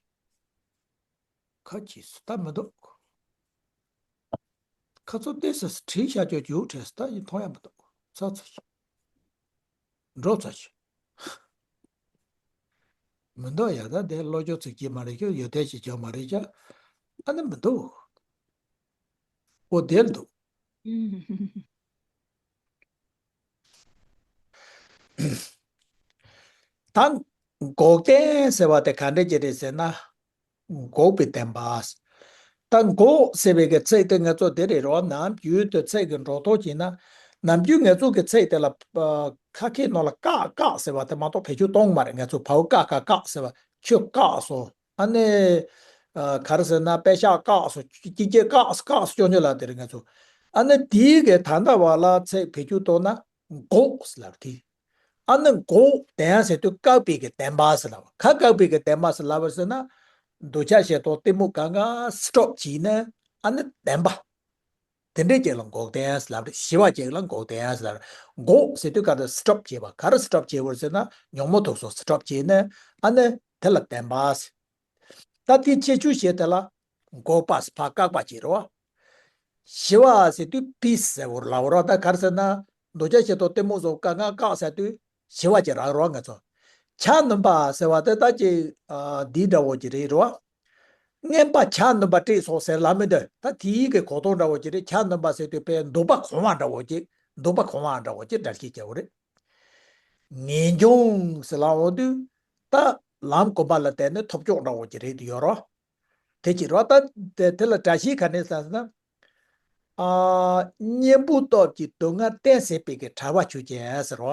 ཁ་ཅིག་སུ་ལྟ་མི་འདུག་ཁ་ཚོ་ཏོག་ཙམ་བྲིས་བཞག་ཅོག་རྒྱུགས་བྲིས་ལྟ་ཡིན་མཐོང་ཡ་མི་འདུག་ཚ་ཚ་ཞིག་འགྲོ་ཚ་ཞིག་མི་འདུག་ཡ། ད་དེ་ལོ་རྒྱུས་ཚིག་གི་མ་རེད་ཀྱང་ཡོད་དེ་ཞིག་ཅོག་མ་རེད་ཀྱང་། ཨ་ནི་མི་འདུག་ཨོ་དེར་འདུག་ད་འགོག་བདེན་ཟེར་བ་དེ་ག་འདྲ་ཅིག་རེད་ཟེར་ན། འགོག་པའི་བདེན་པ། ད་འགོག་ཟེར་བའི་གི་ཚིག་དེ་ང་ཚོ་དེ་རེད་རོ། ནམ་རྒྱུན་དུ་ཚིག་གི་འགྲོ་སྟངས་བྱས་ན། ནམ་རྒྱུན་ང་ཚོ་གི་ཚིག་དེ་ལ་ཨ་ཁ་སྐད་ནང་ལ་བཀག་བཀག་ཟེར་བ་དེ་མ་གཏོགས་བེད་སྤྱོད་གཏོང་གི་མ་རེད། ང་ཚོ་བའོ་ཀ་ཁ་བཀག་ཟེར་བ། ཁྱོད་བཀག་སོང་། ཨ་ནི་ཨ་ག་རེ་ཟེར་ན། པད་ཤག་བཀག་སོང་། ཀྱི་ཀྱི་བཀག་སོང་། བཀག་སོང་། སྐྱོ་སྐྱོ་ལབ་དེ་རེད་ང་ཚོ། ཨ་ནི་དེའི་གི་ད་ལྟ་བ་ལ་ཚིག་བེད་སྤྱོད་གཏོང་ན་འགོག་ཟེར་ལབ་དེ། ཨ་ནི་འགོག་བདེན་ཟེར་དུས་བཀག་པའི་གི་བདེན་པ་ཟེར་ལབ། ག་བཀག་པའི་གི་བདེན་པ་ཟེར་ལབ་པ་ཟེར་ན། འདོད་ཆགས་ཞེ་སྡང་གཏི་མུག་གང་ག་སི་ཊོབ་བྱས་ནས། ཨ་ནི་བདེན་པ། དེ་འདྲའི་ཅིག་ལ་འགོག་བདེན་ཟེར་ལབ་རེད། ཞི་བ་ཅིག་ལ་འགོག་བདེན་ཟེར་ལབ་རེད། འགོག་ཟེར་དུས་ག་ད་སི་ཊོབ་བྱས་པ། ག་རེ་སི་ཊོབ་བྱས་པ་ཟེར་ན། ཉོན་མོངས་དུག་གསུམ་སི་ཊོབ་བྱས་ནས། ཨ་ནི་དེ་ལ་བདེན་པ་ཟེར། ད་དེའི་ཁྱད་ཆོས་བཤད་དེ་ལ་འགོག་པ་ཟེར། ཕར་བཀག་པ་བྱེད་རོ། ཞི་བ་ཟེར་དུས་པིས་ཟེར་བོར་ལབ་རོ། ད་ག་རེ་ཟེར་ན། འདོད་ཆགས་ཞེ་སྡང་གཏི་མུག་སོགས་བཀག་ན་བཀག་ཟེར་དུས་ཞི་བ་ཅིག་རག་རོ་ང་ཚོ། ཆ་སྣོན་པ་ཟེར་བ་དེ་ད་ཅིག་ཨ་འདི་འདྲ་བོ་ཅིག་རེད་རོ། རྔན་པ་ཆ་སྣོན་པ་སྤྲད་སོང་ཟེར་ལབ་མི་འདོད། ད་དེའི་གི་གོ་རྟོགས་འདྲ་བོ་ཅིག་རེད། ཆ་སྣོན་པ་ཟེར་དུས་པས་འདོད་པ་གང་བ་འདྲ་བོ་ཅིག་འདོད་པ་གང་བ་འདྲ་བོ་ཅིག་འགྲེལ་བཤད་བྱ་བོ་རེད། ངེས་འབྱུང་ཟེར་ལབ་འོང་དུས། ད་ལམ་གོམས་པ་ལ་བརྟེན་ནས་ཐོབ་ཆོག་འདྲ་བོ་ཅིག་རེད་དུ་ཡོད་རོ། དེ་ཅི་རོ། ད་དེ་དེ་ལ་བཀྲ་ཤིས་ག་ནས་ཟེར་ན། ཨ་གཉེན་པོའི་སྟོབས་ཀྱིས་སྡུག་བསྔལ་བརྟེན་ཟད་པའི་གི་བྲལ་བ་ཆོས་ཅན་ཟེར་རོ།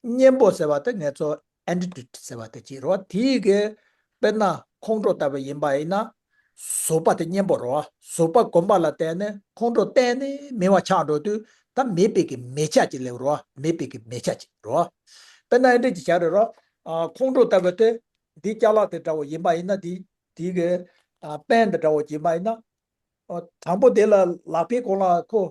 གཉེན་པོ་ཟེར་བ་དེ་ང་ཚོ་ཨེན་ཊི་ཊི་ཟེར་བ་དེ་ཅི་རོ། དེའི་གི་དཔེར་ན་ཁོང་ཁྲོ་ལྟ་བུ་ཡིན་པ་ཡིན་ན། གཟུགས་པོ་དེ་གཉེན་པོ་རོ། གཟུགས་པོ་གོམས་པ་ལ་བརྟེན་ནས་ཁོང་ཁྲོ་གཏན་ནས་མེད་པ་ཆགས་འགྲོ་དུས། ད་མེད་པའི་གི་མེད་ཆ་ཅིག་སླེབས་རོ། མེད་པའི་གི་མེད་ཆ་ཅིག་རོ། དཔེར་ན་ཨེ་འདྲ་ཅིག་བྱ་རེད་རོ། ཨ་ཁོང་ཁྲོ་ལྟ་བུ་དེ། འདི་ཅ་ལག་དེ་འདྲ་བོ་ཡིན་པ་ཡིན་ན། འདི་འདི་གི་ཨ་པན་དེ་འདྲ་བོ་ཡིན་པ་ཡིན་ན། ཨ་དང་པོ་དེ་ལ་ལག་པའི་གོང་ལ་ཁོ་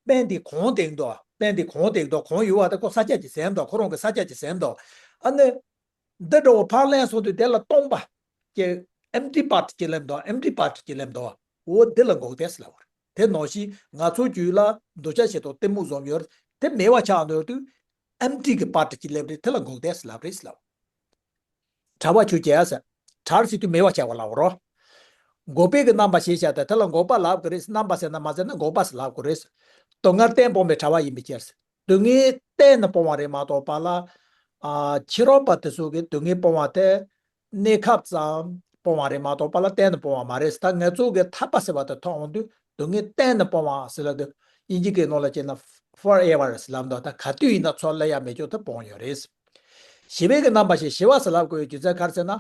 པན་དེ་གོང་དེ་འདུག་པན་དེ་གོང་དེ་འདུག་གོང་ཡོད་པ་དེ་ཁོ་ས་ཆ་ཅིག་ཟིན་འདུག་ཁོ་རང་གི་ས་ཆ་ཅིག་ཟིན་འདུག་ཨ་ནི་འདི་འདྲ་བོ་ཕར་ལེན་སོང་དུས། དེ་ལ་སྟོང་པ་ཀྱི་ཨེམ་ཊི་པར་ཊི་ཅིག་སླེབས་འདུག་ཨེམ་ཊི་པར་ཊི་ཅིག་སླེབས་འདུག་འོ་དེ་ལ་འགོག་བདེན་ཟེར་ལབ་པ་རེད། དེ་ནང་བཞིན་ང་ཚོའི་རྒྱུད་ལ་འདོད་ཆགས་ཞེ་སྡང་གཏི་མུག་བཟུམ་ཡོད་རེད། དེ་མེད་པ་ཆགས་འགྲོ་དུས་ཨེམ་ཊི་གི་པར་ཊི་ཅིག་སླེབས་རེད། དེ་ལ་འགོག་བདེན་ཟེར་ལབ་རེད་ཟེར་ལབ། བྲལ་བ་ཆོས་ཅན་ཟེར། བྲལ་ཟེར་དུས་མེད་པ་ཆགས་པ་ལབ་རོ། འགོག་པའི་གི་རྣམ་པ་ཞེས་བྱ་སྟེ། དེ་ལ་འགོག་པ་ལབ་ཀྱི་རེད། རྣམ་པ་ཟེར་ན་མ་ཟེར་ན་འགོག་པ་ཟེར་ལབ་དགོས་རེད། སྡུག་བསྔལ་གཏན་སྤོང་བའི་བྲལ་བ་ཡིན་པའི་ཕྱིར། སྡུག་བསྔལ་གཏན་ནས་སྤོང་བ་རེད་མ་གཏོགས་པ་ལ། ཨ་ཕྱི་རོལ་པ་དེ་ཚོ་གིས་སྡུག་བསྔལ་སྤོང་བ་དེ་གནས་སྐབས་ཙམ་སྤོང་བ་རེད་མ་གཏོགས་པ་ལ་གཏན་ནས་སྤོང་བ་མ་རེད། ད་ང་ཚོ་གི་ཐར་པ་ཟེར་བ་དེ་ཐོབ་འོང་དུས། སྡུག་བསྔལ་གཏན་ནས་སྤོང་བ་ཟེར་ལབ་དུས། དབྱིན་ཇི་གི་ནང་ལ་བྱས་ན་ཕོར་ཨེ་ཝར་ཟེར་ལབ་འདུག་ད་ག་དུས་ཡིན་ན་ཚུར་སླེབས་ཡ་མེད་ཅོག་དེ་སྤོང་ཡོད་རེད། ཞི་བའི་གི་རྣམ་པ་ཞེས་ཞི་བ་ཟེར་ལབ་དགོས་ཡོད་རྒྱུ་མཚན་ག་རེ་ཟེར་ན།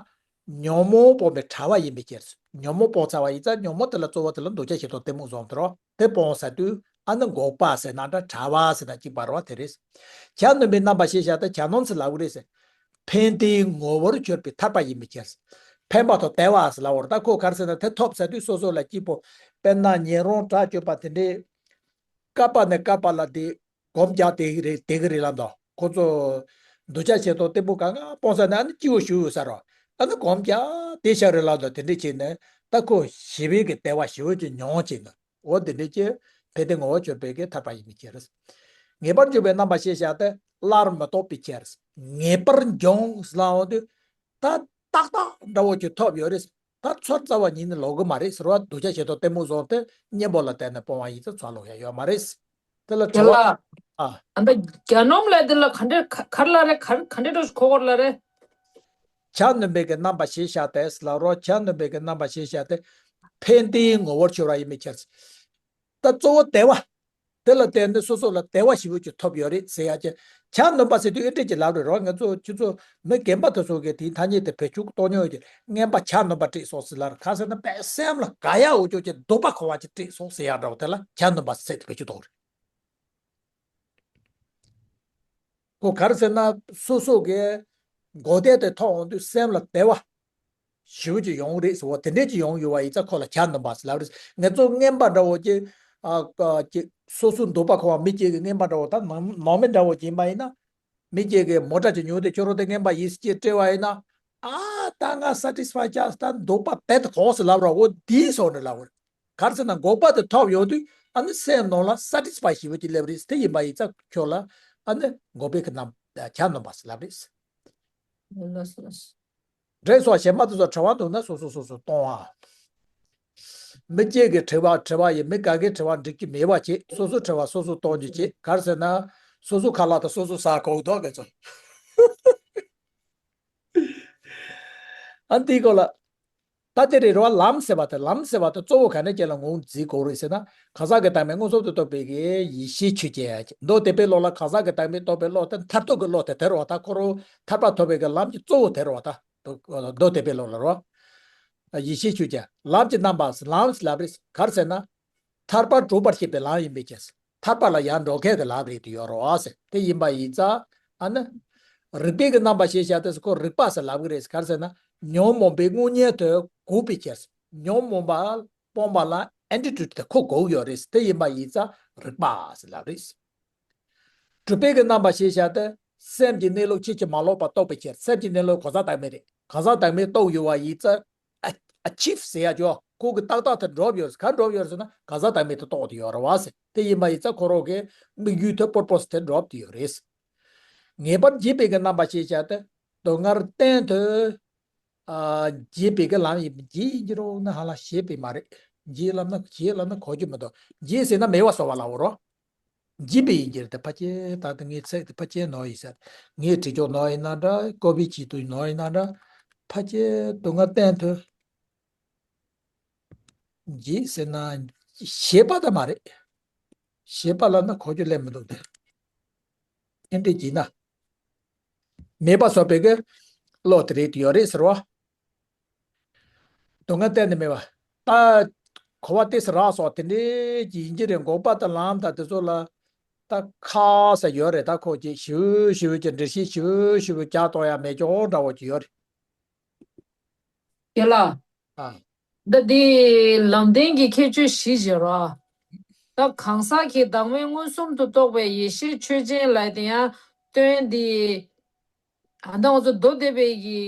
ཉོན་མོངས་སྤོང་བའི་བྲལ་བ་ཡིན་པའི་ཕྱིར། ཉོན་མོངས་སྤོང་ཚར་བ་ཡིན་ཙང་། ཉོན་མོངས་དེ་ལ་གཙོ་བོ་དེ་ལ་འདོད་ཆགས་ཞེ་སྡང་གཏི་མུག་བཟུང་དུ་རོ། དེ་སྤོང་ཚར་དུས་ཨ་ནི་འགོག་པ་ཟེར་ན་འདྲ། བྲལ་བ་ཟེར་ན་གཅིག་པ་རོ། དེ་རེད། ཆ་སྣོན་པའི་རྣམ་པ་ཞེས་བྱ་སྟེ། ཆ་སྣོན་ཟེར་ལབ་གི་རེད་ཟེར། ཕན་བདེའི་ངོ་བོར་གྱུར་པའི་ཐར་པ་ཡིན་པའི་ཕྱིར། ཕན་པ་དང་བདེ་བ་ཟེར་ལབ་པ་རེད། ད་ཁོ་ག་རེ་ཟེར་ན། དེ་ཐོབ་ཚར་དུས་སོ་སོ་ལ་སྐྱིད་པོ། དཔེར་ན་ཉན་རང་དྲག་སྤྱོད་པ་དེ་འདྲས། བསྐལ་པ་ནས་བསྐལ་པ་ལ་དེ་སྒོམ་རྒྱག་བསྡད་ཀྱི་རེད། བསྡད་ཀྱི་རེད་ལབ་འདུག་ཁོ་ཚོ་འདོད་ཆགས་ཞེ་སྡང་གཏི་མུག་གང་ག་སྤོང་ཚར་ནས་ཨ་ནི་སྐྱིད་པོ་ཞིག་ཡོད་ས་རེད། ཨ་ནི་སྒོམ་རྒྱག་བསྡད་ཤག་རེད་ལབ་འདུག་དེ་འདྲས་བྱས་ནས་ད་ཁོ་ཞི་བའི་གི་བདེ་བ་ཞེ་པོ་ཅིག་མྱོང་བྱས་ནས། འོ་དེ་འདྲས་ཀྱི་ཕན་བདེའི་ངོ་བོར་གྱུར་པའི་གི་ཐར་པ་ཡིན་པའི་ཕྱིར། ངེས་པར་འབྱུང་བའི་རྣམ་པ་ཞེས་བྱ་སྟེ། སླར་མི་ལྡོག་པའི་ཕྱིར། ངེས་པར་འབྱུང་ཟེར་ལབ་འོང་དུས། ད་ཏག་ཏག་འདྲ་བོ་ཅིག་ཐོབ་ཡོད་རེད། ད་ཚུར་རྩ་བ་ཉིད་ནས་ལོག་གི་མ་རེད་ཟེར་བ། འདོད་ཆགས་ཞེ་སྡང་གཏི་མུག་བཟུང་སྟེ་གཉེན་པོ་ལ་བརྟེན་ནས་སྤོང་བ་ཡིན་ཙང་ཚུར་ལོག་ཡ་ཡོད་མ་རེད། དེ་ལ་དེ་དྲི་བ། ལ་ཨ། ཨ་ད་གྱ་ནོམ་ལ་དེ་ལ་ག་འདྲ་ག་ག་རེ་ལབ་རེད། ག་ག་འདྲ་འགྲོ་གོ་གོ་ལབ་རེད། ཆ་སྣོན་པའི་གི་རྣམ་པ་ཞེས་བྱ་སྟེ་ལབ་རོ། ཆ་སྣོན་པའི་གི་རྣམ་པ་ཞེས་བྱ་སྟེ། ཕན་བདེའི་ངོ་བོར་གྱུར་པ་ཡིན་པའི་ཕྱིར། ད་གཙོ་བོ་བདེ་བ། དེ་ལ་བརྟེན་ནས་སོ་སོ་ལ་བདེ་བ་ཞེ་པོ་ཅིག་ཐོབ་ཡོད་རེད་ཟེར་ཡ་ཅིག་ཆ་སྣོན་པ་ཟེར་དུས་ཨེ་འདྲ་ཅིག་ལབ་རེད་རོ། ང་ཚོ་ཁྱེད་ཚོ་མི་རྒན་པ་དེ་ཚོ་གིས་དེའི་ཐ་སྙད་དེ་བེད་སྤྱོད་གཏོང་མྱོང་ཡོད་ཀྱི། རྔན་པ་ཆ་སྣོན་པ་སྤྲད་སོང་ཟེར་ལབ་རེད། ག་ཟེར་ན་དཔེ་སེམས་ལ་དགའ་ཡག་འུ་ཅོག་ཅིག་སྡུག་པ་འཁོར་བ་ཅིག་སྤྲད་སོང་ཟེར་ཡག་འདྲ་བོ་དེ་ལ་ཆ་སྣོན་པ་ཟེར་དེ་བེད་སྤྱོད་གཏོང་རེད། ཁོ་ག་རེ་ཟེར་ན་སོ་སོ་གི་མགོ་བདེ་དེ་ཐོབ་འོང་དུས་སེམས་ལ་བདེ་བ་ཞེ་པོ་ཅིག་ཡོང་གི་རེད་ཟེར་བ་དེ་འདྲས་ཅིག་ཡོང་ཡོད་པ་ཡིན་ཙང་ཁོ་ལ་ཆ་སྣོན་པ་ཟེར་ལབ་རེད། ང་ཚོ་རྔན་པ་འདྲ་བོ་ཅིག་ཨ་ཀ་ཅིག་སོ་སོ་འདོད་པ་འཁོར་བ་མི་གཅིག་གི་རྔན་པ་འདྲ་བོ་ད་ནང་ནང་མི་འདྲ་བོ་ཅིག་ཡིན་པ་ཡིན་ན། མི་གཅིག་གིས་མོ་ཊ་ཅིག་ཉོས་ཏེ་ཁྱོད་རང་དེ་རྔན་པ་ཡིན་ཟེར་ཅིག་སྤྲད་པ་ཡིན་ན། ཨ་ད་ང་སེ་ཊི་སི་ཕའི་ཆགས་ད་འདོད་པ་དེ་ད་གོ་ཟེར་ལབ་ར་འོ་དེའི་སོགས་ནས་ལབ་རེད། ག་རེ་ཟེར་ན་འགོག་པ་དེ་ཐོབ་ཡོང་དུས་ཨ་ནི་སེམས་ནང་ལ་སེ་ཊི་སི་ཕའི་ཞེ་པོ་ཅིག་སླེབས་རེད། དེ་ཡིན་པ་ཡིན་ཙང་ཁྱོད་ལ་ཨ་ནི་འགོག་པའི་གི་རྣམ་ཆ་སྣོན་པ་ཟེར་ལབ་རེད། ལགས་སོ་ལགས་སོ། འདྲེས་སོགས་གཞན་པ་དེ་ཚོ་དྲི་བ་འདུག་ན་སོ་སོ་སོ་སོ་གཏོང་ཨ། མི་གཅིག་གིས་དྲི་བ་དྲི་བ་ཡིན། མི་ག་གིས་དྲི་བ་འགྲིག་གི་མེད་པ་བྱེད། སོ་སོ་དྲི་བ་སོ་སོ་གཏོང་རྒྱུ་བྱེད། ག་རེ་ཟེར་ན། སོ་སོ་ཁ་ལག་དང་སོ་སོ་ཟ་དགོས་འདུག་ག་ཚོད། ཨ་འདིའི་སྐོར་ལ། ད་དེ་རེད་རེད་བ། ལམ་ཟེར་བ་དེ་ལམ་ཟེར་བ་དེ་གཙོ་བོ་ག་ནས་ཅིག་ལ་ངོས་འཛིན་དགོས་རེད་ཟེར་ན། གང་ཟག་གི་བདག་མེད་མངོན་སུམ་དུ་རྟོགས་པའི་གི་ཡེ་ཤེས་ཆོས་ཅན། མདོ་སྡེ་པའི་ཀློག་ལ་གང་ཟག་གི་བདག་མེད་རྟོགས་པའི་ཀློག་དེ་མཐར་ཐུག་གི་ཀློག་དེ་དེ་རེད་བ། ད་ཁོ་རང་ཐར་པ་ཐོབ་པའི་གི་ལམ་གྱི་གཙོ་བོ་དེ་རེད་བ། ད་མདོ་སྡེ་པའི་ཀློག་ལ་རེད་བ། ཡེ་ཤེས་ཆོས་ཅན། ལམ་གྱི་རྣམ་པ་ལམ་ལབ་རེད། ག་རེ་ཟེར་ན། ཐར་པར་གྲོགས་པར་བྱེད་པའི་ལམ་ཡིན་པའི་ཕྱིར། ཐར་པ་ལ་ཡར་འགྲོ་མཁན་གྱི་ལམ་རེད་དུ་ཡོད་རེད་བ་ཟེར། དེ་ཡིན་པ་ཡིན་ཙང་ཨ་ནི། རིགས་པའི་གི་རྣམ་པ་ཞེས་བྱ་དེ་ཚོ་ཁོ་རིགས་པ་ཟེར་ལབ་གི་རེད། ག་རེ་ཟེར་ན། ཉོན་མོངས་པའི་དངོས་གཉེན་དེ་དགོས་པའི་ཕྱིར། ཉོན་མོངས་པ་སྤོང་བ་ལ་ཨེ་ཊི་ཊུ་ཌི་དེ་ཁོ་དགོས་ཀྱི་ཡོད་རེད། དེ་ཡིན་པ་ཡིན་ཙང་རིགས་པ་ཟེར་ལབ་རེད། གྲུབ་པའི་གི་རྣམ་པ་ཞེས་བྱ་སྟེ། སེམས་ཀྱི་གནས་ལུགས་ཕྱིན་ཅི་མ་ལོག་པ་རྟོགས་པའི་ཕྱིར། སེམས་ཀྱི་གནས་ལུགས་གང་ཟག་བདག་མེད་རེད། གང་ཟག་བདག་མེད་རྟོགས་ཡོད་པ་ཡིན་ཙང་། ཨ་ཨ་ཆིབ་ཟེར་ཡ་ཅོ། ཁོ་གི་ཏག་ཏག་དེ་འགྲུབ་ཡོད། ག་འགྲུབ་ཡོད་ཟེར་ན་གང་ཟག་བདག་མེད་དུ་རྟོགས་ཏེ་ཡོད་རེད་བ་ཟེར། དེ་ཡིན་པ་ཡིན་ཙང་ཁོ་རང་གི་དམིགས་ཡུལ་དེ་པར་པོ་སི་དེ་འགྲུབ་སྟེ་ཡོད་རེད། ངེས་པར་འབྱེད་པའི་གི་རྣམ་པ་ཞེས་བྱ་སྟེ། སྡུག་བསྔལ་གཏན་དུ། ཨ་འབྱེད་པའི་གི་ལམ་ཡིན། འབྱེད་ཡིན་གྱི་རེད་ན་ཧ་ལ་བྱེད་པའི་མ་རེད། འབྱེད་ལབ་ན་བྱེད་ལབ་ན་གོ་རྒྱུ་མི་འདུག་འབྱེད་ཟེར་ན་མེད་པ་བཟོ་བ་ལ་འོ་རོ། འབྱེད་པའི་ཡིན་གྱི་རེད་དེ་ཕལ་ཆེར་ད་ལྟ་ངའི་ཚིག་དེ་ཕལ་ཆེར་ནོར་ཡིན་ས། ངའི་བྲིས་ཆོག་ནོར་ཡིན་ན་འདྲ། ཀོ་པི་བྱེད་དུས་ནོར་ཡིན་ན་འདྲ། ཕལ་ཆེར་སྡུག་བསྔལ་གཏན་དུ་འབྱེད་ཟེར་ན་བྱེད་པ་ད་མ་རེད། བྱེད་པ་ལབ་ན་གོ་རྒྱུ་སླེབས་མི་འདུག་སྟེ། ཨེ་འདྲ་བྱས་ན། མེད་པ་བཟོ་བའི་གི་བློ་དེ་རེད་ཡོད་རེད་ཟེར་བ། སྡུག་བསྔལ་གཏན་ནས་མེད་པ། ད་གོ་བ་ཏོག་ཙམ་རག་སོང་། དེ་འདྲའི་ཅིག་ཡིན་གྱི་རེད། འགོག་པ་དང་ལམ་དང་དེ་ཚོ་ལ་ད་ཁ་ས་ཡོད་རེད། ད་ཁོ་ཅིག་ཞིབ་ཞིབ་ཀྱི་འགྲེལ་བཤད་ཞིབ་ཞིབ་རྒྱག་གཏོང་ཡ་མེད་ཀྱང་འདྲ་བོ་ཅིག་ཡོད་རེད། རྒན་ལགས། ཨ། ད་འདི་ལམ་བདེན་གྱི་ཁྱད་ཆོས་བཞི་ཟེར་རོ། ད་གང་ཟག་གི་བདག་མེད་མངོན་སུམ་དུ་རྟོགས་པའི་ཡེ་ཤེས་ཆོས་ཅན་ལ་དེ་ཡང་སྟོན་འདི། ཨ་ད་ང་ཚོ་མདོ་སྡེ་པའི་གི་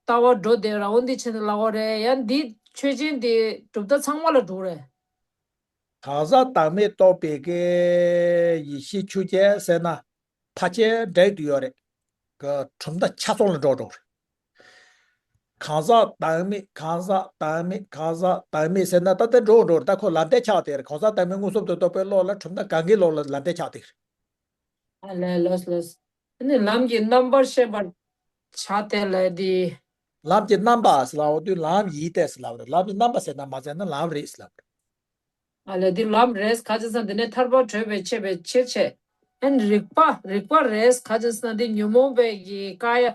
ལྟ་བ་འགྲོ་བསྡད་ར་འོ་འདི་བྱས་ནས་ལབ་པ་རེད། ཡང་འདི་ཆོས་ཅན་འདི་གྲུབ་མཐའ་ཚང་མ་ལ་འགྲོ་རེད། གང་ཟག་བདག་མེད་རྟོགས་པའི་གི་ཡེ་ཤེས་ཆོས་ཅན་ཟེར་ན་ཕལ་ཆེར་འགྲིག་ཏུ་ཡོད་རེད། གི་གྲུབ་མཐའ་ཆ་ཚང་ལ་འགྲོ་འགྲོ་རེད། གང་ཟག་བདག་མེད་གང་ཟག་བདག་མེད་གང་ཟག་བདག་མེད་ཟེར་ན་ད་ལྟ་འགྲོ་འགྲོ་རེད། ད་ཁོ་ལམ་བདེན་ཆགས་བསྡད་རེད། གང་ཟག་བདག་མེད་མངོན་སུམ་དུ་རྟོགས་པའི་བློ་ལ་གྲུབ་མཐའ་གང་གའི་བློ་ལ་ལམ་བདེན་ཆགས་བསྡད་རེད། ཨ་ལས་ལོས་ལོས། ཨ་ནི་ལམ་གྱི་རྣམ་པར་ཤེས་པར་བྱ་སྟེ་ལས་འདི། ལམ་གྱི་རྣམ་པ་ཟེར་ལབ་དུས་ལམ་ཡིན་ཏེ་ཟེར་ལབ་རེད། ལམ་གྱི་རྣམ་པ་ཟེར་ན་མ་ཟེར་ན་ལམ་རེད་ཟེར་ལབ་རེད། ཨ་ལས་འདི་ལམ་རེད། ག་ཅི་ཟེར་ན་འདི་ནས་ཐར་པར་བགྲོད་པའི་ཆེད་པའི་ཕྱིར་བྱས། ཨ་ནི་རིགས་པ་རིགས་པ་རེད། ག་ཅི་ཟེར་ན་འདི་ཉོན་མོངས་པའི་གི་ཀ་ཡ་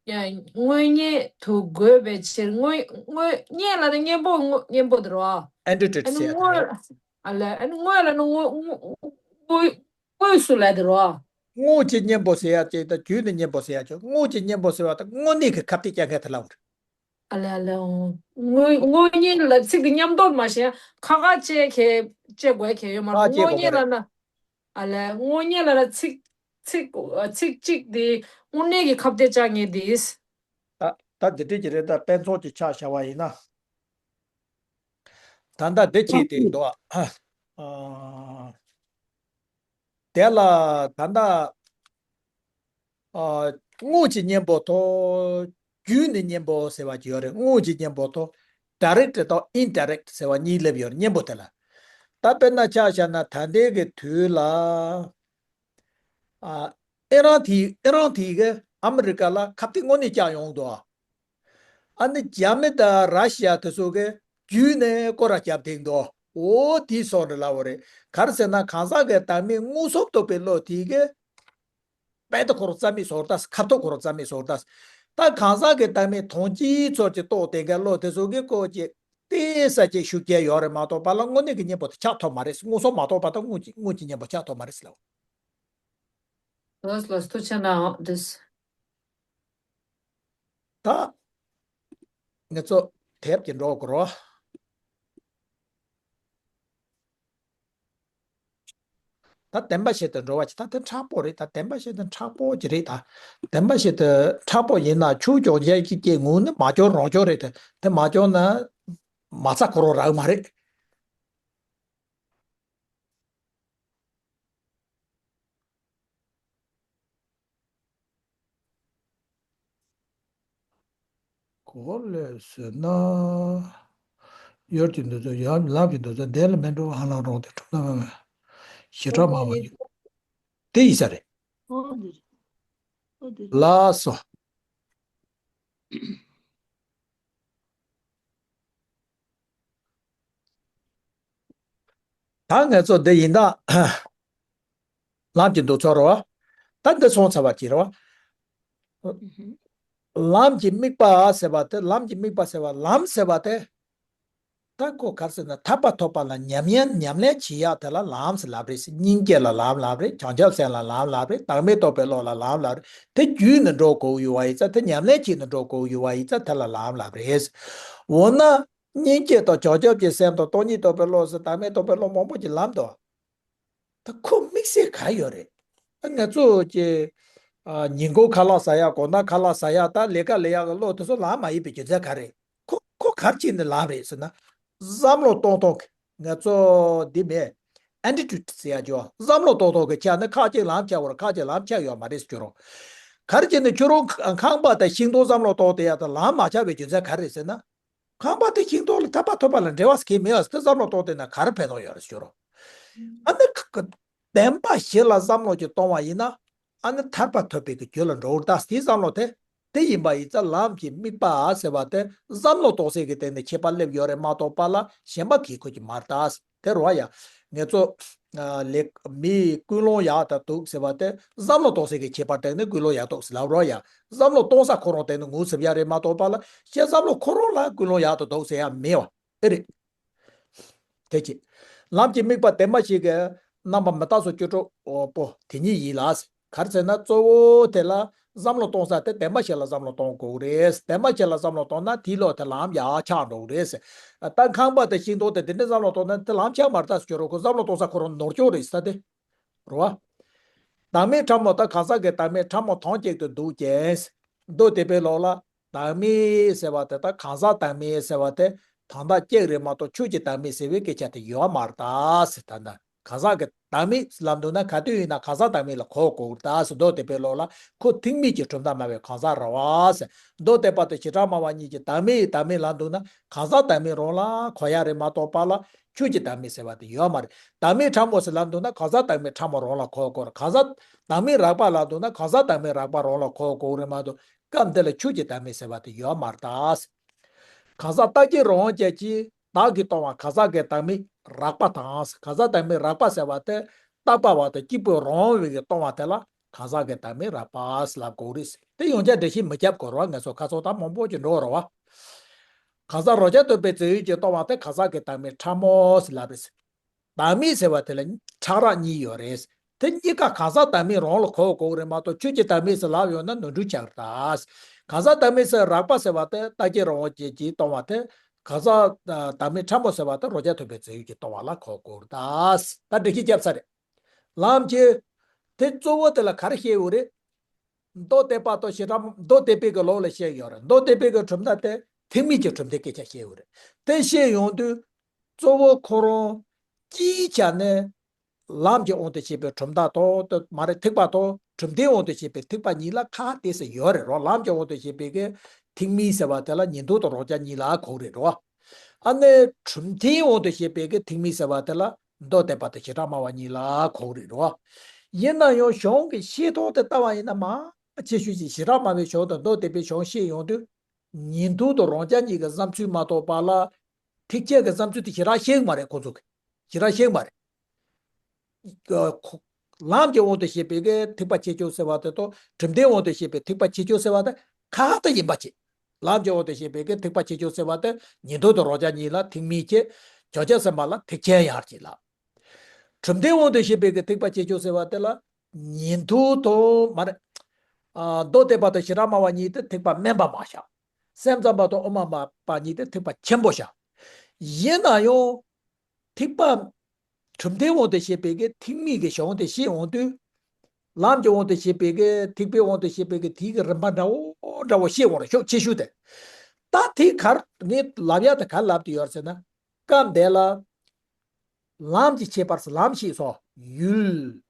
དངོས་གཉེན་དུ་འགོད་པའི་ཕྱིར། དངོས་དངོས་གཉེན་ལ་ནི་གཉེན་པོ་དངོས་གཉེན་པོ་དེ་རོ། ཨེ་འདྲ་འདྲ་ཨ་ནི་ཟེར་ཡ་དེ་དངོས་རེད། ཨ་ལས་ཨ་ནི་དངོས་ལ་ནི་དངོས་དངོས་དངོས་དངོས་སུ་ལས་དེ་རོ། དངོས་ཀྱི་གཉེན་པོ་ཟེར་ཡ་ཅིག་དང་རྒྱུ་ནི་གཉེན་པོ་ཟེར་ཡ་ཅིག་དངོས་ཀྱི་གཉེན་པོ་ཟེར་བ་དང་དངོས་གནས་ཀྱི་ཁ་གཏད་བཅག་མཁན་དེ་ལ་འོ་རེད། ཨ་ལས་ཨ་ལས་འོ། དངོས་དངོས་གཉེན་ལ་ཚིག་དེ་མཉམ་དུ་མ་བཤད་ཡ་ཁ་ཁ་བཅད་ཁེ་བཅད་དགོས་ཁེ་ཡོད་མ་རེད། ཁ་བཅད་དགོས་དངོས་གཉེན་ལ་ན། ཨ་ལས་དངོས་གཉེན་ལ་ན་ཚིག་ཚིག་ཚིག་གཅིག་དེ་དངོས་གནས་ཀྱི་ཁ་གཏད་བཅག་མཁན་དེ། ད་ད་འདི་འདྲས་ཀྱི་རེད། ད་དཔེ་མཚོན་གྱི་ཆ་བཞག་པ་ཡིན་ན། ད་ལྟ་འདི་བྱས་ཏེ་འདུག་ཨ། ཨ། དེ་ལ་ད་ལྟ། ཨ། དངོས་ཀྱི་གཉེན་པོ་དང་རྒྱུ་ནི་གཉེན་པོ་ཟེར་བ་ཅིག་ཡོད་རེད། དངོས་ཀྱི་གཉེན་པོ་དང་ཌའི་རེག་ཊི་དང་ཨིན་ཌའི་རེག་ཊི་ཟེར་བ་གཉིས་སླེབས་ཡོད་རེད། གཉེན་པོ་དེ་ལ། ད་དཔེར་ན་ཆ་བཞག་ན་ད་ལྟའི་གི་དུས་ལ། ཨ། ཨེ་རན་དེ་ཨེ་རན་དེ་གི་ཨ་མི་རི་ཀ་ལ་ཁ་གཏད་དངོས་གནས་བཅག་ཡོང་འདུག་ཨ་ནི་རྒྱ་མི་དང་ར་ཤི་ཡ་དེ་ཚོ་གི་བརྒྱུད་ནས་སྐོར་ར་རྒྱབ་བསྡད་འདུག་འོ་དེ་སོང་རེད་ལབ་པ་རེད། ག་རེ་ཟེར་ན་གང་ཟག་གི་བདག་མེད་དངོས་སུ་རྟོགས་པའི་བློ་དེ་གི་དཔལ་དུ་ཁོ་རང་རྩ་མེད་བཟོ་ད། ཁ་ཐོག་ཁོ་རང་རྩ་མེད་བཟོ་ད། ད་གང་ཟག་གི་བདག་མེད་དོན་སྤྱིའི་ཚོར་གྱི་རྟོགས་དེ་ག་བློ་དེ་ཚོ་གི་སྐོར་གྱི་ཏོག་ཙམ་ཅིག་ཤུགས་རྐྱེན་ཡོད་རེད་མ་གཏོགས་པ་ལ་དངོས་གནས་ཀྱི་གཉེན་པོ་དེ་ཆགས་ཐུབ་མ་རེད། དངོས་སུ་མ་རྟོགས་པ་དང་དངོས་ཀྱི་དངོས་ཀྱི་གཉེན་པོ་ཆགས་ཐུབ་མ་རེད་ལབ། ལགས་ལགས་སོ། ཐུགས་རྗེ་གནང་འདུག་ད་ངེད་ཚོ་དེབ་ཀྱི་འགྲོ་དགོས་རོ། ད་བདེན་པ་བཞིན་དུ་འགྲོ་བ་ཅིག་ད་དེ་མཁྲེགས་པོ་རེད། ད་བདེན་པ་བཞིན་དུ་མཁྲེགས་པོ་ཅིག་རེད། ད་བདེན་པ་བཞིན་དུ་མཁྲེགས་པོ་ཡིན་ན་ཆུ་གྱོང་རྒྱལ་གྱི་སྐྱེ་དངོས་ནི་མ་གྱོང་རང་གྱོང་རེད། དེ་དེ་མ་གྱོང་ན་མ་རྩ་ཁོ་རང་རག་མ་རེད། གོ་ལས་ཟེར་ན། ཡུལ་གྱི་འདོད་ཚུལ་ཡང་ལམ་གྱི་འདོད་ཚུལ་འདས་ལ་མི་འགྲོ་ཧ་ལམ་རུང་སྟེ་གྲུབ་ན་མེད་པས། ཞེ་དྲག་མང་བ་ཡིན། དེ་ཡིན་ས་རེད། ལགས་སོ། ད་ངེད་ཚོ་འདི་ཡིན་ད། ལམ་གྱི་འདོད་ཚུལ་རེད་བ། ད་འདི་སོང་ཚར་བ་ཅིག་རེད་བ། ལམ་གྱི་དམིགས་པ་ཟེར་བ་དེ། ལམ་གྱི་དམིགས་པ་ཟེར་བ། ལམ་ཟེར་བ་དེ། ད་ཁོ་ག་རེ་ཟེར་ན་ཐར་པ་ཐོབ་པ་ལ་ཉམས་ལེན་ཉམས་ལེན་བྱེད་ཡག་དེ་ལ་ལམ་ཟེར་ལབ་རེད། སྙིང་རྗེ་ལ་ལམ་ལབ་རེད། བྱང་ཆུབ་སེམས་ལ་ལམ་ལབ་རེད། བདག་མེད་རྟོགས་པའི་བློ་ལ་ལམ་ལབ་རེད། དེ་བརྒྱུད་ནས་འགྲོ་དགོས་ཡོད་པ་ཡིན་ཙང་། དེ་ཉམས་ལེན་བྱེད་ནས་འགྲོ་དགོས་ཡོད་པ་ཡིན་ཙང་། དེ་ལ་ལམ་ལབ་རེད། འོ་ན། སྙིང་རྗེ་དང་བྱང་ཆུབ་ཀྱི་སེམས་དང་སྟོང་ཉིད་རྟོགས་པའི་བློ་ཟེར། བདག་མེད་རྟོགས་པའི་བློ་མང་པོ་ཅིག་ལམ་དུ། ད་ཁོ་དམིགས་བསལ་ག་ཡོད་རེད། ད་ང་ཚོ་ཀྱི་ཨ། ཉིན་གུང་ཁ་ལག་ཟ་ཡག་དགོང་དག་ཁ་ལག་ཟ་ཡག་ད་ལས་ཀ་ལས་ཡག་གི་བློ་དེ་ཚོ་ལམ་མ་ཡིན་པའི་རྒྱུ་མཚན་ག་རེད། ཁོ་ཁོ་ག་རེ་བྱས་ནས་ལམ་རེད་ཟེར་ན། བསམ་བློ་གཏོང་སྟངས་ཀྱི། ང་ཚོ་འདི་མེད། ཨེ་ཊི་ཊུཌ་ཟེར་ཡག་ཅིག་ཡོད། བསམ་བློ་གཏོང་སྟངས་ཀྱི་ཆ་ནས་ཁ་ཅིག་ལམ་ཆགས་ཡོད་རེད། ཁ་ཅིག་ལམ་ཆགས་ཡོད་མ་རེད་ཟེར་རྒྱུ་རེད། ག་རེ་བྱས་ནས་ཁྱོད་རང་ཁང་པ་དང་ཤིང་སྡོང་བསམ་བློ་གཏོང་བསྡད་ཡག་དང་ལམ་མ་ཆགས་པའི་རྒྱུ་མཚན་ག་རེ་རེད་ཟེར་ན། ཁང་པ་དེ་ཤིང་སྡོང་ལ་ཐར་པ་ཐོབ་པ་ལ་འབྲེལ་བ་གང་ཡང་མེད་པ་ཟེར། དེ་བསམ་བློ་གཏོང་བསྡད་ན་ག་རེ་ཕན་ཐོགས་ཡོད་རེད་ཟེར་རྒྱུ་རེད། ཨ་ནི་ཁ་ཁ་བདེན་པ་བཞི་ལ་བསམ་བློ་ཅིག་གཏོང་བ་ཡིན་ན། ཨ་ནི་ཐར་པ་ཐོབ་པའི་གི་རྒྱུ་ལ་འགྲོ་གི་རེད་ད། དེའི་བསམ་བློ་དེ་དེ་ཡིན་པ་ཡིན་ཙང་། ལམ་གྱི་དམིགས་པ་ཟེར་བ་དེ་བསམ་བློ་གཏོང་སའི་གི་སྟེང་ནས་ཁྱད་པར་སླེབས་ཡོད་རེད་མ་གཏོགས་པ་ལ་གཞན་པ་གིས་ཁོ་གི་མ་རེད་ད། དེ་རེད་བ་ཡ། ངེད་ཚོ་ཨ། ལས་མིའི་ཀུན་སློང་ཡག་དང་སྡུག་ཟེར་བ་དེ་བསམ་བློ་གཏོང་སའི་གི་ཁྱད་པར་སྟེང་ནས་ཀུན་སློང་ཡག་སྡུག་ཟེར་ལབ་རེད་བ་ཡ། བསམ་བློ་གཏོང་ས་ཁོ་རང་སྟེང་ནས་ངོ་ཚ་ཡག་རེད་མ་གཏོགས་པ་ལ་གཞན་བསམ་བློ་ཁོ་རང་ལ་ཀུན་སློང་ཡག་དང་སྡུག་ཟེར་ཡག་མེད་བ། ཨེ་རེད། དེ་གཅིག་ལམ་གྱི་དམིགས་པ་བདེན་པ་བཞི་གི་རྣམ་པ་མི་རྟག་སོགས་བཅུ་དྲུག་པོ་དེ་ཉིད་ཡིན་ལ། ག་རེ་ཟེར་ན་གཙོ་བོ་དེ་ལ་བསམ་བློ་གཏོང་ས་དེ་བདེན་པ་བཞི་ལ་བསམ་བློ་གཏོང་དགོས་རེད། བདེན་པ་བཞི་ལ་བསམ་བློ་གཏོང་ན་དེའི་བློ་དེ་ལམ་ཡག་ཆགས་འགྲོ་གི་རེད། ད་ཁང་པ་དང་ཤིང་སྡོང་དེ་དེ་འདྲའི་བསམ་བློ་གཏོང་ན་དེ་ལམ་ཆགས་མ་རེད་ད་ཟེར་རྒྱུ་རེད། ཁོ་བསམ་བློ་གཏོང་ས་ཁོ་རང་ནོར་འགྲོ་རེད་ཟེར་ད་དེ། རེད་བ། བདག་མེད་ཕྲ་མོ། ད་གང་ཟག་གི་བདག་མེད་ཕྲ་མོ་དོན་གཅིག་ཏུ་འདུག་ཅིང་། མདོ་སྡེ་པའི་ལུགས་ལ་བདག་མེད་ཟེར་བ་དེ་ད་གང་ཟག་བདག་མེད་ཟེར་བ་དེ་དོན་དག་གཅིག་རེད་མ་གཏོགས་ཆོས་ཀྱི་བདག་མེད་ཟེར་བའི་སྐད་ཆ་དེ་ཡོད་མ་རེད་ད་ཟེར། ད་ལྟ་གང་ཟག་གི་བདག་མེད་ལབ་འདུག་ན་ག་དུས་ཡིན་ན་གང་ཟག་བདག་མེད་ལ་གོ་དགོས་ད་ཟེར། མདོ་སྡེ་པའི་ལུགས་ལ་ཁོ་ཐེག་དམན་གྱི་གྲུབ་མཐའ་སྨྲ་བའི་གང་ཟག་རེད་བ་ཟེར། མདོ་སྡེ་པ་དང་བྱེ་བྲག་སྨྲ་བ་གཉིས་ཀྱིས་བདག་མེད་བདག་མེད་ལབ་འདུག་ན་གང་ཟག་བདག་མེད་རང་ལ་གོ་ཡག་རེད་མ་གཏོགས་པ་ལ་ཆོས་ཀྱི་བདག་མེད་ཟེར་བ་དེ་ཡོད་མ་རེད། བདག་མེད་ཕྲ་མོ་ཟེར་ལབ་འདུག་ན་གང་ཟག་བདག་མེད་ཕྲ་མོ་རང་ལ་གོ་དགོས་རེད། གང་ཟག་བདག་མེད་རགས་པ་ལབ་འདུག་ན་གང་ཟག་བདག་མེད་རགས་པ་རང་ལ་གོ་དགོས་རེད་མ་གཏོགས་སྐབས་འདི་ལ་ཆོས་ཀྱི་བདག་མེད་ཟེར་བ་དེ་ཡོད་མ་རེད་ད། གང་ཟག་རྟག་གཅིག་རང་དབང་ཅན་གྱིས་བདག་གིས་སྟོང་བ་གང་ཟག་གི་བདག་མེད་རགས་པ་དང་། གང་ཟག་བདག་མེད་རགས་པ་ཟེར་བ་དེ་རྟག་པ་བ་དང་སྐྱེས་བུ་རང་དབང་བའི་གིས་སྟོང་བ་དེ་ལ་གང་ཟག་གི་བདག་མེད་རགས་པ་ལབ་དགོས་རེད། དེ་ཡང་བསྐྱར་འགྲེལ་བཤད་མི་རྒྱབ་དགོས་རེད་བ། ང་ཚོ་ཁ་སང་ད་མང་པོ་ཅིག་འགྲོ་རེད་བ། གང་ཟག་རང་རྐྱ་ཐུབ་པའི་རྫས་ཡོད་ཀྱིས་སྟོང་བ་དེ་གང་ཟག་གི་བདག་མེད་ཕྲ་མོ་ཟེར་ལབ་རེད། བདག་མེད་ཟེར་བ་དེ་ལ་ཕྲ་རགས་གཉིས་ཡོད་རེད། དེ་གཉིས་ཀ་གང་ཟག་བདག་མེད་རང་ལ་གོ་དགོས་རེད་མ་གཏོགས་ཆོས་ཀྱི་བདག་མེད་ཟེར་ལབ་ཡོང་ན་ནོར་འཁྲུལ་ཆགས་རེད་ད། གང་ཟག་བདག་མེད་ཟེར་རགས་པ་ཟེར་བ་དེ་རྟག་གཅིག་རང་དབང་ཅན་གྱིས་སྟོང་བ་དེ། གང་ཟག་བདག་མེད་ཕྲ་མོ་ཟེར་བ་དེ་རང་རྐྱ་ཐུབ་པའི་རྫས་ཡོད་ཀྱིས་སྟོང་བ་ལ་གོ་དགོས་རེད་ད། ད་འགྲེལ་བཤད་བརྒྱབ་ཚར་རེད། ལམ་གྱི་དེ་གཙོ་བོ་དེ་ལ་ག་རེ་བཤད་ཡོད་རེད། མདོ་སྡེ་པ་དང་བྱེ་བྲག་མདོ་སྡེ་པའི་གི་ལུགས་ལ་བཤད་ཡོད་རེད། མདོ་སྡེ་པའི་གི་གྲུབ་མཐའ་དེ་ཐེག་དམན་གྱི་གྲུབ་མཐའི་སྐད་ཆ་བཤད་ཡོད་རེད། དེ་བཤད་ཡོང་དུས་གཙོ་བོ་ཁོ་རང་སྤྱིའི་ཆ་ནས་ལམ་གྱི་དབང་དུ་བྱས་པའི་གྲུབ་མཐའ་དང་དེ་མ་རེད། ཐེག་པ་དང་གྲུབ་མཐའི་དབང་དུ་བྱས་པའི་ཐེག་པ་གཉིས་ལ་ཁ་ཏོག་ཙམ་ཡོད་རེད་རོ། ལམ་གྱི་དབང་དུ་བྱས་པའི་གི་ཐེག་དམན་ཟེར་བ་དེ་ལ་ཉན་ཐོས་དང་རང་རྐྱ་གཉིས་ལ་གོ་རེད་རོ། ཨ་ནི་གྲུབ་མཐའི་དབང་དུ་བྱས་པའི་གི་ཐེག་དམན་ཟེར་བ་དེ་ལ་ མདོ་སྡེ་པ་དང་བྱེ་བྲག་སྨྲ་བ་གཉིས་ལ་གོ་གི་རེད་རོ། ཡིན་ན་ཡང་གཞུང་གི་ཤེས་ཐོག་དེ་ལྟ་བ་ཡིན་ན་མང་ཆེ་ཤོས་ཀྱིས་བྱེ་བྲག་སྨྲ་བའི་གཞུང་དང་མདོ་སྡེ་པའི་གཞུང་ཤེས་ཡོང་དུས། ཉན་ཐོས་དང་རང་རྐྱ་གཉིས་ཀྱི་བསམ་ཚུལ་མ་གཏོགས་པ་ལ། ཐེག་ཆེན་གྱི་བསམ་ཚུལ་དེ་ཞེ་དྲག་ཤེས་ཀྱི་མ་རེད། ཁོ་ཚོ་གིས་ཞེ་དྲག་ཤེས་ཀྱི་མ་རེད། ཨ་ཁོ། ལམ་གྱི་དབང་དུ་བྱས་པའི་གི་ཐེག་པ་ཆེ་ཆུང་ཟེར་བ་དེ་དང་གྲུབ་མཐའི་དབང་དུ་བྱས་པའི་ཐེག་པ་ཆེ་ཆུང་ཟེར་བ་དེ་ཁ་ཁ་ཐག་ཡིན་པ་བྱེད། ལམ་གྱི་དབང་དུ་བྱས་པའི་གི་ཐེག་པ་ཆེ་ཆུང་ཟེར་བ་དེ་ཉན་ཐོས་དང་རང་རྐྱ་གཉིས་ལ་ཐེག་དམན་བྱེད། བྱང་ཆུབ་སེམས་དཔའ་ལ་ཐེག་ཆེན་ཡར་བྱེད་ལ། གྲུབ་མཐའི་དབང་དུ་བྱས་པའི་གི་ཐེག་པ་ཆེ་ཆུང་ཟེར་བ་དེ་ལ་ཉན་ཐོས་དང་མ་རེད། ཨ་མདོ་སྡེ་པ་དང་བྱེ་བྲག་སྨྲ་བ་གཉིས་དེ་ཐེག་པ་དམན་པ་མ་བཞག་སེམས་ཙམ་པ་དང་དབུ་མ་པ་གཉིས་དེ་ཐེག་པ་ཆེན་པོ་བཞག་ཡིན་ན་ཡང་། ཐེག་པ། གྲུབ་མཐའི་དབང་དུ་བྱས་པའི་གི་ཐེག་དམན་གྱི་གཞུང་དེ་ཤེས་འོང་དུས། ལམ་གྱི་དབང་དུ་བྱས་པའི་གི་ཐེག་པའི་དབང་དུ་བྱས་པའི་གི་དེའི་གི་རིམ་པ་འདྲ་བོ་འདྲ་བོ་ཤེས་འོང་རེད། ཤུགས་ཆེ་ཤོས་དེ། ད་དེ་གར་ངས་ལབ་ཡ་དེ་ག་ལབ་དེ་ཡོད་ཟེར་ན། སྐབས་འདི་ལ། ལམ་གྱི་ཁྱད་པར་ཟེར་ལམ་ཤེས་སོ། ཡུལ།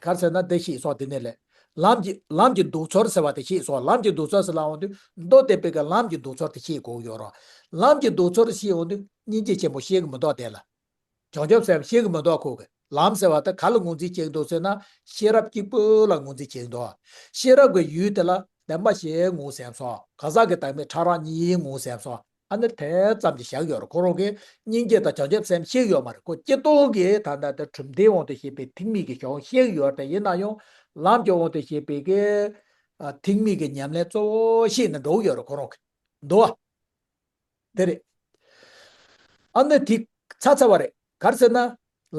གར་ཟེར་ན་འདི་ཤེས་སོ། དེ་ནས་ལས། ལམ་གྱི་ལམ་གྱི་འདུག་ཚུལ་ཟེར་བ་དེ་ཤེས་སོ། ལམ་གྱི་འདུག་ཚུལ་ཟེར་ལབ་འོང་དུས་མདོ་སྡེ་པའི་གི་ལམ་གྱི་འདུག་ཚུལ་དེ་ཤེས་དགོས་ཡོད་རོ། ལམ་གྱི་འདུག་ཚུལ་ཤེས་འོང་དུས་སྙིང་རྗེ་ཆེན་པོ་ཤེས་ཀྱི་མི་འདུག་དེ་ལ། བྱང་ཆུབ་སེམས་ཤེས་ཀྱི་མི་འདུག་ཁོ་གི་ལམ་ཟེར་བ་དེ་ག་ལ་ངོས་འཛིན་བྱེད་ཀྱི་འདུག་ཟེར་ན་ཤེས་རབ་གཅིག་པུ་ལ་ངོས་འཛིན་བྱེད་ཀྱི་འདུག་ཤེས་རབ་ཀྱི་ཡུལ་དེ་ལ་བདེན་པ་བཞི་ངོ་སེམས་སོ། གང་ཟག་གི་བདག་མེད་ཕྲ་རགས་གཉིས་ངོ་སེམས་སོ། ཨ་ནི་དེ་ཙམ་གྱིས་བཞག་ཡོད་རེད། ཁོ་རང་གིས་སྙིང་རྗེ་དང་བྱང་ཆུབ་སེམས་ཤེས་ཡོད་མ་རེད། ཁོ་སྤྱིར་བཏང་གི་ད་ལྟ་དེ་གྲུབ་མཐའི་དབང་དུ་བྱས་པའི་ཐེག་དམན་གྱི་གཞུང་ཤེས་ཡོད་དེ་ཡིན་ན་ཡང་ལམ་གྱི་དབང་དུ་བྱས་པའི་གི་ཨ་ཐེག་དམན་གྱི་ཉམས་ལེན་གཙོ་བོ་ཤེས་ནས་འགྲོ་གི་ཡོད་རེད། ཁོ་རང་གིས་འདུག་བ། དེ་རེད། ཨ་ནི་དེ་ཚ་ཚ་བ་རེད། ག་རེ་ཟེར་ན།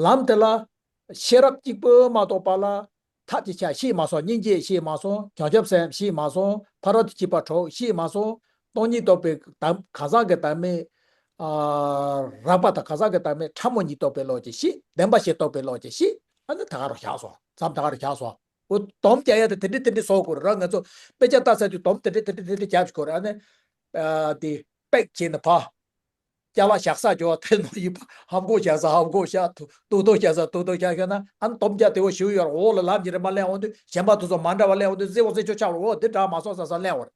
ལམ་དེ་ལ་ཤེས་རབ་གཅིག་པུ་མ་གཏོགས་པ་ལ་ཐབས་ཀྱི་ཆ་ཤེས་མ་སོང་། སྙིང་རྗེ་ཤེས་མ་སོང་། བྱང་ཆུབ་སེམས་ཤེས་མ་སོང་། ཕ་རོལ་ཏུ་ཕྱིན་པ་དྲུག་ཤེས་མ་སོང་། སྟོང་ཉིད་རྟོགས་པའི་གང་ཟག་གི་བདག་མེད་ཨ་རགས་པ་དང་གང་ཟག་གི་བདག་མེད་ཕྲ་མོ་གཉིས་རྟོགས་པའི་བློ་ཅིག་ཤེས། བདེན་པ་བཞི་རྟོགས་པའི་བློ་ཅིག་ཤེས། ཨ་ནི་ད་ག་རུ་བཞག་སོང་། མཚམས་ད་ག་རུ་བཞག་སོང་། འོ་སྡོམ་རྒྱག་ཡ་དེ་དེ་འདྲ་དེ་འདྲ་བཟོ་དགོས་རེད། ང་ཚོ་དཔེ་ཆ་ལྟ་ས་དུས་སྡོམ་དེ་འདྲ་དེ་འདྲ་དེ་འདྲ་རྒྱབ་དགོས་རེད། ཨ་ནི། ཨ་དེ་པེག་བྱས་ནས་ཕ། ཅ་ལག་བཞག་ས་འཇོག་དེ་ནོར་ཡིན་པ། ཧམ་གོ་བཞག་ས་ཧམ་གོ་བཞག་ཐུ་ཐུ་ཐོ་བཞག་ས་ཐུ་ཐོ་བཞག་བཞག་ན་ཨ་ནི་སྡོམ་རྒྱག་དེ་བོ་ཞུ་ཡོད་རེད། འོག་ལ་ལམ་གྱི་རིམ་པ་གླེང་འོང་དུས་གཞན་པ་དེ་ཚོ་མ་འདྲ་བ་གླེང་འོང་དུས་རྫི་བོ་རྫི་ཆོག་ཆག་རེད། འོ་དེ་འདྲ་མ་སོང་ས་ས་གླེང་བ་རེད།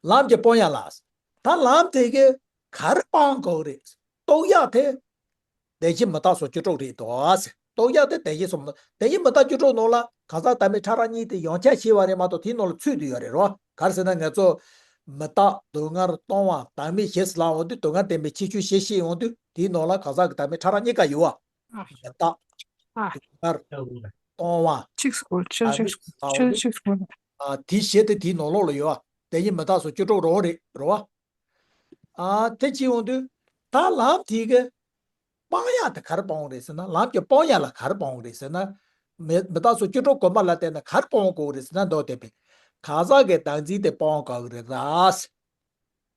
ལམ་གྱི་སྤོང་ཡ་ལ། ད་ལམ་དེ་གི་ག་རེ་སྤང་དགོས་རེད། རྟོགས་ཡ་དེ། བདེན་བཞི་མི་རྟག་སོགས་བཅུ་དྲུག་རེད་དོ། རྟོགས་ཡ་དེ་བདེན་བཞི་སོགས་མི་བདེན་བཞི་མི་རྟག་བཅུ་དྲུག་ནང་ལ་གང་ཟག་བདག་མེད་ཕྲ་རགས་གཉིས་དེ་ཡང་བསྐྱར་ཤེས་པ་རེད་མ་གཏོགས་དེའི་ནང་ལ་ཚུད་དུ་ཡོད་རེད་རོ། ག་རེ་ཟེར་ན་ང་ཚོ་མི་རྟག་སྡུག་བསྔལ་སྟོང་པ་བདག་མེད་བཞི་ཟེར་ལབ་འོང་དུས་སྡུག་བསྔལ་བདེན་པའི་ཁྱད་ཆོས་བཞི་ཤེས་ཡོང་དུས་དེའི་ནང་ལ་གང་ཟག་གི་བདག་མེད་ཕྲ་རགས་གཉིས་ཀ་ཡོད་པ། ཨ། མི་རྟག་ཨ། སྡུག་བསྔལ་སྟོང་པ་ཆིག་སྐོར་ཆ་བདག་མེད་ཆིག་ཟེར་ལབ་འོང་དུས་ཆ་ཆིག་སྐོར། ཨ་དེ་བཞི་དེ་དེའི་ནང་ལོགས་ལ་ཡོད་པ། བདེན་བཞི་མི་རྟག་སོགས་བཅུ་དྲུག་རེད་རོ། ཨ་དེ་བྱེད་འོང་དུས་ད་ལམ་དེ་གི་སྤང་ཡ་དེ་ག་རེ་སྤང་དགོས་རེད་ཟེར་ན། ལམ་གྱི་སྤང་ཡ་ལ་ག་རེ་སྤང་དགོས་རེད་ཟེར་ན། མི་མི་རྟག་སོགས་བཅུ་དྲུག་སྒོམ་པ་ལ་བརྟེན་ནས་ག་རེ་སྤང་དགོས་རེད་ཟེར་ན། མདོ་སྡེ་པའི་གང་ཟག་གི་བདག་འཛིན་དེ་སྤང་དགོས་རེད་ད།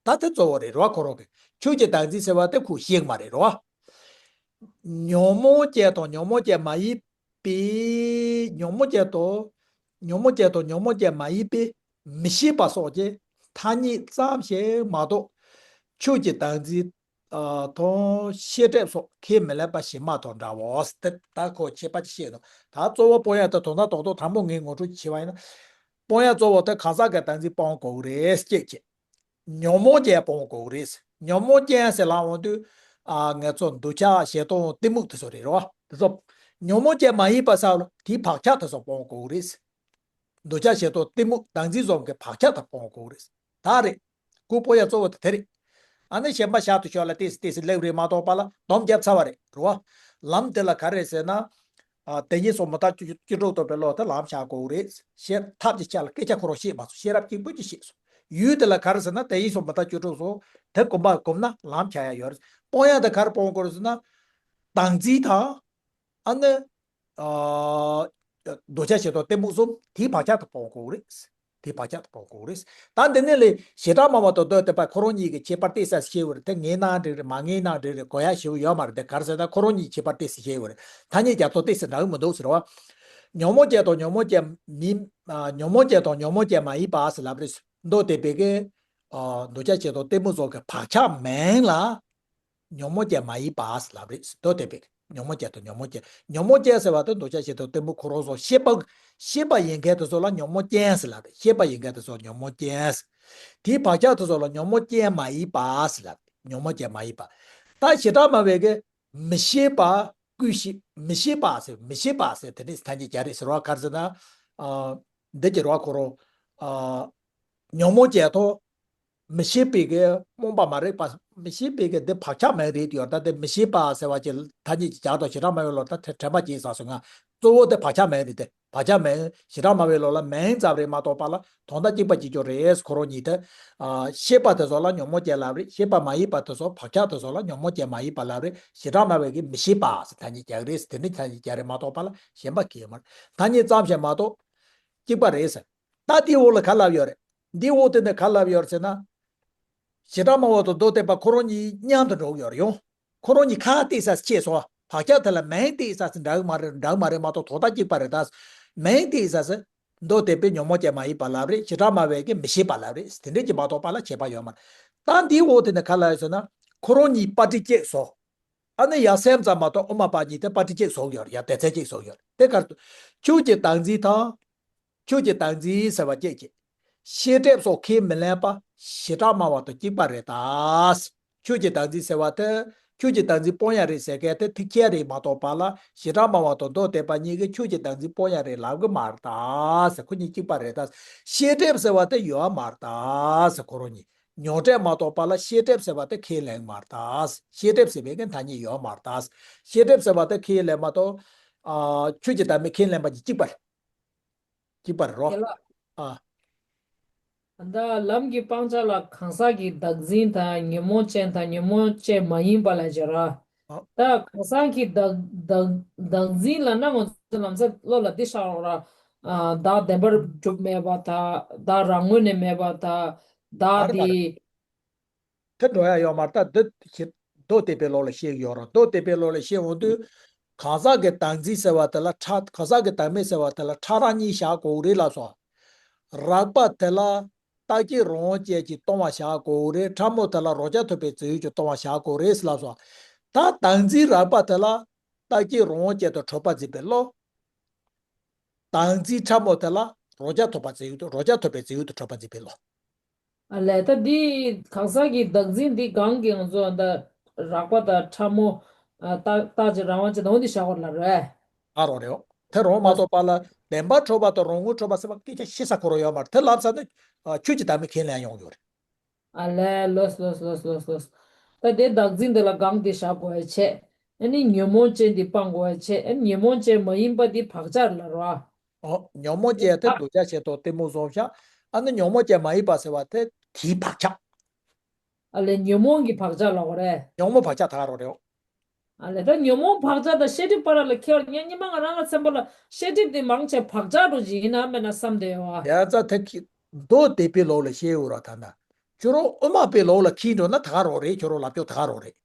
ད་དེ་གཙོ་བོ་རེད་རོ། ཁོ་རང་གི་ཆོས་ཀྱི་བདག་འཛིན་ཟེར་བ་དེ་ཁོས་ཤེས་ཀྱི་མ་རེད་རོ། ཉོན་མོངས་ཅན་དང་ཉོན་མོངས་ཅན་མ་ཡིན་པའི། ཉོན་མོངས་ཅན་དང་། ཉོན་མོངས་ཅན་དང་ཉོན་མོངས་ཅན་མ་ཡིན་པའི་མི་ཤེས་པ་སོགས་ཀྱི་ཐ་སྙད་ཙམ་ཞིག་མ་གཏོགས། ཆོས་ཀྱི་བདག་འཛིན་དང་ཤེས་སྒྲིབ་སོགས་ཁས་མི་ལེན་པ་ཞིག་མ་གཏོགས་འདྲ་བོ། དེ་ད་ཁོ་ཁྱད་པར་ཅིག་བཤད་འདུག་ད་གཙོ་བོ་སྤོང་ཡ་དེ་དོན་དག་རྡོག་རྡོག་དྲང་པོ་ངས་ངོ་སྤྲོད་ཅིག་བྱས་པ་ཡིན་ན། སྤོང་ཡ་གཙོ་བོ་དེ་གང་ཟག་གི་བདག་འཛིན་སྤོང་དགོས་ཀྱི་རེད་ཅེས་བྱས། ཉོན་མོངས་ཅན་སྤོང་དགོས་རེད། ཉོན་མོངས་ཅན་ཟེར་ལབ་འོང་དུས། ཨ་ང་ཚོ་འདོད་ཆགས་ཞེ་སྡང་གཏི་མུག་དེ་ཚོ་རེད་རོ། དེ་ཚོ། ཉོན་མོངས་ཅན་མ་ཡིན་པ་ཟེར་ལ་དེའི་བག་ཆགས་དེ་ཚོ་སྤོང་དགོས་རེད། འདོད་ཆགས་ཞེ་སྡང་གཏི་མུག་བདག་འཛིན་བཟུང་གི་བག་ཆགས་དེ་སྤོང་དགོས་རེད། ད་རེད། ཁོ་སྤོང་ཡ་གཙོ་བོ་དེ་དེ་རེད། ཨ་ནི་གཞན་པ་ཞག་ཏུ་ཞོག་ལ་ཏོག་ཙམ་ཏོག་ཙམ་སླེབས་རེད་མ་གཏོགས་པ་ལ་སྡོམ་བརྒྱབ་ཚར་བ་རེད་རོ། ལམ་དེ་ལ་ག་རེ་ཟེར་ན། ཨ་བདེན་བཞི་སོགས་མི་རྟག་བཅུ་བཅུ་དྲུག་རྟོགས་པའི་བློ་དེ་ལམ་བཞག་དགོས་རེད། ཤེས་ཐབས་ཀྱི་ཆ་ལ་སྐད་ཆ་ཁོ་རང་བཤད་མ་སོང་། ཤེས་རབ་གཅིག་པུ་གྱིས་བཤད་སོང་། ཡུལ་དེ་ལ་ག་རེ་ཟེར་ན་བདེན་བཞི་སོགས་མི་རྟག་བཅུ་དྲུག་སོགས་དེ་སྒོམ་པ་སྒོམ་ན་ལམ་བཞག་ཡ་ཡོད་རེད། སྤོང་ཡ་དེ་ག་རེ་སྤོང་དགོས་རེད་ཟེར་ན། བདག་འཛིན་དང་། ཨ་ནི། ཨ་འདོད་ཆགས་ཞེ་སྡང་གཏི་མུག་གསུམ་དེའི་བག་ཆགས་དེ་སྤོང་དགོས་རེད། དེའི་བག་ཆགས་དེ་སྤོང་དགོས་རེད། ད་འདི་ནས་ལས་བྱེ་བྲག་སྨྲ་བ་དང་མདོ་སྡེ་པ་ཁོ་རང་གཉིས་ཀྱི་ཁྱད་པར་ཏོག་ཙམ་ཤེས་དགོས་རེད། དེ་ངས་གནང་འགྲིག་རེད་མ་ངས་གནང་འགྲིག་རེད་གོ་ཡ་ཞེ་པོ་ཡོད་མ་རེད། དེ་ག་རེ་ཟེར་ན་ཁོ་རང་གཉིས་ཁྱད་པར་ཏོག་ཙམ་ཤེས་དགོས་རེད། ཐ་སྙད་རྒྱབ་ཐོག་ཏོག་ཙམ་འདྲ་གི་མི་འདུག་ཟེར་བ། ཉོན་མོངས་ཅན་དང་ཉོན་མོངས་ཅན་མིན། ཨ་ཉོན་མོངས་ཅན་དང་ཉོན་མོངས་ཅན་མ་ཡིན་པ་ཟེར་ལབ་རེད། མདོ་སྡེ་པའི་གི། ཨ་འདོད་ཆགས་ཞེ་སྡང་གཏི་མུག་སོགས་ཀྱི་བག་ཆགས་མིན་ལ། ཉོན་མོངས་ཅན་མ་ཡིན་པ་ཟེར་ལབ་རེད། མདོ་སྡེ་པའི་ཉོན་མོངས་ཅན་དང་ཉོན་མོངས་ཅན། ཉོན་མོངས་ཅན་ཟེར་བ་དེ་འདོད་ཆགས་ཞེ་སྡང་གཏི་མུག་ཁོ་རང་ཚོ་ཤེས་པ། ཤེས་པ་ཡིན་མཁན་དེ་ཚོ་ལ་ཉོན་མོངས་ཅན་ཟེར་ལབ་རེད། ཤེས་པ་ཡིན་མཁན་དེ་ཚོ་ཉོན་མོངས་ཅན་ཟེར། དེའི་བག་ཆགས་དེ་ཚོ་ལ་ཉོན་མོངས་ཅན་མ་ཡིན་པ་ཟེར་ལབ་རེད། ཉོན་མོངས་ཅན་མ་ཡིན་པ། ད་བྱེ་བྲག་སྨྲ་བའི་གི་ མི་ཤེས་པ་ཀུན་ཤེས། མི་ཤེས་པ་ཟེར། མི་ཤེས་པ་ཟེར་དེ་ནི་ཐ་སྙད་རྒྱག་རེད་ཟེར་བ། ག་རེ་ཟེར་ན། ཨ། འདི་གྱི་རོ་ཁོ་རོ། ཨ། ཉོན་མོངས་ཅན་དོ། མི་ཤེས་པའི་གི་རྨོངས་པ་མ་རིག་པ། མི་ཤེས་པའི་གི་འདི་བག་ཆགས་མ་རིག་ཡོད། ད་དེ་མི་ཤེས་པ་ཟེར་བ་ཅིག་ཐ་སྙད་ཅིག་རྒྱག་དང་བྱེ་བྲག་སྨྲ་བའི་ལོག་ད་དྲན་པ་སྐྱེས་ས་སོང་ང་། གཙོ་བོ་དེ་བག་ཆགས་མ་རིག་དེ། བག་ཆགས་མ་བྱེ་བྲག་སྨྲ་བའི་ལོག་ལ་མིང་ཙམ་རེད་མ་གཏོགས་པ་ལ་དོན་དག་གཅིག་པ་གཅིག་གྱུར་རེད། ཁོ་རང་གཉིས་དེ། ཨ། ཤེས་པ་དེ་ཚོ་ལ་ཉོན་མོངས་ཅན་ལབ་རེད། ཤེས་པ་མ་ཡིན་པ་དེ་ཚོ། བག་ཆགས་དེ་ཚོ་ལ་ཉོན་མོངས་ཅན་མ་ཡིན་པ་ལབ་རེད། བྱེ་བྲག་སྨྲ་བའི་གི་མི་ཤེས་པ་ཟེར་ཐ་སྙད་རྒྱག་རེད། དེ་ནི་ཐ་སྙད་རྒྱག་རེད་མ་གཏོགས་པ་ལ་གཞན་པ་གང་ཡང་མ་རེད། ཐ་སྙད་ཙམ་ཞིག་མ་གཏོགས་གཅིག་པ་རེད་ཟེར། ད་འདིའི་འོག་ལ་ག་ལབ་ཡོད་རེད། འདིའི་འོག་དེ་ནས་ག་ལབ་ཡོད་ཟེར་ན། བྱེ་བྲག་སྨྲ་བ་དང་མདོ་སྡེ་པ་ཁོ་རང་གཉིས་མཉམ་དུ་འགྲོ་གི་ཡོད་རེད་ཡོང་། ཁོ་རང་གཉིས་ཁ་གཏད་ས་ཕྱེ་སོང་། བག་ཆགས་དེ་ལ་མིང་གཏད་ས་འདྲ་གི་མ་རེད། འདྲ་གི་མ་རེད་མ་གཏོགས་དོན་དག་གཅིག་པ་རེད་ད། མིང་གཏད་ས་ཟེར། མདོ་སྡེ་པས་ཉོན་མོངས་ཅན་མ་ཡིན་པ་ལབ་རེད། བྱེ་བྲག་སྨྲ་བས་ཀྱི་མི་ཤེས་པ་ལབ་རེད། དེ་འདྲས་ཀྱི་མ་གཏོགས་པ་ལ་ཁྱད་པར་ཡོད་མ་རེད། ད་འདིའི་འོག་དེ་ནས་ག་ལབ་ཡོད་ཟེར་ན། ཁོ་རང་གཉིས་པར་སྒྲིག་གཅིག་སོང་། ཨ་ནི་ཡང་སེམས་ཙམ་མ་གཏོགས་དབུ་མ་པ་གཉིས་དེ་པར་སྒྲིག་གཅིག་བཟོ་གི་ཡོད་རེད། ཡང་སྡེ་ཚན་གཅིག་བཟོ་གི་ཡོད་རེད། དེ་ག་རེ། ཆོས་ཀྱི་བདག་འཛིན་དང་། ཆོས་ཀྱི་བདག་འཛིན་ཟེར་བ་སྐད་ཅིག་ཤེས་སྒྲིབ་སོགས་ཁས་མི་ལེན་པ་བྱེ་བྲག་སྨྲ་བ་དང་གཅིག་པ་རེད་ད། ཆོས་ཀྱི་བདག་འཛིན་ཟེར་བ་དེ། ཆོས་ཀྱི་བདག་འཛིན་སྤོང་ཡ་རེད་ཟེར་མཁན་དེ་ཐེག་ཆེན་རེད་མ་གཏོགས་པ་ལ། བྱེ་བྲག་སྨྲ་བ་དང་མདོ་སྡེ་པ་གཉིས་ཀྱིས་ཆོས་ཀྱི་བདག་འཛིན་སྤོང་ཡ་རེད་ལབ་གི་མ་རེད་ད་ཟེར། ཁོ་གཉིས་གཅིག་པ་རེད་ད། ཤེས་སྒྲིབ་ཟེར་བ་དེ་ཡོད་མ་རེད་ད་ཟེར། ཁོ་རང་གཉིས་མྱོང་སྒྲིབ་མ་གཏོགས་པ་ལ་ཤེས་སྒྲིབ་ཟེར་བ་དེ་ཁས་ལེན་མ་རེད་ད། ཤེས་སྒྲིབ་ཟེར་བའི་གི་ཐ་སྙད་ཡོད་མ་རེད་ད། ཤེས་སྒྲིབ་ཟེར་བ་དེ་ཁས་ལེན་མ་གཏོགས། ཨ། ཆོས་ཀྱི་བདག་མེད་ཁས་ལེན་པ་གཉིས་གཅིག་པ་རེད། གཅིག་པ་རེད་རོ། དེ་ལ། ཨ། ད་ལམ་གྱི་སྤང་བྱ་ལ་གང་ཟག་གི་བདག་འཛིན་དང་ཉོན་མོངས་ཅན་དང་ཉོན་མོངས་ཅན་མ་ཡིན་པ་ལ་སྦྱར་ར། ཨ། ད་གང་ཟག་གི་བདག་བདག་བདག་འཛིན་ལབ་ན་ང་ཚོ་ལམ་སང་བློ་ལ་འདི་ཤར་རོགས་ར། ཨ། བདག་བདེན་པར་གྲུབ་མེད་པ་དང་། བདག་རང་ངོས་ནས་མེད་པ་དང་། བདག་མ་རེད་མ་རེད། དེ། དེ་འགྲོ་ཡ་ཡོད་མ་རེད་ད། འདི་ཞིག་མདོ་སྡེ་པའི་ལུགས་ལ་བཤད་ཀྱི་ཡོད་རེད། མདོ་སྡེ་པའི་ལུགས་ལ་བཤད་འོང་དུས། གང་ཟག་གི་བདག་འཛིན་ཟེར་བ་དེ་ལ་ཕྲ། གང་ཟག་གི་བདག་མེད་ཟེར་བ་དེ་ལ་ཕྲ་རགས་གཉིས་བཞག་དགོས་རེད་ལབ་སོང་། རགས་པ་དེ་ལ་རྟག་གཅིག་རང་དབང་ཅན་གྱིས་སྟོང་པ་བཞག་དགོས་རེད། ཕྲ་མོ་དེ་ལ་རང་རྐྱ་ཐུབ་པའི་རྫས་ཡོད་ཀྱིས་སྟོང་པ་བཞག་དགོས་རེད་ལབ་སོང་། ད་བདག་འཛིན་རགས་པ་དེ་ལ་རྟག་གཅིག་རང་དབང་ཅན་དུ་གྲུབ་པར་འཛིན་པའི་བློ། བདག་འཛིན་ཕྲ་མོ་དེ་ལ་རང་རྐྱ་ཐུབ་པ་རྫས་ཡོད་དུ། རང་རྐྱ་ཐུབ་པའི་རྫས་ཡོད་དུ་གྲུབ་པར་འཛིན་པའི་བློ། ཨ་ལས། ད་འདི་གང་ཟག་གི་བདག་འཛིན་འདི་གང་གི་ང་ཚོ་ད་རགས་པ་དང་ཕྲ་མོ། ཨ། རྟག་རྟག་གཅིག་རང་དབང་ཅན་དང་འདི་བཞག་དགོས་ལབ་རེད། ཨ་རོ་རེད། དེ་རང་མ་གཏོགས་པ་ལ་བདེན་པར་གྲུབ་པ་དང་རང་ངོས་གྲུབ་པ་ཟེར་བ་སྐད་ཆ་བཤད་ས་ཁོ་རང་ཡོད་མ་རེད། དེ་ལབ་ས་ནི། ཨ། ཆོས་ཀྱི་བདག་མེད་ཁས་ལེན་ཡོང་ཡོད་རེད། ཨ་ལས། ལོས་ལོས་ལོས་ལོས་ལོས། ད་དེ་བདག་འཛིན་དེ་ལ་གང་དེ་བཞག་དགོས་ཡ་བྱས། ཨ་ནི་ཉོན་མོངས་ཅན་དེ་སྤང་དགོས་ཡ་བྱས། ཨ་ནི་ཉོན་མོངས་ཅན་མ་ཡིན་པ་དེ་བག་ཆགས་ལ་རོ། ཨོ། ཉོན་མོངས་ཅན་དེ་གདུལ་བྱ་ཞེས་སོགས་གཏི་མུག་གསུམ་བཞག་ཨ་ནི་ཉོན་མོངས་ཅན་མ་ཡིན་པ་ཟེར་བ་དེ་དེའི་བག་ཆགས། ཨ་ལས། ཉོན་མོངས་ཀྱི་བག་ཆགས་ལ་གོ་རེད། ཉོན་མོངས་བག་ཆགས་ད་ག་རོ་རེད། ཨ་ལས། ད་ཉོན་མོངས་བག་ཆགས་དང་ཤེས་སྒྲིབ་བར་ལ་ཁྱད་པར་ཉན་ཉི་མ་ང་རང་ལ་སེམས་པ་ལ་ཤེས་སྒྲིབ་དེ་མང་ཆེ་བག་ཆགས་འགྲོ་གི་ཡིན་ན་མེད་ན་བསམ་བསྡད་ཡོད་ཨ། ཡ་ཙ་ཐེ་ཁི་མདོ་སྡེ་པའི་ལུགས་ལ་བཤད་ཡོད་ར། ད་ན་ཁྱོད་རང་དབུ་མ་པའི་ལུགས་ལ་ཁྱེར་འགྲོ་ན་ད་ག་རོ་རེད། ཁྱོད་རང་ལབ་ཕྱོགས་ད་ག་རོ་རེད།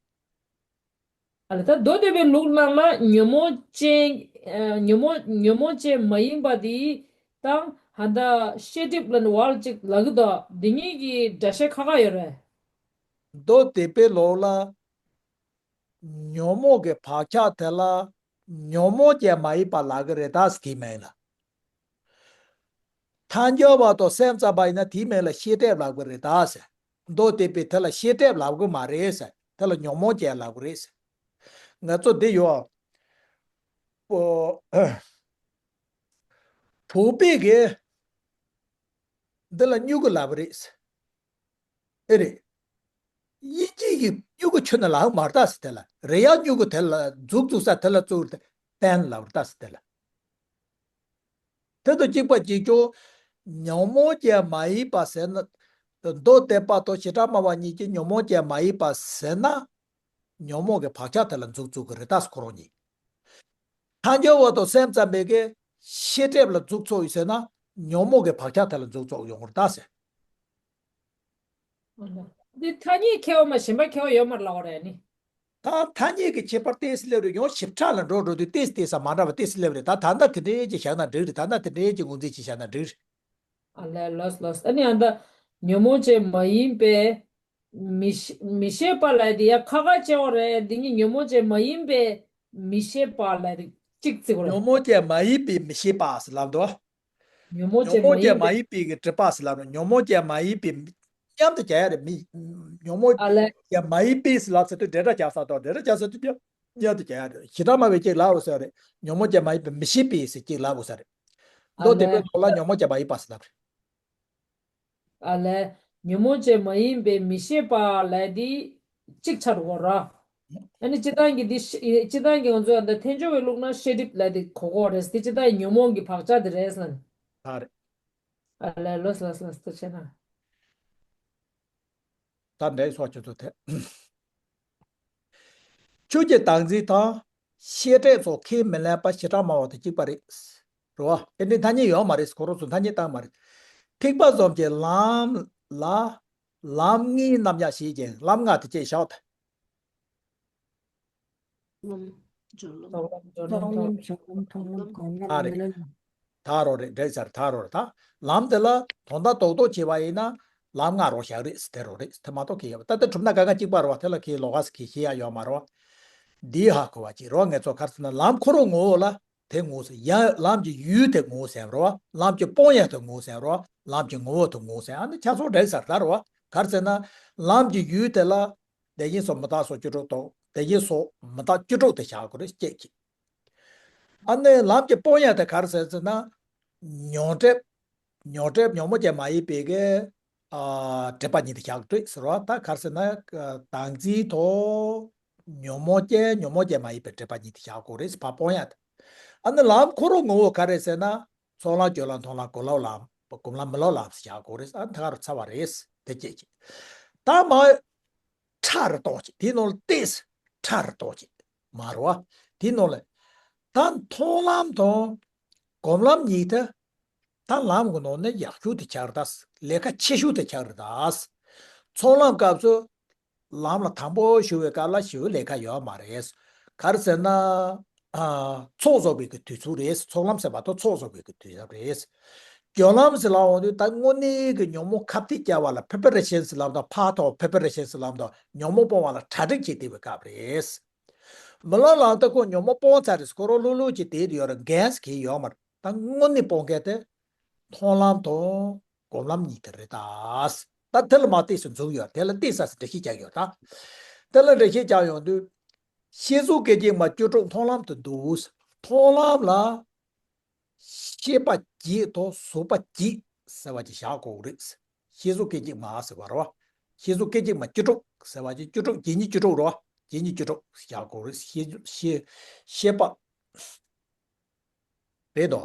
ཨ་ལས། ད་མདོ་སྡེ་པའི་ལུགས་ནང་ལ་ཉོན་མོངས་ཅན། ཨ། ཉོན་མོངས་ཉོན་མོངས་ཅན་མ་ཡིན་པ་དེ་དང་ཧ་ད་ཤེས་སྒྲིབ་ལ་ནི་བར་གཅིག་ལབ་གི་འདུག་འདི་གཉིས་ཀྱི་འདྲ་བཤད་ཁ་ཁ་ཡོད་རེད། མདོ་སྡེ་པའི་ལུགས་ལ་ཉོན་མོངས་ཀྱི་བག་ཆགས་དེ་ལ་ཉོན་མོངས་ཅན་མ་ཡིན་པ་ལབ་གི་རེད་ད་ཟེར། དེའི་མིང་ལ། ཐལ་འགྱུར་བ་དང་སེམས་ཙམ་པ་ཡིན་ན་དེའི་མིང་ལ་ཤེས་སྒྲིབ་ལབ་ཀྱི་རེད་ད་ཟེར། མདོ་སྡེ་པས་དེ་ལ་ཤེས་སྒྲིབ་ལབ་ཀྱི་མ་རེད་ཟེར། དེ་ལ་ཉོན་མོངས་ཅན་ལབ་ཀྱི་རེད་ཟེར། ང་ཚོ་འདི་ཡོད། ཨོ། བུ་པས་གི་འདི་ལ་མྱུ་གུ་ལབ་ཀྱི་རེད་ཟེར། ཨེ་རེད། དབྱིན་ཇི་ཡིས་མྱུ་གུ་ཁྱོན་ནས་ལབ་ཀྱི་མ་རེད་ད་ཟེར། དེ་ལ་རེད་ཡ། མྱུ་གུ་དེ་ལ་མཛུབ་བཙུགས་ས་དེ་ལ་བཙུགས་ཏེ་པེན་ལབ་རེད་ད་ཟེར། དེ་ལ། དེ་དང་གཅིག་པ་གཅིག་རྐྱང་། ཉོན་མོངས་ཅན་མ་ཡིན་པ་ཟེར་ན། མདོ་སྡེ་པ་དང་བྱེ་བྲག་སྨྲ་བ་གཉིས་ཀྱིས་ཉོན་མོངས་ཅན་མ་ཡིན་པ་ཟེར་ན། ཉོན་མོངས་ཀྱི་བག་ཆགས་དེ་ལ་མཛུབ་བཙུགས་ཀྱི་རེད་ད་ཟེར། ཁོ་རང་གཉིས། ཐལ་འགྱུར་བ་དང་སེམས་ཙམ་པས་ཀྱི་ཤེས་སྒྲིབ་ལ་མཛུབ་བཙུགས་ཡོད་ཟེར་ན། ཉོན་མོངས་ཀྱི་བག་ཆགས་དེ་ལ་མཛུབ་བཙུགས་ཡོང་གི་རེད་ད་ཟེར། འདི་ཐ་སྙད་ཁྱད་པར་མ། གཞན་པ་ཁྱད་པར་ཡོད་མ་རེད་ལབ་པ་རེད་ནི། ད་ཐ་སྙད་ཀྱི་ཁྱད་པར་ཏོག་ཙམ་སླེབས་རེད། ཡང་ཞིབ་ཕྲ་ལ་འགྲོ་འགྲོ་དུས་ཏོག་ཙམ་ཏོག་ཙམ་མ་འདྲ་བ་ཏོག་ཙམ་སླེབས་རེད། ད་ད་ལྟ་དེ་འདྲའི་ཅིག་བཞག་ན་འགྲིག་རེད། ད་ལྟ་དེ་འདྲའི་ཅིག་ངོས་འཛིན་ཅིག་བཞག་ན་འགྲིག་རེད། ཨ་ལས། ལོས་ལོས། ཨ་ནི་ཨ་ད་ཉོན་མོངས་ཅན་མ་ཡིན་པའི་མི་ཤེས་མི་ཤེས་པ་ལབ་དེ་ཡ་ཁ་ཁ་བྱེད་པ་རེད། འདི་གཉིས་ཉོན་མོངས་ཅན་མ་ཡིན་པའི་མི་ཤེས་པ་ལབ་དེ་གཅིག་བརྩི་དགོས་རེད། ཉོན་མོངས་ཅན་མ་ཡིན་པའི་མི་ཤེས་པ་ཟེར་ལབ་འདུག་ཉོན་མོངས་ཉོན་མོངས་ཅན་མ་ཡིན་པའི་མ་ཡིན་པའི་གི་སྒྲིབ་པ་ཟེར་ལབ་ནས། ཉོན་མོངས་ཅན་མ་ཡིན་པའི་མཉམ་དུ་རྒྱག་ཡ་རེད། མི་ཉོན་མོངས་ཨ་ལས། ཅན་མ་ཡིན་པའི་ཟེར་ལབ་ཟེར་དུས་འབྲེལ་སྒྲ་རྒྱག་ས་དང་། འབྲེལ་སྒྲ་རྒྱག་ས་དུས་ཀྱང་ གཉེན་དུ་བྱ་ཡ་རེད། ཞེ་དྲག་སྨྲ་བའི་གཅིག་ལབ་དགོས་ས་རེད། ཉོན་མོངས་ཅན་མ་ཡིན་པའི་མི་ཤེས་པའི་ཟེར་གཅིག་ལབ་དགོས་ས་རེད། མདོ་སྡེ་པའི་ནང་ལ་ཉོན་མོངས་ཅན་མ་ཡིན་པ་ཟེར་ལབ་རེད། ཨ་ལས། ཉོན་མོངས་ཅན་མ་ཡིན་པའི་མི་ཤེས་པ་ལབ་དེ་གཅིག་ཆགས་འགྲོ་གི་རེད། ཨ་ནི་སྤྱིར་བཏང་གི་འདི་ཤེ་སྤྱིར་བཏང་གི་ང་ཚོ་ཨ་ད་ཐལ་འགྱུར་བའི་ལུགས་ན་ཤེས་སྒྲིབ་ལབ་དེ་གོ་གོ་རེད། དེ་སྤྱིར་བཏང་ཉོན་མོངས་ཀྱི་བག་ཆགས་དེ་རེད་ཟེར། ད་རེད། ཨ་ལས་ལོས་ལོས་ལོས་ལོས་བྱས་ན། ད་འདྲའི་སོགས་ཁྱོད་ཚོ་དེ། ཆོས་ཀྱི་བདག་འཛིན་དང་། ཤེས་སྒྲིབ་སོགས་ཁས་མི་ལེན་པ་ཞེ་དྲག་སྨྲ་བ་དང་གཅིག་པ་རེད། རེད་བ། དེ་འདྲའི་ཐ་སྙད་ཡོད་མ་རེད། ཁོ་རང་ཚོ་ཐ་སྙད་བཏགས་མ་རེད། ཐེག་པ་གསུམ་གྱི་ལམ་ལ། ལམ་ལྔའི་རྣམ་གཞག་བྱེད་ཅིང་ལམ་ལྔ་དེ་ཅེས་བྱའོ། ལམ། སྦྱོར་ལམ། ཚོགས་ལམ། སྦྱོར་ལམ། མཐོང་ལམ། སྒོམ་ལམ། ཨ་རེད། མི་སློབ་ལམ། ད་རོ་རེད། འགྲིག་ཚར། ད་རོ་རེད། ད་ལམ་དེ་ལ་དོན་དག་རྡོག་རྡོག་བྱས་པ་ཡིན་ན་ལམ་ལྔ་རོ་བཞག་རེད། དེ་རོ་རེད། དེ་མ་གཏོགས་ཁེ་ཡོད་པ། ད་ལྟ་གྲུབ་ན་ག་ག་གཅིག་པ་རེད་བ། དེ་ལ་ཁེ་ལོགས་ཀ་ཁེ་ཤེས་ཡ་ཡོད་མ་རེད་བ། འདི་ཧ་གོ་བ་ཅིག་རོ། ངས་ཚོ་གར་ཟེར་ན་ལམ་ཁོ་རང་ངོ་བོ་ལ་དེ་ངོ་ཟེར་ཡ། ལམ་གྱི་ཡུལ་དེ་ངོ་ཟེར་རོ། ལམ་གྱི་སྤོང་ཡ་དེ་ངོ་ཟེར་རོ། ལམ་གྱི་ངོ་བོ་དེ་ངོ་ཟེར། ཨ་ནི་ཆ་ཚང་འགྲིག་ཚར་ད་རོ། གར་ཟེར་ན་ལམ་གྱི་ཡུལ་དེ་ལ་དེ་བཞིན་སོགས་མི་རྟག་སོགས་བཅུ་དྲུག་དང་། དེ་བཞིན་སོགས་མི་རྟག་བཅུ་དྲུག་དེ་བཞག་དགོས་རེད། སྐྱེད་ཀྱི། ཨ་ནི་ལམ་གྱི་སྤོང་ཡ་དེ་གར་ཟེར་ཟེར་ན། ཉོན་སྒྲིབ། ཉོན་སྒྲིབ་ཉོན་མོངས་ཅན་མ་ཡིན་པའི་གི། ཨ། སྒྲིབ་པ་གཉིས་དེ་བཞག་དགོས་ཟེར་བ། ད་གར་ཟེར་ན་བདག་འཛིན་དང་། ཉོན་མོངས་ཅན་ཉོན་མོངས་ཅན་མ་ཡིན་པའི་སྒྲིབ་པ་གཉིས་དེ་བཞག་དགོས་རེད། ཕར་སྤོང་ཡ་དེ། ཨ་ནི་ལམ་ཁོ་རང་ངོ་བོ་ག་རེ་ཟེར་ན། ཚོགས་ལམ། སྦྱོར་ལམ། མཐོང་ལམ། སྒོམ་ལམ། ལམ། སྒོམ་ལམ་མི་སློབ་ལམ་ཟེར་བཞག་དགོས་རེད། ཨ་ནི་ད་ག་རུ་ཚར་བ་རེད། དེ་སྐྱེད་ཀྱི། ད་མ། ཕྲ་རུ་གཏོང་བྱེད། དེའི་ནང་ལ་ཏོག་ཙམ་ཕྲ་རུ་གཏོང་བྱེད་མ་རེད་བ། དེའི་ནང་ལ་ད་མཐོང་ལམ་དང་སྒོམ་ལམ་གཉིས་དེ། ད་ལམ་གྱི་ནང་ནས་ཡག་ཤོས་དེ་ཆགས་རེད་ད། ལས་ཀ་ཆེ་ཤོས་དེ་ཆགས་རེད་ད། ཚོགས་ལམ་སྐབས་སུ་ལམ་ལ་དང་པོ་ཞུགས་པའི་སྐབས་ལ་ཞེ་པོ་ལས་ཀ་ཡོད་མ་རེད། ག་རེ་ཟེར་ན། ཨ། ཚོགས་རྫོགས་པའི་གི་དུས་ཚོད་རེད། ཚོགས་ལམ་ཟེར་བ་དང་ཚོགས་རྫོགས་པའི་གི་དུས་ཚོད་རེད། སྦྱོར་ལམ་ཟེར་ལབ་འོང་དུས་ད་དངོས་གནས་ཀྱི་ཉོན་མོངས་ཁ་གཏད་བཅག་པ་ལ་preparation ཟེར་ལབ་དང་། ཕར་ཐོག་preparation ཟེར་ལབ་དང་། ཉོན་མོངས་སྤོང་བ་ལ་གྲ་སྒྲིག་བྱེད་བསྡད་པའི་སྐབས་རེད། མི་ལ་ལ་ད་ཁོ་ཉོན་མོངས་སྤོང་ཚར་རེད། ཁོ་རང་ལྷུག་ལྷུག་ཅིག་བསྡད་ཡོད་རེད། འགན་ཟེར་གྱི་ཡོད་མ་རེད། ད་དངོས་གནས་སྤོང་མཁན་དེ་མཐོང་ལམ་དང་སྒོམ་ལམ་གཉིས་དེ་རེད་ད། ད་དེ་ལ་མར་ཏོག་ཙམ་འཛུགས་ཡོད། དེ་ལ་ཏོག་ཙམ་འགྲེལ་བཤད་རྒྱག་ཡོད་ད། དེ་ལ་འགྲེལ་བཤད་རྒྱག་ཡོང་དུས། ཤེས་གཟུགས་སྐད་ཅིག་མ་བཅུ་དྲུག་མཐོང་ལམ་དུ་འདུ། མཐོང་ལམ་ལ་ཤེས་པ་བརྒྱད་དང་གཟུགས་པ་བརྒྱད་ཟེར་བ་ཅིག་བཞག་དགོས་རེད། ཤེས་གཟུགས་སྐད་ཅིག་མ་ཟེར་བ་རེད་བ། ཤེས་གཟུགས་སྐད་ཅིག་མ་བཅུ་དྲུག་ཟེར་བ་ཅིག་བཅུ་དྲུག་བརྒྱད་གཉིས་བཅུ་དྲུག་རེད་བ། བརྒྱད་གཉིས་བཅུ་དྲུག་བཞག་དགོས་རེད། ཤེས་ཤེས་ཤེས་པ། རེད་དོ།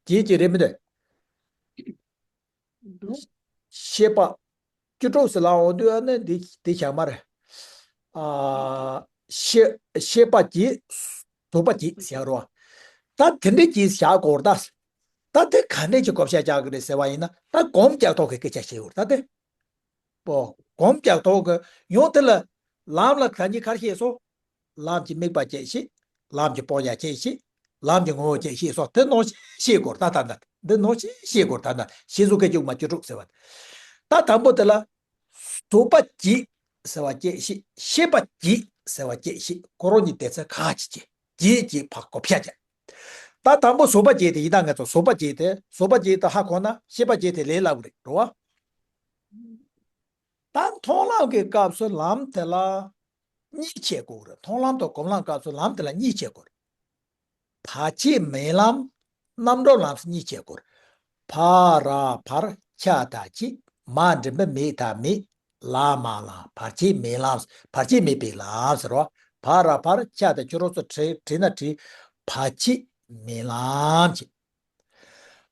བརྒྱད་ཅིག་རེད་མི་འདུག་འདུག་ཤེས་པ་བཅུ་དྲུག་ཟེར་ལབ་འོང་དུས་ཨ་ནི་འདི་འདི་བཞག་མ་རེད། ཨ། ཤེས་ཤེས་པ་བརྒྱད། གཟུགས་པ་བརྒྱད་ཟེར་རོ། ད་དེ་འདྲའི་བརྒྱད་བཞག་དགོས་རེད་ད། ད་དེ་ག་འདྲས་ཀྱི་བགོ་བཤའ་རྒྱག་གི་རེད་ཟེར་བ་ཡིན་ན། ད་སྒོམ་རྒྱག་ཐོག་གི་སྐད་ཆ་བཤད་ཡོད་རེད་ད་དེ། པོ། སྒོམ་རྒྱག་ཐོག་གི་ཡང་དེ་ལ་ལམ་ལ་ད་གིན་ག་རེ་བཤད་སོང་། ལམ་གྱི་དམིགས་པ་བཅད་ཤེས། ལམ་གྱི་སྤོང་ཡ་བཅད་ཤེས། ལམ་གྱི་ངོ་བོ་བཅད་ཤེས་སོགས་དེ་ནང་བཞིན་ཤེས་དགོས་རེད་ད། ད་ད་འདི་ནང་བཞིན་ཤེས་དགོས་རེད་ད། ད་ཤེས་གཟུགས་སྐད་ཅིག་མ་བཅུ་དྲུག་ཟེར་བ། ད་དང་པོ་དེ་ལ་གཟུགས་པ་བརྒྱད་ཟེར་བ་བཅད་ཤེས། ཤེས་པ་བརྒྱད་ཟེར་བ་བཅད་ཤེས། ཁོ་རང་གཉིས་དེ་ཚོ་ཁ་ཅིག་བཅད། བརྒྱད་ཅིག་ཕར་བགོ་བཤའ་བྱས། ད་དང་པོ་གཟུགས་པ་བརྒྱད་དེ་ཡིན་ད། ང་ཚོ་གཟུགས་པ་བརྒྱད་དེ། གཟུགས་པ་བརྒྱད་དེ་ཧ་གོ་ན་ཤེས་པ་བརྒྱད་དེ་ལས་སླ་པོ་རེད་རོ། ད་མཐོང་ལམ་གྱི་སྐབས་སུ་ལམ་དེ་ལ་གཉིས་ཕྱེ་དགོས་རེད། མཐོང་ལམ་དང་སྒོམ་ལམ་སྐབས་སུ་ལམ་དེ་ལ་གཉིས་ཕྱེ་དགོས་རེད། བར་ཆད་མེད་ལམ། རྣམ་གྲོལ་ལམ་ཟེར་གཉིས་ཕྱེ་དགོས་རེད། ཕ་ར་བར་ཆ་དང་གཅིག་མ་འདྲེན་པའི་མེ་དང་མེ། ལ་མ་ལ། བར་ཆད་མེད་ལམ། བར་ཆད་མེད་པའི་ལམ་ཟེར་རོ། ཕ་ར་བར་ཆ་དང་ཁྱོད་རང་ཚོ་བྲིས་བྲིས་ན་བྲིས། བར་ཆད་མེད་ལམ་གྱི།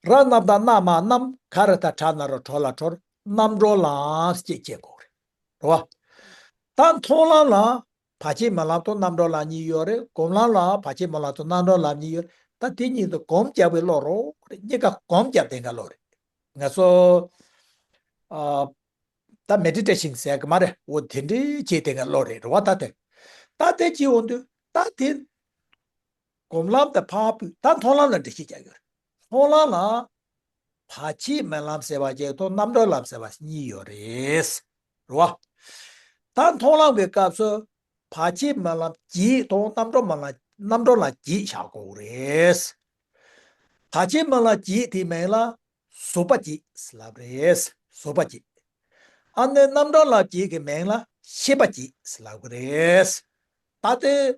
ར་རྣམས་དང་རྣ་མ་རྣམས། ག་ར་ད་གྲ་ན་རོ་གྲོ་ལ་གྲོལ། རྣམ་གྲོལ་ལམ་ཞེས་བྱེད་དགོས་རེད། རེད་བ། ད་མཐོང་ལམ་ལ་བར་ཆད་མེད་ལམ་དང་རྣམ་གྲོལ་ལམ་གཉིས་ཡོད་རེད། སྒོམ་ལམ་ལ་བར་ཆད་མེད་ལམ་དང་རྣམ་གྲོལ་ལམ་གཉིས་ཡོད་རེད། ད་དེ་གཉིས་དེ་སྒོམ་རྒྱག་པའི་བློ་རོ་རེད། གཉིས་ཀ་སྒོམ་རྒྱབ་བསྡད་མཁན་བློ་རེད། ང་ཚོ་ཨ་ད་མེ་ཌི་ཊེ་ཤན་ཟེར་གི་མ་རེད། འོ་དེ་འདྲའི་བྱས་བསྡད་མཁན་བློ་རེད། རེད་བ། ད་དེ་ད་དེ་བྱེད་འོང་དུས་ད་དེ། སྒོམ་ལམ་དང་ཕར་ཕུད། ད་མཐོང་ལམ་ལ་འགྲེལ་བཤད་རྒྱག་ཡོད་རེད། མཐོང་ལམ་ལ་བར་ཆད་མེད་ལམ་ཟེར་བ་གཅིག་དང་རྣམ་གྲོལ་ལམ་ཟེར་བ་གཉིས་ཡོད་རེད། རེད་བ། ད་མཐོང་ལམ་གྱི་སྐབས་སུ་བར་ཆད་མེད་ལམ་བརྒྱད་དང་རྣམ་གྲོལ་མེད་ལམ། རྣམ་གྲོལ་ལམ་བརྒྱད་བཞག་དགོས་རེད། བར་ཆད་མེད་ལམ་བརྒྱད་དེའི་མིང་ལ་གཟུགས་པ་བརྒྱད་ཟེར་ལབ་རེད། གཟུགས་པ་བརྒྱད། ཨ་ནི་རྣམ་གྲོལ་ལམ་བརྒྱད་ཀྱི་མིང་ལ་ཤེས་པ་བརྒྱད་ཟེར་ལབ་གི་རེད། ད་དེ་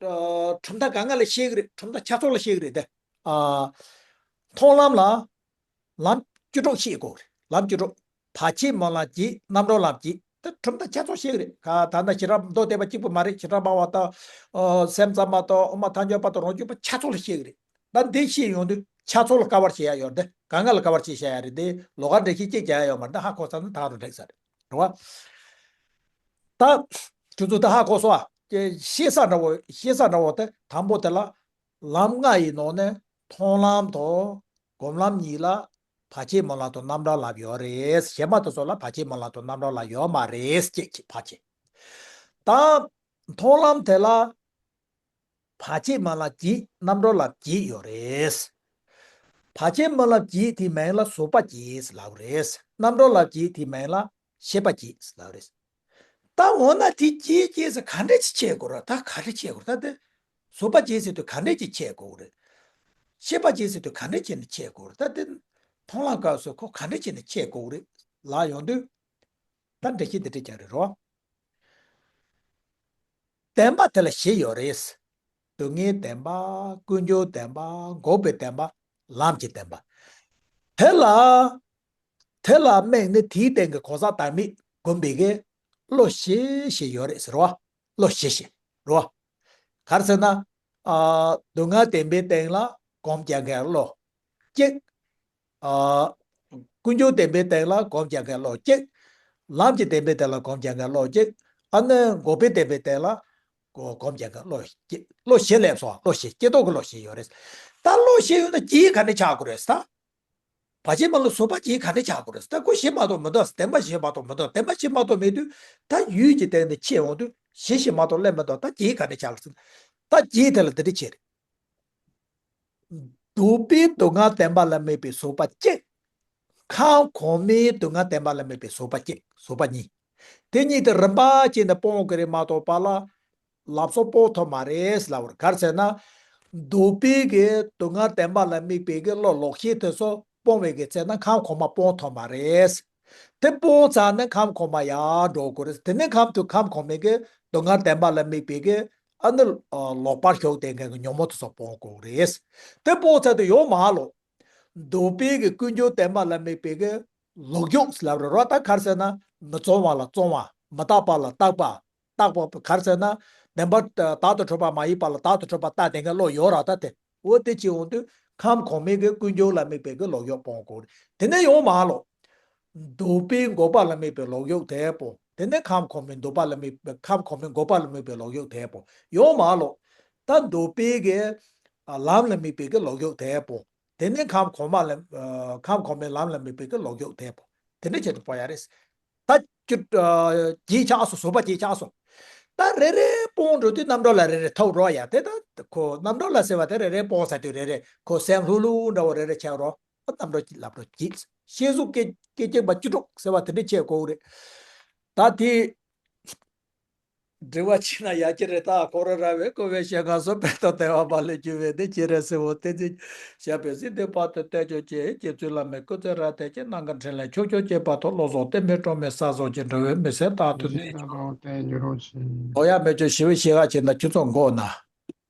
ཨ། གྲུབ་མཐའ་ག་ང་ལ་བཤད་གི་རེད། གྲུབ་མཐའ་ཆ་ཚང་ལ་བཤད་གི་རེད་དེ། ཨ། མཐོང་ལམ་ལ་ལམ་བཅུ་དྲུག་ཤེས་དགོས་རེད། ལམ་བཅུ་དྲུག་བར་ཆད་སྨོན་ལམ་བརྒྱད། རྣམ་གྲོལ་ལམ་བརྒྱད། དེ་གྲུབ་མཐའ་ཆ་ཚང་བཤད་གི་རེད། ག་ད་ལྟ་བྱེ་བྲག་མདོ་སྡེ་པ་གཅིག་པུ་མ་རེད། བྱེ་བྲག་སྨྲ་བ་དང་། ཨ། སེམས་ཙམ་པ་དང་། དབུ་མ་ཐལ་འགྱུར་བ་དང་། རང་རྒྱུད་པ་ཆ་ཚང་ལ་བཤད་གི་རེད། ད་འདི་བཤད་ཡོང་དུས་ཆ་ཚང་ལ་ཀ་བར་བྱེད་ཡ་ཡོད་རེད་དེ། ག་ང་ལ་ཀ་བར་བྱེད་བྱ་ཡ་རེད་དེ། ལོགས་ཀ་འགྲེལ་བཤད་གཅིག་རྒྱག་ཡ་ཡོད་མ་རེད། ད་ཧ་གོ་ཚར་ན་ད་རུ་འགྲིག་ས་རེད། རེད་བ། ད་ཁྱོད་ཚོ་ད་ཧ་གོ་སོང་ཨ། ཀྱེ་ཤེས་ས་འདྲ་བོ། ཤེས་ས་འདྲ་བོ་དེ། དང་པོ་དེ་ལ་ལམ་ལྔ་ཡི་ནང་ནས་མཐོང་ལམ་དང་སྒོམ་ལམ་གཉིས་ལ་བར་ཆད་སྨོན་ལམ་དང་རྣམ་གྲོལ་ལམ་ཡོད་རེད། གཞན་པ་དེ་ཚོ་ལ་བར་ཆད་སྨོན་ལམ་དང་རྣམ་གྲོལ་ལམ་ཡོད་མ་རེད་ཅེས་ཀྱི་ཕར་ཕྱིན། ད་མཐོང་ལམ་དེ་ལ་བར་ཆད་སྨོན་ལམ་བརྒྱད། རྣམ་གྲོལ་ལམ་བརྒྱད་ཡོད་རེད། བར་ཆད་སྨོན་ལམ་བརྒྱད་དེའི་མིང་ལ་བཟོད་པ་བརྒྱད་ལབ་རེད། རྣམ་གྲོལ་ལམ་བརྒྱད་དེའི་མིང་ལ་ཤེས་པ་བརྒྱད་ལབ་རེད། ད་འོ་ན་དེ་བརྒྱད་བརྒྱད་ཟེར་ག་འདྲ་ཅིག་བྱེད་དགོས་ར། ད་ག་འདྲ་བྱེད་དགོས་ར། ད་དེ་བཟོད་པ་བརྒྱད་ཟེར་དུས་ག་འདྲ་ཅིག་བྱེད་དགོས་རེད། ཤེས་པ་བརྒྱད་ཟེར་དུས་ག་འདྲ་བྱས་ནས་བྱེད་དགོས་རེད། ད་དེ་མཐོང་ལམ་སྐབས་སུ་ཁོ་ག་འདྲ་བྱས་ནས་བྱེད་དགོས་རེད་ལབ་ཡོང་དུས། ད་འགྲེལ་བཤད་འདི་འདྲ་རྒྱག་རེད་རོ། བདེན་པ་དེ་ལ་བཞི་ཡོད་རེད། སྡུག་བསྔལ་བདེན་པ། ཀུན་འབྱུང་བདེན་པ། འགོག་པའི་བདེན་པ། ལམ་གྱི་བདེན་པ། དེ་ལ། དེ་ལ་དམིགས་ནས་དེའི་སྟེང་གི་གང་ཟག་བདག་མེད་བསྒོམ་པའི་གི་བློ་བཞི་ཞིག་ཡོད་རེད་ཟེར་བ། བློ་བཞི་ཞིག་རེད་བ། ག་རེ་ཟེར་ན། ཨ། སྡུག་བསྔལ་བདེན་པའི་སྟེང་ལ་སྒོམ་རྒྱག་མཁན་བློ་གཅིག་ཨ། ཀུན་འབྱུང་བདེན་པའི་སྟེང་ལ་སྒོམ་རྒྱག་མཁན་བློ་གཅིག་ལམ་གྱི་བདེན་པའི་སྟེང་ལ་སྒོམ་རྒྱག་མཁན་བློ་གཅིག་ཨ་ནི་འགོག་པའི་བདེན་པའི་སྟེང་ལ་སྒོ་སྒོམ་རྒྱག་མཁན་བློ་གཅིག་བློ་བཞི་སླེབས་སོང་། བློ་བཞི། སྐྱེ་སྟོབས་ཀྱི་བློ་བཞི་ཡོད་རེད། ད་བློ་བཞི་ཡོད་ན་བརྒྱད་ག་འདྲ་ཆགས་དགོས་རེད་ད། བར་ཆད་སྨོན་ལམ་བཟོད་པ་བརྒྱད་ག་འདྲ་ཆགས་དགོས་རེད། ད་ཁོ་བཞི་མ་གཏོགས་མི་འདུག་བདེན་པ་བཞི་མ་གཏོགས་མི་འདུག་བདེན་པ་བཞི་མ་གཏོགས་མེད་དུས། ད་ཡུལ་གྱི་སྟེང་ནས་ཕྱེ་འོང་དུས་བཞི་བཞི་མ་གཏོགས་སླེབས་མི་འདུག་ད་བརྒྱད་ག་འདྲ་ཆགས་ཟེར། ད་བརྒྱད་དེ་ལ་འདི་འདྲ་བྱས་རེད། སྡུག་པའི་སྡུག་བསྔལ་བདེན་པ་ལ་དམིགས་པའི་བཟོད་པ་གཅིག་ཁམས་གོང་མའི་སྡུག་བསྔལ་བདེན་པ་ལ་དམིགས་པའི་བཟོད་པ་གཅིག་བཟོད་པ་གཉིས། དེ་གཉིས་དེ་རིམ་པ་བྱས་ནས་སྤོང་དགོས་རེད་མ་གཏོགས་པ་ལ། ལམ་སང་སྤོང་ཐུབ་མ་རེད་ལབ་པ་རེད། ག་རེ་ཟེར་ན། སྡུག་པའི་གི་སྡུག་བསྔལ་བདེན་པ་ལ་དམིགས་པའི་གི་བློ་ལོག་ཤེས་དེ་ཚོ་སྤོང་བའི་གི་ཚེ་ན་ཁམས་གོང་མ་སྤོང་ཐུབ་མ་རེད། དེ་སྤོང་ཚར་ནས་ཁམས་གོང་མ་ཡར་འགྲོ་དགོས་རེད། དེ་ནས་ཁམས་དུ་ཁམས་གོང་མའི་གི་སྡུག་བསྔལ་བདེན་པ་ལ་དམིགས་པའི་གི་ཨ་ནི། ཨ། ལོག་པར་ཞུགས་བསྡད་མཁན་གི་ཉོན་མོངས་དེ་ཚོ་སྤོང་དགོས་རེད། དེ་སྤོང་ཚར་དུས་ཡོང་མ་ལོག་སྡུག་པའི་གི་ཀུན་འབྱུང་བདེན་པ་ལ་དམིགས་པའི་གི་ལོག་ཞུགས་ལབ་རེད་རོ། ད་ག་རེ་ཟེར་ན། མི་གཙང་བ་ལ་གཙང་བ། མི་རྟག་པ་ལ་རྟག་པ། རྟག་པ་ག་རེ་ཟེར་ན། བདེན་པ་བདག་ཏུ་གྲུབ་པ་མ་ཡིན་པ་ལ་བདག་ཏུ་གྲུབ་པ་བཏགས་བསྡད་མཁན་བློ་ཡོད་ར། ད་དེ་འོ་དེ་བྱེད་འོང་དུས་ཁམས་གོང་མའི་གི་ཀུན་འབྱུང་ལ་དམིགས་པའི་གི་ལོག་ཞུགས་སྤོང་དགོས། དེ་ནས་ཡོང་མ་ལོག་སྡུག་པའི་འགོག་པ་ལ་དམིགས་པའི་ལོག་ཞུགས་དེ་སྤོང་། དེ་ནས་ཁམས་གོང་མའི་སྡུག་པ་ལ་དམིགས་པའི་ཁམས་གོང་མའི་འགོག་པ་ལ་དམིགས་པའི་ལོག་ཞུགས་དེ་སྤོང་། ཡོང་མ་ལོག་ད་སྡུག་པའི་གི་ལམ་ལ་དམིགས་པའི་གི་ལོག་ཞུགས་དེ་སྤོང་། དེ་ནས་ཁམས་གོང་མ་ལ། ཨ། ཁམས་གོང་མའི་ལམ་ལ་དམིགས་པའི་གི་ལོག་ཞུགས་དེ་སྤོང་། དེ་འདྲ་བྱས་ཏེ་སྤོང་ཡ་རེད། ད་བཅུ། ཨ། བརྒྱད་ཆགས་སོང་། བཟོད་པ་བརྒྱད་ཆགས་སོང་། ད་རེ་རེ་སྤོང་འགྲོ་དུས་རྣམ་གྲོལ་ལ་རེ་རེ་ཐོབ་འགྲོ་ཡ། དེ་ད་ཁོ་རྣམ་གྲོལ་ལ་ཟེར་བ་དེ་རེ་རེ་སྤོང་ཚར་དུས་རེ་རེ་ཁོ་སེམས་ལྷུག་ལྷུག་འདྲ་བོ་རེ་རེ་ཆགས་རོགས། རྣམ་གྲོལ་ལབ་འགྲོ་གྱིས། ཤེས་གཟུགས་སྐད་སྐད་ཅིག་པ་བཅུ་དྲུག་ཟེར་བ་དེ་འདྲ་བྱེད་དགོས་རེད། ད་དེ། འདྲི་བ་བྱས་ན་ཡག་གི་རེད། ད་ཁོ་རང་ར་བས་ཀོ་བའི་ཞལ་སྔ་སོ་བས་དང་དལ་བ་པ་ལས་གྱུར་པའི་དེ་ཅི་རེད་ཟེར་བོ་དེ་ཚེ་ཞབས་པད་སྲིད་མཐའི་བར་དུ་བརྟན་ཅིང་གཅེས་ཀྱི་ཚུལ་ལ་མི་སྐུ་ཚེ་རབ་བརྟན་ཅིང་ནམ་མཁའི་འཕྲིན་ལས་ཕྱོགས་བཅུར་ཁྱབ་པ་དང་བློ་བཟང་བསྟན་པའི་སྒྲོན་མེ་གསལ་སོགས་ཀྱི་འགྲོ་བའི་མི་ཚེ་རྟག་ཏུ་གནས་ཀྱང་། འོ་ཡ་མེ་ཆུ་ཞི་བའི་ཤེས་རབ་ཅན་དང་ཁྱུ་ཚོགས་འགོག་ན།